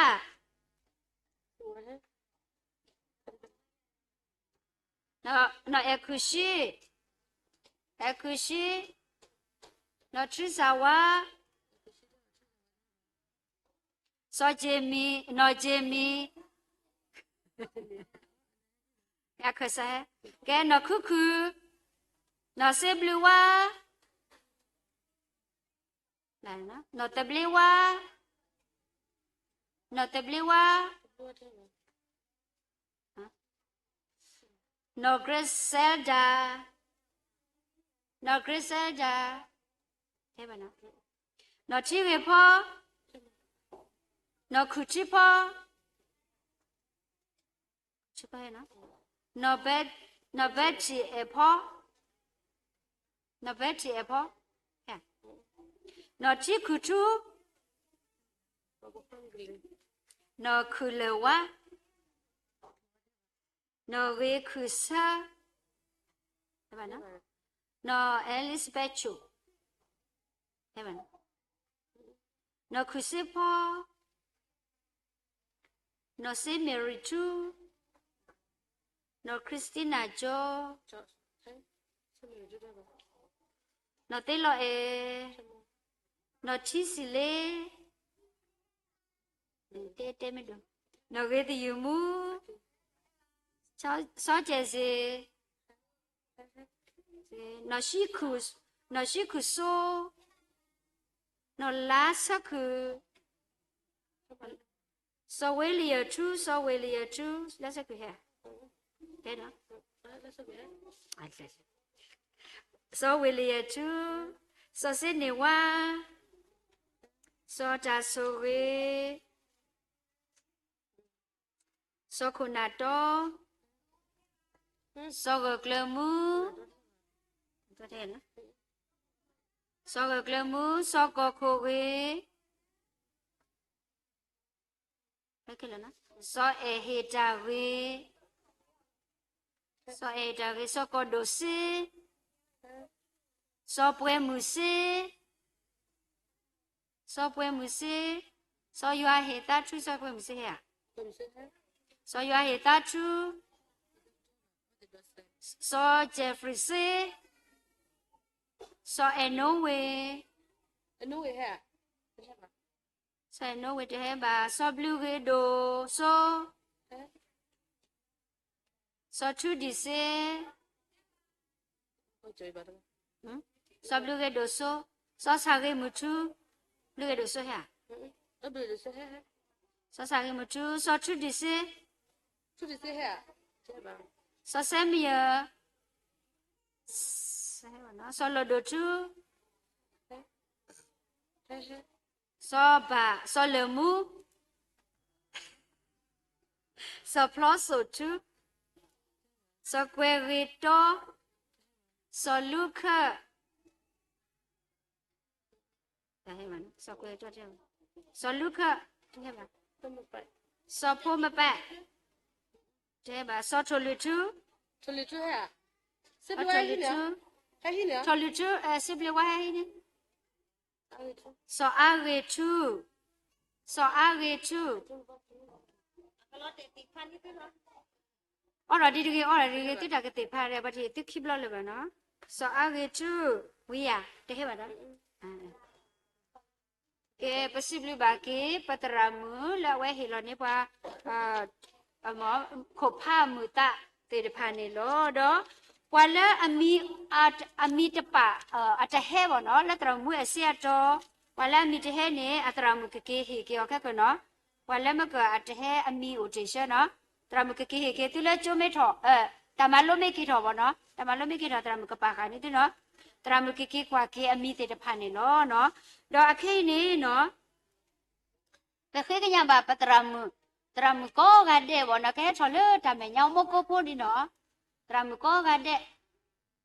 နီၢ်အဲၣ်ခုၣ်ဆံ, အဲၣ်ခုၣ်ဆံ, နီၢ်ထံစၢ်ဝါ, စီၤက့မံ, နီၢ်က့မံ, အခၢၣ်စး, ကဲနီၢ်ခုၣ်ခုၣ်, နီၢ်စ့ဘျုးဝါ, နီၢ်သဘျ့ဝါ, နီၢ်သဘျ့ဝါ, နီၢ်ကရ့စဲဒၤ, နီၢ်ကရ့စဲဒၤ, နီၢ်ထံဂ့ၤဖီ, နီၢ်ခုၣ်ထံဖီ, နီၢ်ဘဲထံၣ်အဲၣ်ဖီ, နီၢ်ဘဲထံၣ်အဲၣ်ဖီ, နီၢ်ထံခုၣ်ထူ, နီၢ်ခုၣ်လၢၢ်ဝါ, နီၢ်ဂ့ၤခုၣ်ဆၢ, နီၢ်အဲလံစဘဲဆိၣ်, နီၢ်ခုၣ်စ့ဖီ, နီၢ်စ့မ့ၣ်ရံထူ, နီၢ်ခရံစတံနၤကၠီ, နီၢ်သ့လီၤအဲၣ်, နီၢ်ထံစံလ့, တဲတဲမ့ၢ်ဒိး, နီၢ်ဂ့ၤသယုၢ်မူ, စီၤကဲးစ့, နီၢ်, နီၢ်ဆံခုၣ်စိ, နီၢ်လါဆၢခုၣ်, စီၤဝ့လံယၢၣ်ထူ, စီၤဝ့လံယၢၣ်ထူ, လါဆၢခုၣ်ဟဲ, တဲ, စီၤဝ့လံယၢၣ်ထူ, စီၤစ့န့ၢ်ဝါ, စီၤတၢ်ဆိၣ်ဂ့ၤ, စီၤခိၣ်နၢ်တီ, စီၤဂၢၢ်ကျၢၤမူ, စီၤဂၢၢ်ကျၢၤမူ, စီၤကီၢ်ခိၣ်ဂ့ၤ, စီၤအဲၣ်ဟ့ၣ်တၢ်ဂ့ၤ, စီၤအဲၣ်ဟ့ၣ်တၢ်ဂ့ၤ, စီၤကီၢ်ဒိၣ်စ့, စီၤပှဲၤမုၢ်စ့, စီၤပှဲၤမုၢ်စ့, စီၤယွၤဟ့ၣ်သးထူ, စီၤပှဲၤမုၢ်စ့ဟဲဧါ, စီၤယွၤဟ့ၣ်သးထူ, စီၤကဲးဖရံးစ့, စီၤအဲၣ်နိဝ့ၢ်, အဲၣ်နိဝ့ၢ်ဟဲဧါ, တၢ်အံၤနိဝ့ၤတဟဲဘၣ်, စီၤဘျုးဂ့ၤဒိၣ်စိ, စီၤထူဒံးစ့, စီၤဘျုးဂ့ၤဒိၣ်စိ, စီၤဆၣ်ဂ့ၤမုၢ်ထူ, ဘျုးဂ့ၤဒိၣ်စိဟဲဧါ, စီၤဆၣ်ဂ့ၤမုၢ်ထူ, စီၤထူဒံးစ့, စီၤစဲမံယၢၤ, စီၤလီၤဒိၣ်ထူ, စီၤဘၣ်, စီၤလၢၢ်မူ, စီၤဖျီစိာ်ထူ, စီၤကွဲၤဂ့ၤတီ, စီၤလူခၢၣ်, စီၤကွဲၤဂ့ၤတီ, စီၤလူခၢၣ်, စီၤဖိမပာ်, တဟဲဘၣ်, စီၤထိၣ်လွံၢ်ထူ, ထိၣ်လွံၢ်ထူ, ထိၣ်လွံၢ်ထူ, စံးဘျုးဝဲဟဲဟံးန့ၣ်, စီၤအါဂ့ၤထူ, စီၤအါဂ့ၤထူ, အီၣ်ဒီးဒ်တဂ့ၤ အီၣ်ဒီးဒ်တဂ့ၤ သုတၢ်ကသ့ၣ်ဖးဒီး ပှၤတဟ့ၣ်သုခံဘျီလၢၤဘၣ်နီၤ, စီၤအါဂ့ၤထူ, ဝံၤယၤ တဟဲဘၣ်ဒီး ကဲ ပစံးဘျုးဘၣ်က့ၤ ပသရၣ်မုၣ်လၢအဝဲဟ့ၣ်လီၤန့ၢ်ပှၤ ခိၣ်ဖးမုာ်သးသ့ၣ်တဖၣ်န့ၣ်လီၤ. ဒီးပှၤလၢအမံၤ အမံၤတပာ် အတဟဲဘၣ်နီၤ လၢသရၣ်မုၣ်အစ့အတီၤ, ပှၤလၢအမံၤတဟဲန့ၣ် အသရၣ်မုၣ်ကက့ၤဟ့ၣ်က့ၤအီၤခဲကၢနီၤ, ပှၤလၢမ့ၢ်ကအတဟဲအမံၤအိၣ်တ့ၢ်ဆၢနီၤ, သရၣ်မုၣ်ကက့ၤဟ့ၣ်က့ၤသုလၢကၠိမ့ၢ်ထီၣ်, တၢ်မၤလိမ့ၢ်က့ၤထီၣ်ဘၣ်နီၤ, တၢ်မၤလိမ့ၢ်က့ၤထီၣ် သရၣ်မုၣ်ကပာ်ဃာ်န့ၢ်သုနီၤ, သရၣ်မုၣ်ကက့ၤကွၢ်က့ၤအမံၤသ့ၣ်တဖၣ်န့ၣ်လီၤ. ဒီးအခဲအံၤန့ၣ်နီၤ ပဃ့ကညးဘၣ်ပသရၣ်မုၣ်, သရၣ်မုၣ်ကိးဂၤဒဲးဘၣ်နီၤ, ကဟဲထီၣ်လၢတၢ်မဲာ်ညါမိၢ်ကိဖိဒ်နီၤ, သရၣ်မုၣ်ကိးဂၤဒဲး,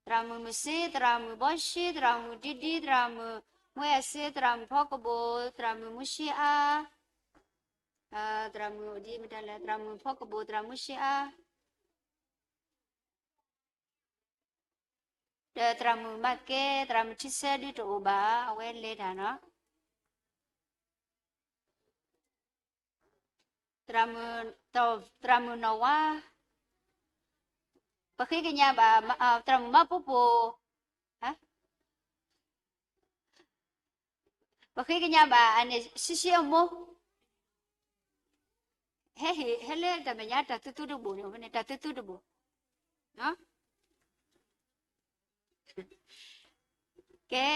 သရၣ်မုၣ်မုၢ်စ့, သရၣ်မုၣ်ဘီရှ့, သရၣ်မုၣ်ဒံဒံ, သရၣ်မုၣ်မွဲအစ့, သရၣ်မုၣ်ဖီကဘိၣ်, သရၣ်မုၣ်မူရှ့အါ, သရၣ်မုၣ်ဒ်မတၤလဲၣ်, သရၣ်မုၣ်ဖီကဘိၣ်, သရၣ်မုၣ်မူရှ့အါ ဒီးသရၣ်မုၣ်မးကဲ, သရၣ်မုၣ်ထံဆၢဒုတအိၣ်ဘၣ်, အဝဲလဲၤတၢ်နီၤ, သရၣ်မုၣ်, သရၣ်မုၣ်နီၢ်ဝါ, ပဃ့ကညးဘၣ်, သရၣ်မုၣ်မးပူပူၤ, ပဃ့ကညးဘၣ်အန့ၣ် ဆံးဆံးအမိၢ်, ဟဲဟ့ၣ် ဟဲလၢတၢ်မဲာ်ညါတၢ်သူသူတဘိၣ်န့ၣ်, တၢ်သူသူတဘိၣ် ကဲ,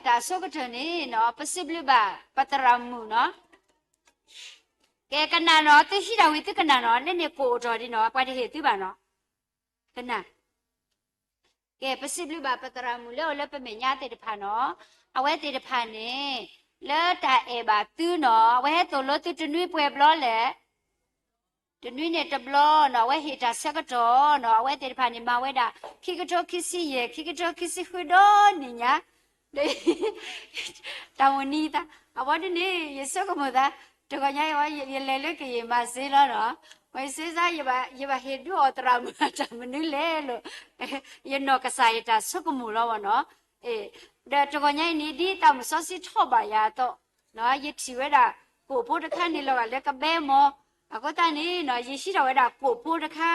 တၢ်အဆိကတၢၢ်န့ၣ်နီၤ ပစံးဘျုးဘၣ် ပသရၣ်မုၣ်နီၤ, ကဲကနၣ်နီၤ သုဟံးတၢ်ဝံၤသုကနၣ်နီၤ လၢန့ၣ်ကိၣ်အိၣ်ထီၣ်ဒ်နီၤ ပှၤတဟ့ၣ်သုဘၣ်နီၤ, ကနၣ် ကဲ ပစံးဘျုးဘၣ်ပသရၣ်မုၣ်လၢအိၣ်လၢပမဲာ်ညါသ့ၣ်တဖၣ်နီၤ, အဝဲသ့ၣ်တဖၣ်န့ၣ် လၢတၢ်အဲၣ်ဘၣ်သုနီၤ အဝဲဟဲသိၣ်လိသုတနွံပှဲၤဘျီလဲၣ်, တနွံန့ၣ်တဘျီနီၤ အဝဲဟ့ၣ်တၢ်ဆၢကတီၢ်နီၤ အဝဲသ့ၣ်တဖၣ်န့ၣ် မၤဝဲဒၣ် ခံကထိခံဆံယဲၢ် ခံကထိခံဆံဃုဒီနံၣ်ညါ တၢ်မုၢ်နံၤသး အဝဲဒ်န့ၣ် ယဆိကမိၣ်သး တဂီၤညါအံၤ ယလဲၤလၢကယံာ်မးစ့လီၤနီၤ, ပှၤယစ့စါ ယဘၣ်ဟ့ၣ်ဒုးအီၣ်သရၣ်မုၣ်အတၢ်မနုၤလဲၣ်လီၤ, ယနီၢ်ကစၢ်ယတၢ်ဆိကမိၣ်လီၤဘၣ်နီၤ, ဒီးတဂီၤညါအံၤန့ၣ် ဒ်သးမုၣ်စီဆှံထီၣ်ဘၣ်ယၤအသိး, ယထံၣ်ဝဲဒၣ် ကိၣ်ဖိတခါန့ၣ်လီၤဂာ်လၢကဘဲမီၤ, အဃိသတးန့ၣ်နီၤ ယဟံးထီၣ်ဝဲဒၣ်ကိၣ်ဖိတခါ,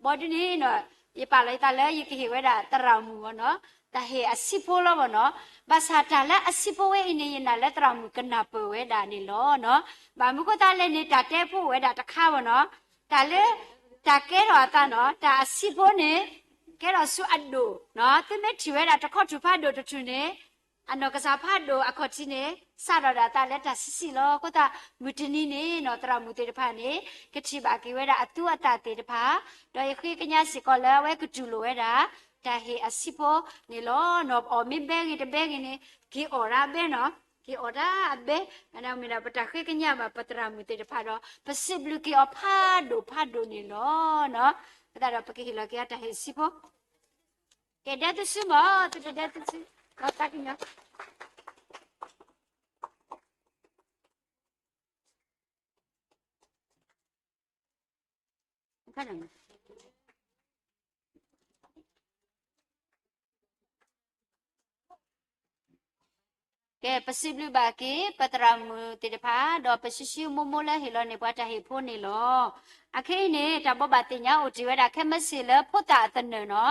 ဘၣ်ဒ်န့ၣ်နီၤ ယပာ်လီၤယသးလၢယကဟ့ၣ်ဝဲဒၣ်သရၣ်မုၣ်ဘၣ်နီၤ, တၢ်ဟ့ၣ်အဆံးဖိလီၤဘၣ်နီၤ, ဘၣ်ဆၣ်တၢ်လၢအဆံးဖိဝဲအံၤန့ၣ် ယနာ်လၢသရၣ်မုၣ်ကနၢ်ပၢၢ်ဝဲဒၣ်န့ၣ်လီၤနီၤ, ဘၣ်မနုၤဃိသတးလဲၣ်န့ၣ် တၢ်တဲဖိအိၣ်ဝဲဒၣ်တခါဘၣ်နီၤ, တၢ်လၢ တၢ်ကဲထီၣ်အသးနီၤ တၢ်အဆံးဖိန့ၣ် ကဲထီၣ်ဆူအဒိၣ်နီၤ, သုမ့ၢ်ထံၣ်ဝဲဒၣ်တခီထူၣ်ဖးဒိၣ်တထူၣ်န့ၣ် အနီၢ်ကစၢ်ဖးဒိၣ်အခီၣ်ထံးန့ၣ် စးထီၣ်ဒၣ်သးလၢတၢ်ဆံးဆံးလီၤ, အဃိသတး မုၢ်တနံၤန့ၣ်နီၤ သရၣ်မုၣ်သ့ၣ်တဖၣ်န့ၣ် ကထံၣ်ဘၣ်က့ၤဝဲဒၣ်အသူအသၣ်သ့ၣ်တဖၣ်, ဒီးယဃ့ကညးစ့ၢ်ကီးလၢအဝဲကတူၢ်လိာ်ဝဲဒၣ် တၢ်ဟ့ၣ်အဆံးဖိန့ၣ်လီၤ, နီၤအီၣ်မ့ၢ်ဘဲဂ့ၤတဘဲဂ့ၤန့ၣ် က့ၤအီၣ်တၢ်အဘဲနီၤ, က့ၤအီၣ်တၢ်အဘဲ, မ့ၢ်ဒၣ်ပတၢ်ဃ့ကညးဘၣ်ပသရၣ်မုၣ်သ့ၣ်တဖၣ်ဒီး ပစံးဘျုးက့ၤအီၤဖးဒိၣ်ဖးဒိၣ်န့ၣ်လီၤ, အဃိသတးဒီးပကဟ့ၣ်လီၤက့ၤအတၢ်ဟ့ၣ်ဆံးဖိ ကဲဒဲသုစုမၢ်, သုတဒဲသုစု, တၢ်ကညီ ကဲ ပစံးဘျုးဘၣ်က့ၤ ပသရၣ်မုၣ်သ့ၣ်တဖၣ် ဒီးပဆှံဆှံမိၢ်မိၢ်လၢဟ့ၣ်လီၤန့ၢ်ပှၤတၢ်ဟ့ၣ်ဖိန့ၣ်လီၤ. အခဲအံၤန့ၣ် တၢ်ဘိးဘၣ်သ့ၣ်ညါအိၣ်တ့ၢ်ဝဲဒၣ် ခဲမုၢ်ဆ့ၣ်လၢဖိသၣ်အသနၢၣ်နီၤ,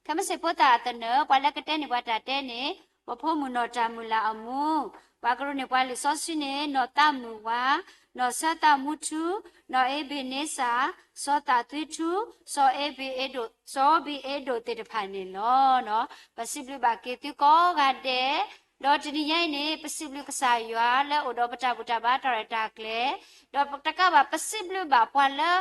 ခဲမုၢ်ဆ့ၣ်ဖိသၣ်အသနၢၣ် ပှၤလၢကတဲန့ၢ်ပှၤတၢ်တဲန့ၣ် ပဖိမုၣ်နီၢ်တၢ်မုၢ်လၢ်အမူ ပှၤကရ့ၣ်နံၣ်ပှၤလံာ်စီဆှံန့ၣ် နီၢ်သးမုၣ်ဝါ, နီၢ်ဆၢသးမူထူ, နီၢ်အ့ဘ့ၣ်န့စၢ်, စီၤသးသွံထူ, စီၤအ့ဘ့ၣ်အ့ဒိၣ်, စီၤအ့ဘ့ၣ်အ့ဒိၣ်သ့ၣ်တဖၣ်န့ၣ်လီၤ. ပစံးဘျုးဘၣ်က့ၤသုကိးဂၤဒဲး, ဒီးတနံၤညါအံၤန့ၣ် ပစံးဘျုးကစၢ်ယွၤလၢအိၣ်ဒီးပတၢ်ဘူၣ်တၢ်ဘါတၢ်ရဲၣ်တၢ်ကျဲၤ, ဒီးတကးဘၣ် ပစံးဘျုးဘၣ်ပှၤလၢ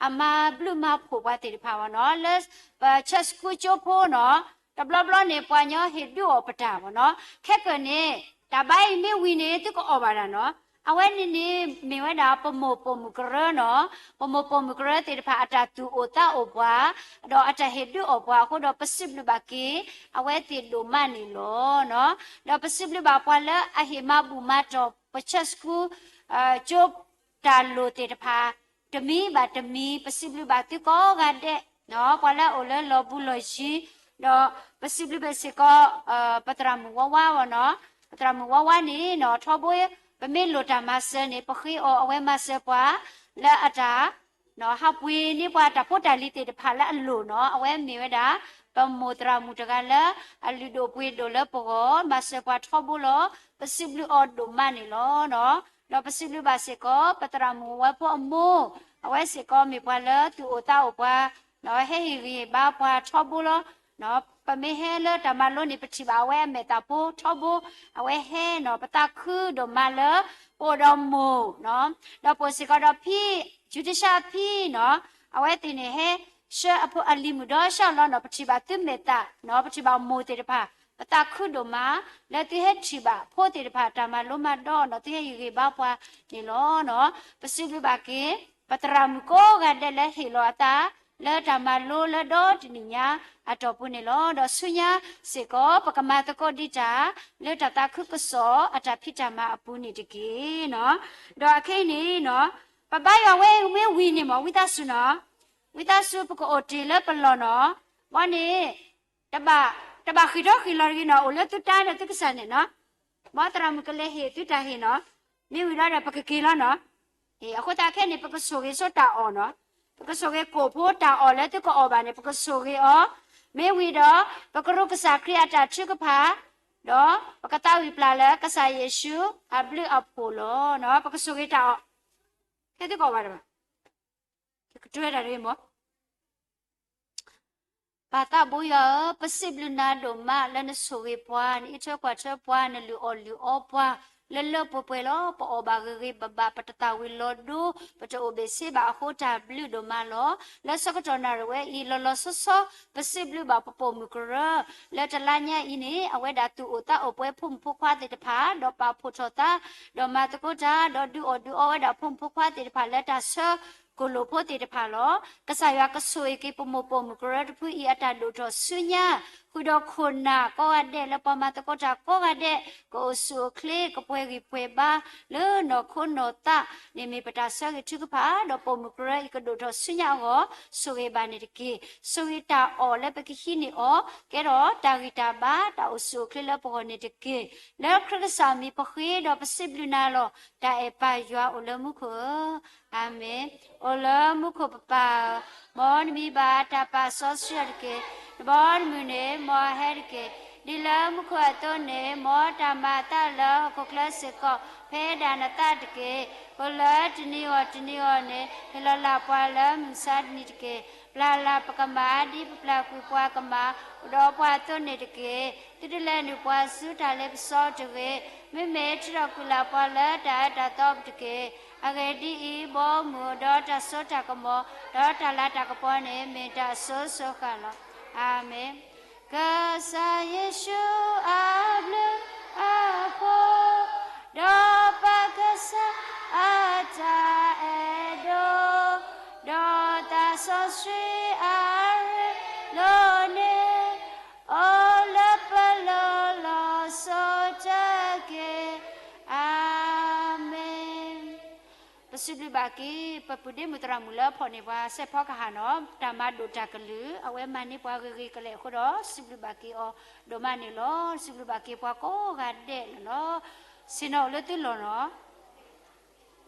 အမၤဘျုးမၤဖှိၣ်ပှၤသ့ၣ်တဖၣ်ဘၣ်နီၤ, လၢပ Sunday School ကၠိဖိနီၤ, တဘျီဘျီန့ၣ် ပှၤညီဟ့ၣ်ဒုးအီၣ်ပတၢ်ဘၣ်နီၤ, ခဲကနံၣ်န့ၣ် တၢ်ဘါအံၤမ့ၢ်ဝံၤန့ၣ် သုကအီၣ်ဘၣ်တၢ်နီၤ, အဝဲန့ၣ်န့ၣ် မ့ၢ်ဝဲဒၣ်ပမိၢ်ပိာ်မုၣ်ကရၢနီၤ, ပမိၢ်ပိာ်မုၣ်ကရၢသ့ၣ်တဖၣ်အတၢ်သူၣ်အိၣ်သးအိၣ်ပှၤ, ဒီးအတၢ်ဟ့ၣ်ဒုးအီၣ်ပှၤအဃိဒီး ပစံးဘျုးဘၣ်က့ၤ အဝဲသ့ၣ်ဒိၣ်မးန့ၣ်လီၤ. ဒီးပစံးဘျုးဘၣ်ပှၤလၢအဟ့ၣ်မၤဘူၣ်မၤတီၢ်ပ Sunday School ကၠိ တၢ်လိၣ်သ့ၣ်တဖၣ်, တမံၤဘၣ်တမံၤ ပစံးဘျုးဘၣ်သုကိးဂၤဒဲး, ပှၤလၢအအိၣ်လၢလီၢ်ဘူးလီၢ်ယံၤ, ဒီးပစံးဘျုးဘၣ်စ့ၢ်ကီး ပသရၣ်မုၣ်ဝါဝါဘၣ်နီၤ, ပသရၣ်မုၣ်ဝါဝါန့ၣ်နီၤ ထီဘိ ပမ့ၢ်လိၣ်တၢ်မၤစၢၤန့ၣ် ပဃ့အီၤ အဝဲမၤစၢၤပှၤ လၢအတၢ် ဟးပှ့ၤန့ၢ်ပှၤတၢ်ဖိတၢ်လံၤသ့ၣ်တဖၣ်လၢအလိၣ်နီၤ, အဝဲမ့ၢ်ဝဲဒၣ် ပမိၢ်သရၣ်မုၣ်တဂၤလၢ အလုၢ်ဒိၣ်ပှ့ၤဒိၣ်လၢပဂီၢ် မၤစၢၤပှၤထီဘိလီၤ, ပစံးဘျုးအီၤဒိၣ်မးန့ၣ်လီၤ. ဒီးပစံးဘျုးဘၣ်စ့ၢ်ကီး ပသရၣ်မုၣ်ဝါဝါဖိအမိၢ်, အဝဲစ့ၢ်ကီးမ့ၢ်ပှၤလၢသူၣ်အိၣ်သးအိၣ်ပှၤ, ဟဲဟ့ၣ်ဂံၢ်ဟ့ၣ်ဘါပှၤထီဘိလီၤ. ပမ့ၢ်ဟဲလၢတၢ်မၤလိန့ၣ် ပထံၣ်ဘၣ်အဝဲအမဲာ်သၣ်ဖိထီဘိ, အဝဲဟဲနီၤ ပသးခုဒိၣ်မးလၢ ပအိၣ်ဒီးမိၢ်, ဒီးပအိၣ်စ့ၢ်ကီးဒီးဖံ, ယူတၡါဖံနီၤ, အဝဲသ့ၣ်န့ၣ်ဟဲဆှၢအဖိအလံၤမုၣ်ဒီးစၢ်လီၤနီၤ, ပထံၣ်ဘၣ်သုမဲာ်သၣ်နီၤ, ပထံၣ်ဘၣ်မိၢ်သ့ၣ်တဖၣ်, ပသးခုဒိၣ်မး လၢသုဟဲထံၣ်ဘၣ်ဖိသ့ၣ်တဖၣ် တၢ်မၤလိမၤဒိးနီၤ, သုဟဲဟ့ၣ်ဂံၢ်ဘါပှၤန့ၣ်လီၤ. ပစံးဘျုးဘၣ်က့ၤ ပသရၣ်မုၣ်ကိးဂၤဒဲးလၢဟ့ၣ်လီၤအသး လၢတၢ်မၤလိလၢဒီတနံၣ်ညါအတီၢ်ပူၤန့ၣ်လီၤ. ဒီးဆူညါစ့ၢ်ကီး ပကမၤသကိးဒံးတၢ် လၢတၢ်သးခုကစီၣ်အတၢ်ဖံးတၢ်မၤအပူၤန့ၣ်တက့ၢ်နီၤ. ဒီးအခဲအံၤန့ၣ်နီၤ, ပဘါယွၤဝဲမ့ၢ်ဝံၤန့ၣ်မ့ၢ် ဝံသးစူၤနီၤ, ဝံသးစူၤ ပကအိၣ်တ့ၢ်လၢပလီၢ်နီၤ, ဘီန့ၣ် တဘၣ်ဃံးထီၣ်ဃံးလီၤတဂ့ၤနီၤ, အိၣ်လၢသုတၢ်ဒီးသုကစၢ်န့ၣ်နီၤ, မ်သရၣ်မုၣ်ကလဲၤဟ့ၣ်သုတၢ်ဟ့ၣ်နီၤ, မ့ၢ်ဝံၤလီၤဒီးပကက့ၤလီၤနီၤ. အဃိသတးခဲအံၤန့ၣ် ပကဆိၣ်ဂ့ၤဆိတၢ်အီၣ်နီၤ, ပကဆိၣ်ဂ့ၤကိၣ်ဖိတၢ်အီၣ်လၢသုကအီၣ်ဘၣ်န့ၣ် ပကဆိၣ်ဂ့ၤအီၤ, မ့ၢ်ဝံၤဒီး ပကရူၢ်ကစၢ်ခရံာ်အတၢ်ထုကဖၣ်, ဒီးပကသးဝံၣ်ပျၢ်လၢကစၢ်ယ့ၣ်ၡူးအဘျုးအဖှိၣ်လီၤ. ပကဆိၣ်ဂ့ၤတၢ်အီၣ်, ခဲသုကအီၣ်ဘၣ်တဘၣ်, ကတၢၢ်တၢ်တဂ့ၤမ့ၢ် ပၢ်သးဘိယွၤဧၢ, ပစံးဘျုးနၤဒိၣ်မးလၢနဆိၣ်ဂ့ၤပှၤ, နအံးထွဲကွၢ်ထွဲပှၤ, နလုၢ်အီၣ်လုၢ်အီပှၤ လၢလၢပှဲၤပှဲၤလီၤ. ပအီၣ်ဘၣ်ဂ့ၤဂ့ၤဘၣ်ဘၣ်, ပတသၣ်ဝံၤလီၤဒိ, ပတအိၣ်ဘ့ၣ်ဆ့ဘၣ်အဃိ တၢ်ဘျုးဒိၣ်မးလီၤ. လၢဆၢကတီၢ်နၣ်ရံၣ်ဝဲအံၤ လီၤလီၤဆီဆီ ပစံးဘျုးဘၣ်ပပိာ်မုၣ်ကရၢ လၢတလါညါအံၤန့ၣ် အဝဲဒၣ်သူၣ်အိၣ်သးအိၣ်ပှဲၤဖိမုၣ်ဖိခွါသ့ၣ်တဖၣ်, ဒီးပာ်ဖှိၣ်ထီၣ်သး, ဒီးမၤသကိးတၢ်, ဒီးဒုးအီၣ်ဒုးအီဝဲဒၣ်ဖိမုၣ်ဖိခွါသ့ၣ်တဖၣ်လၢတၢ်ဆၢ ကိၣ်လိာ်ဖိသ့ၣ်တဖၣ်လီၤ. ကစၢ်ယွၤကဆိၣ်ဂ့ၤက့ၤပမိၢ်ပိာ်မုၣ်ကရၢတဖုအံၤအတၢ်ဒိၣ်ထီၣ်ဆူညါ, ဃုာ်ဒီးခိၣ်နၢ်ကိးဂၤဒဲးလၢပှၤမၤသကိးတၢ်ကိးဂၤဒဲး, ကအိၣ်ဆူၣ်အိၣ်ချ့ ကပှဲၤဂံၢ်ပှဲၤဘါ လၢနီၢ်ခိနီၢ်သးန့ၣ်မ့ၢ်ပတၢ်ဆၢဂ့ၤထုကဖၣ်, ဒီးပိာ်မုၣ်ကရၢအံၤကဒိၣ်ထီၣ်ဆူညါအဂီၢ် ဆိၣ်ဂ့ၤဘၣ်န့ၣ်တက့ၢ်. ဆိၣ်ဂ့ၤတၢ်အီၣ်လၢပကဟံးန့ၢ်အီၤ ကဲထီၣ်တၢ်ဂံၢ်တၢ်ဘါ တၢ်အိၣ်ဆူၣ်အိၣ်ချ့လၢပဂီၢ်န့ၣ်တက့ၢ်. လၢခရံာ်ကစၢ်မံၤပဃ့ဒီးပစံးဘျုးနၤလီၤ. တၢ်အဲၣ်ပၢ်ယွၤအိၣ်လၢမူခိၣ်ဧၢ, အၤမ့ၣ်. အိၣ်လၢမူခိၣ်ပပၢ်ဧၢ, မ်နမံၤဘၣ်တၢ်ပာ်စီဆှံအီၤတက့ၢ်. နဘီနမုၢ်န့ၣ် မ်အဟဲတက့ၢ်. ဒ်လၢမူခိၣ်အသိးန့ၣ် မ်တၢ်မၤအသးလၢဟီၣ်ခိၣ်ချၢစ့ၢ်ကီး ဖဲဒၣ်နသးတက့ၢ်. အိၣ်လၢတနံၤအဂီၢ်တနံၤအဂီၢ်န့ၣ် ဟ့ၣ်လီၤလၢ်ပှၤလၢမုၢ်မဆါတနံၤတက့ၢ်. ပျၢ်လၢ်ပကမၢ် ဒ်ပပျၢ်ကွံာ်ပှၤကမၢ် အိၣ်ဒီးပှၤအသိးန့ၣ်တက့ၢ်. သုတလဲၤနုာ်ပှၤဆူတၢ်လ့ပစီတဂ့ၤ. မ့မ့ၢ်ထုးထီၣ်ကွံာ်လၢ်ပှၤလၢတၢ်အၢတၢ်သီပူၤတက့ၢ်. အဂ့ၢ်ဒ်အံၤ, ဘီမုၢ်အိၣ်ဒီးတၢ်စိတၢ်ကမီၤ, ဒီးတၢ်လၤတၢ်ကပီၤန့ၣ် မ့ၢ်တၢ်အစိၤစိၤဃာ်လီၤ. အၤမ့ၣ်. ကစၢ်ယ့ၣ်ၡူးအဘျုးအဖှိၣ်, ဒီးပၢ်ကစၢ်အတၢ်အဲၣ်ဒိး, ဒီးသးစီဆှံအရ့လိာ်န့ၣ် အိၣ်လၢပလိၤလီၤစိၤတက့ၢ်. အၤမ့ၣ်. ပစံးဘျုးဘၣ်က့ၤ ပပုၢ်ဒ့မုၣ်သရၣ်မုၣ်လၢဖီၣ်န့ၢ်ပှၤစဲးဖီကဟၣ်နီၤ, တၢ်မၤဒိၣ်တၢ်ကလုၢ် အဝဲမၤန့ၢ်ပှၤဂ့ၤဂ့ၤကလဲာ်အဃိဒီး စံးဘျုးဘၣ်က့ၤအီၤဒိၣ်မးန့ၣ်လီၤ. စံးဘျုးဘၣ်က့ၤပှၤကိးဂၤဒဲးန့ၣ်လီၤ. ဆ့ၣ်နီၤအိၣ်လၢသုလီၢ်နီၤ.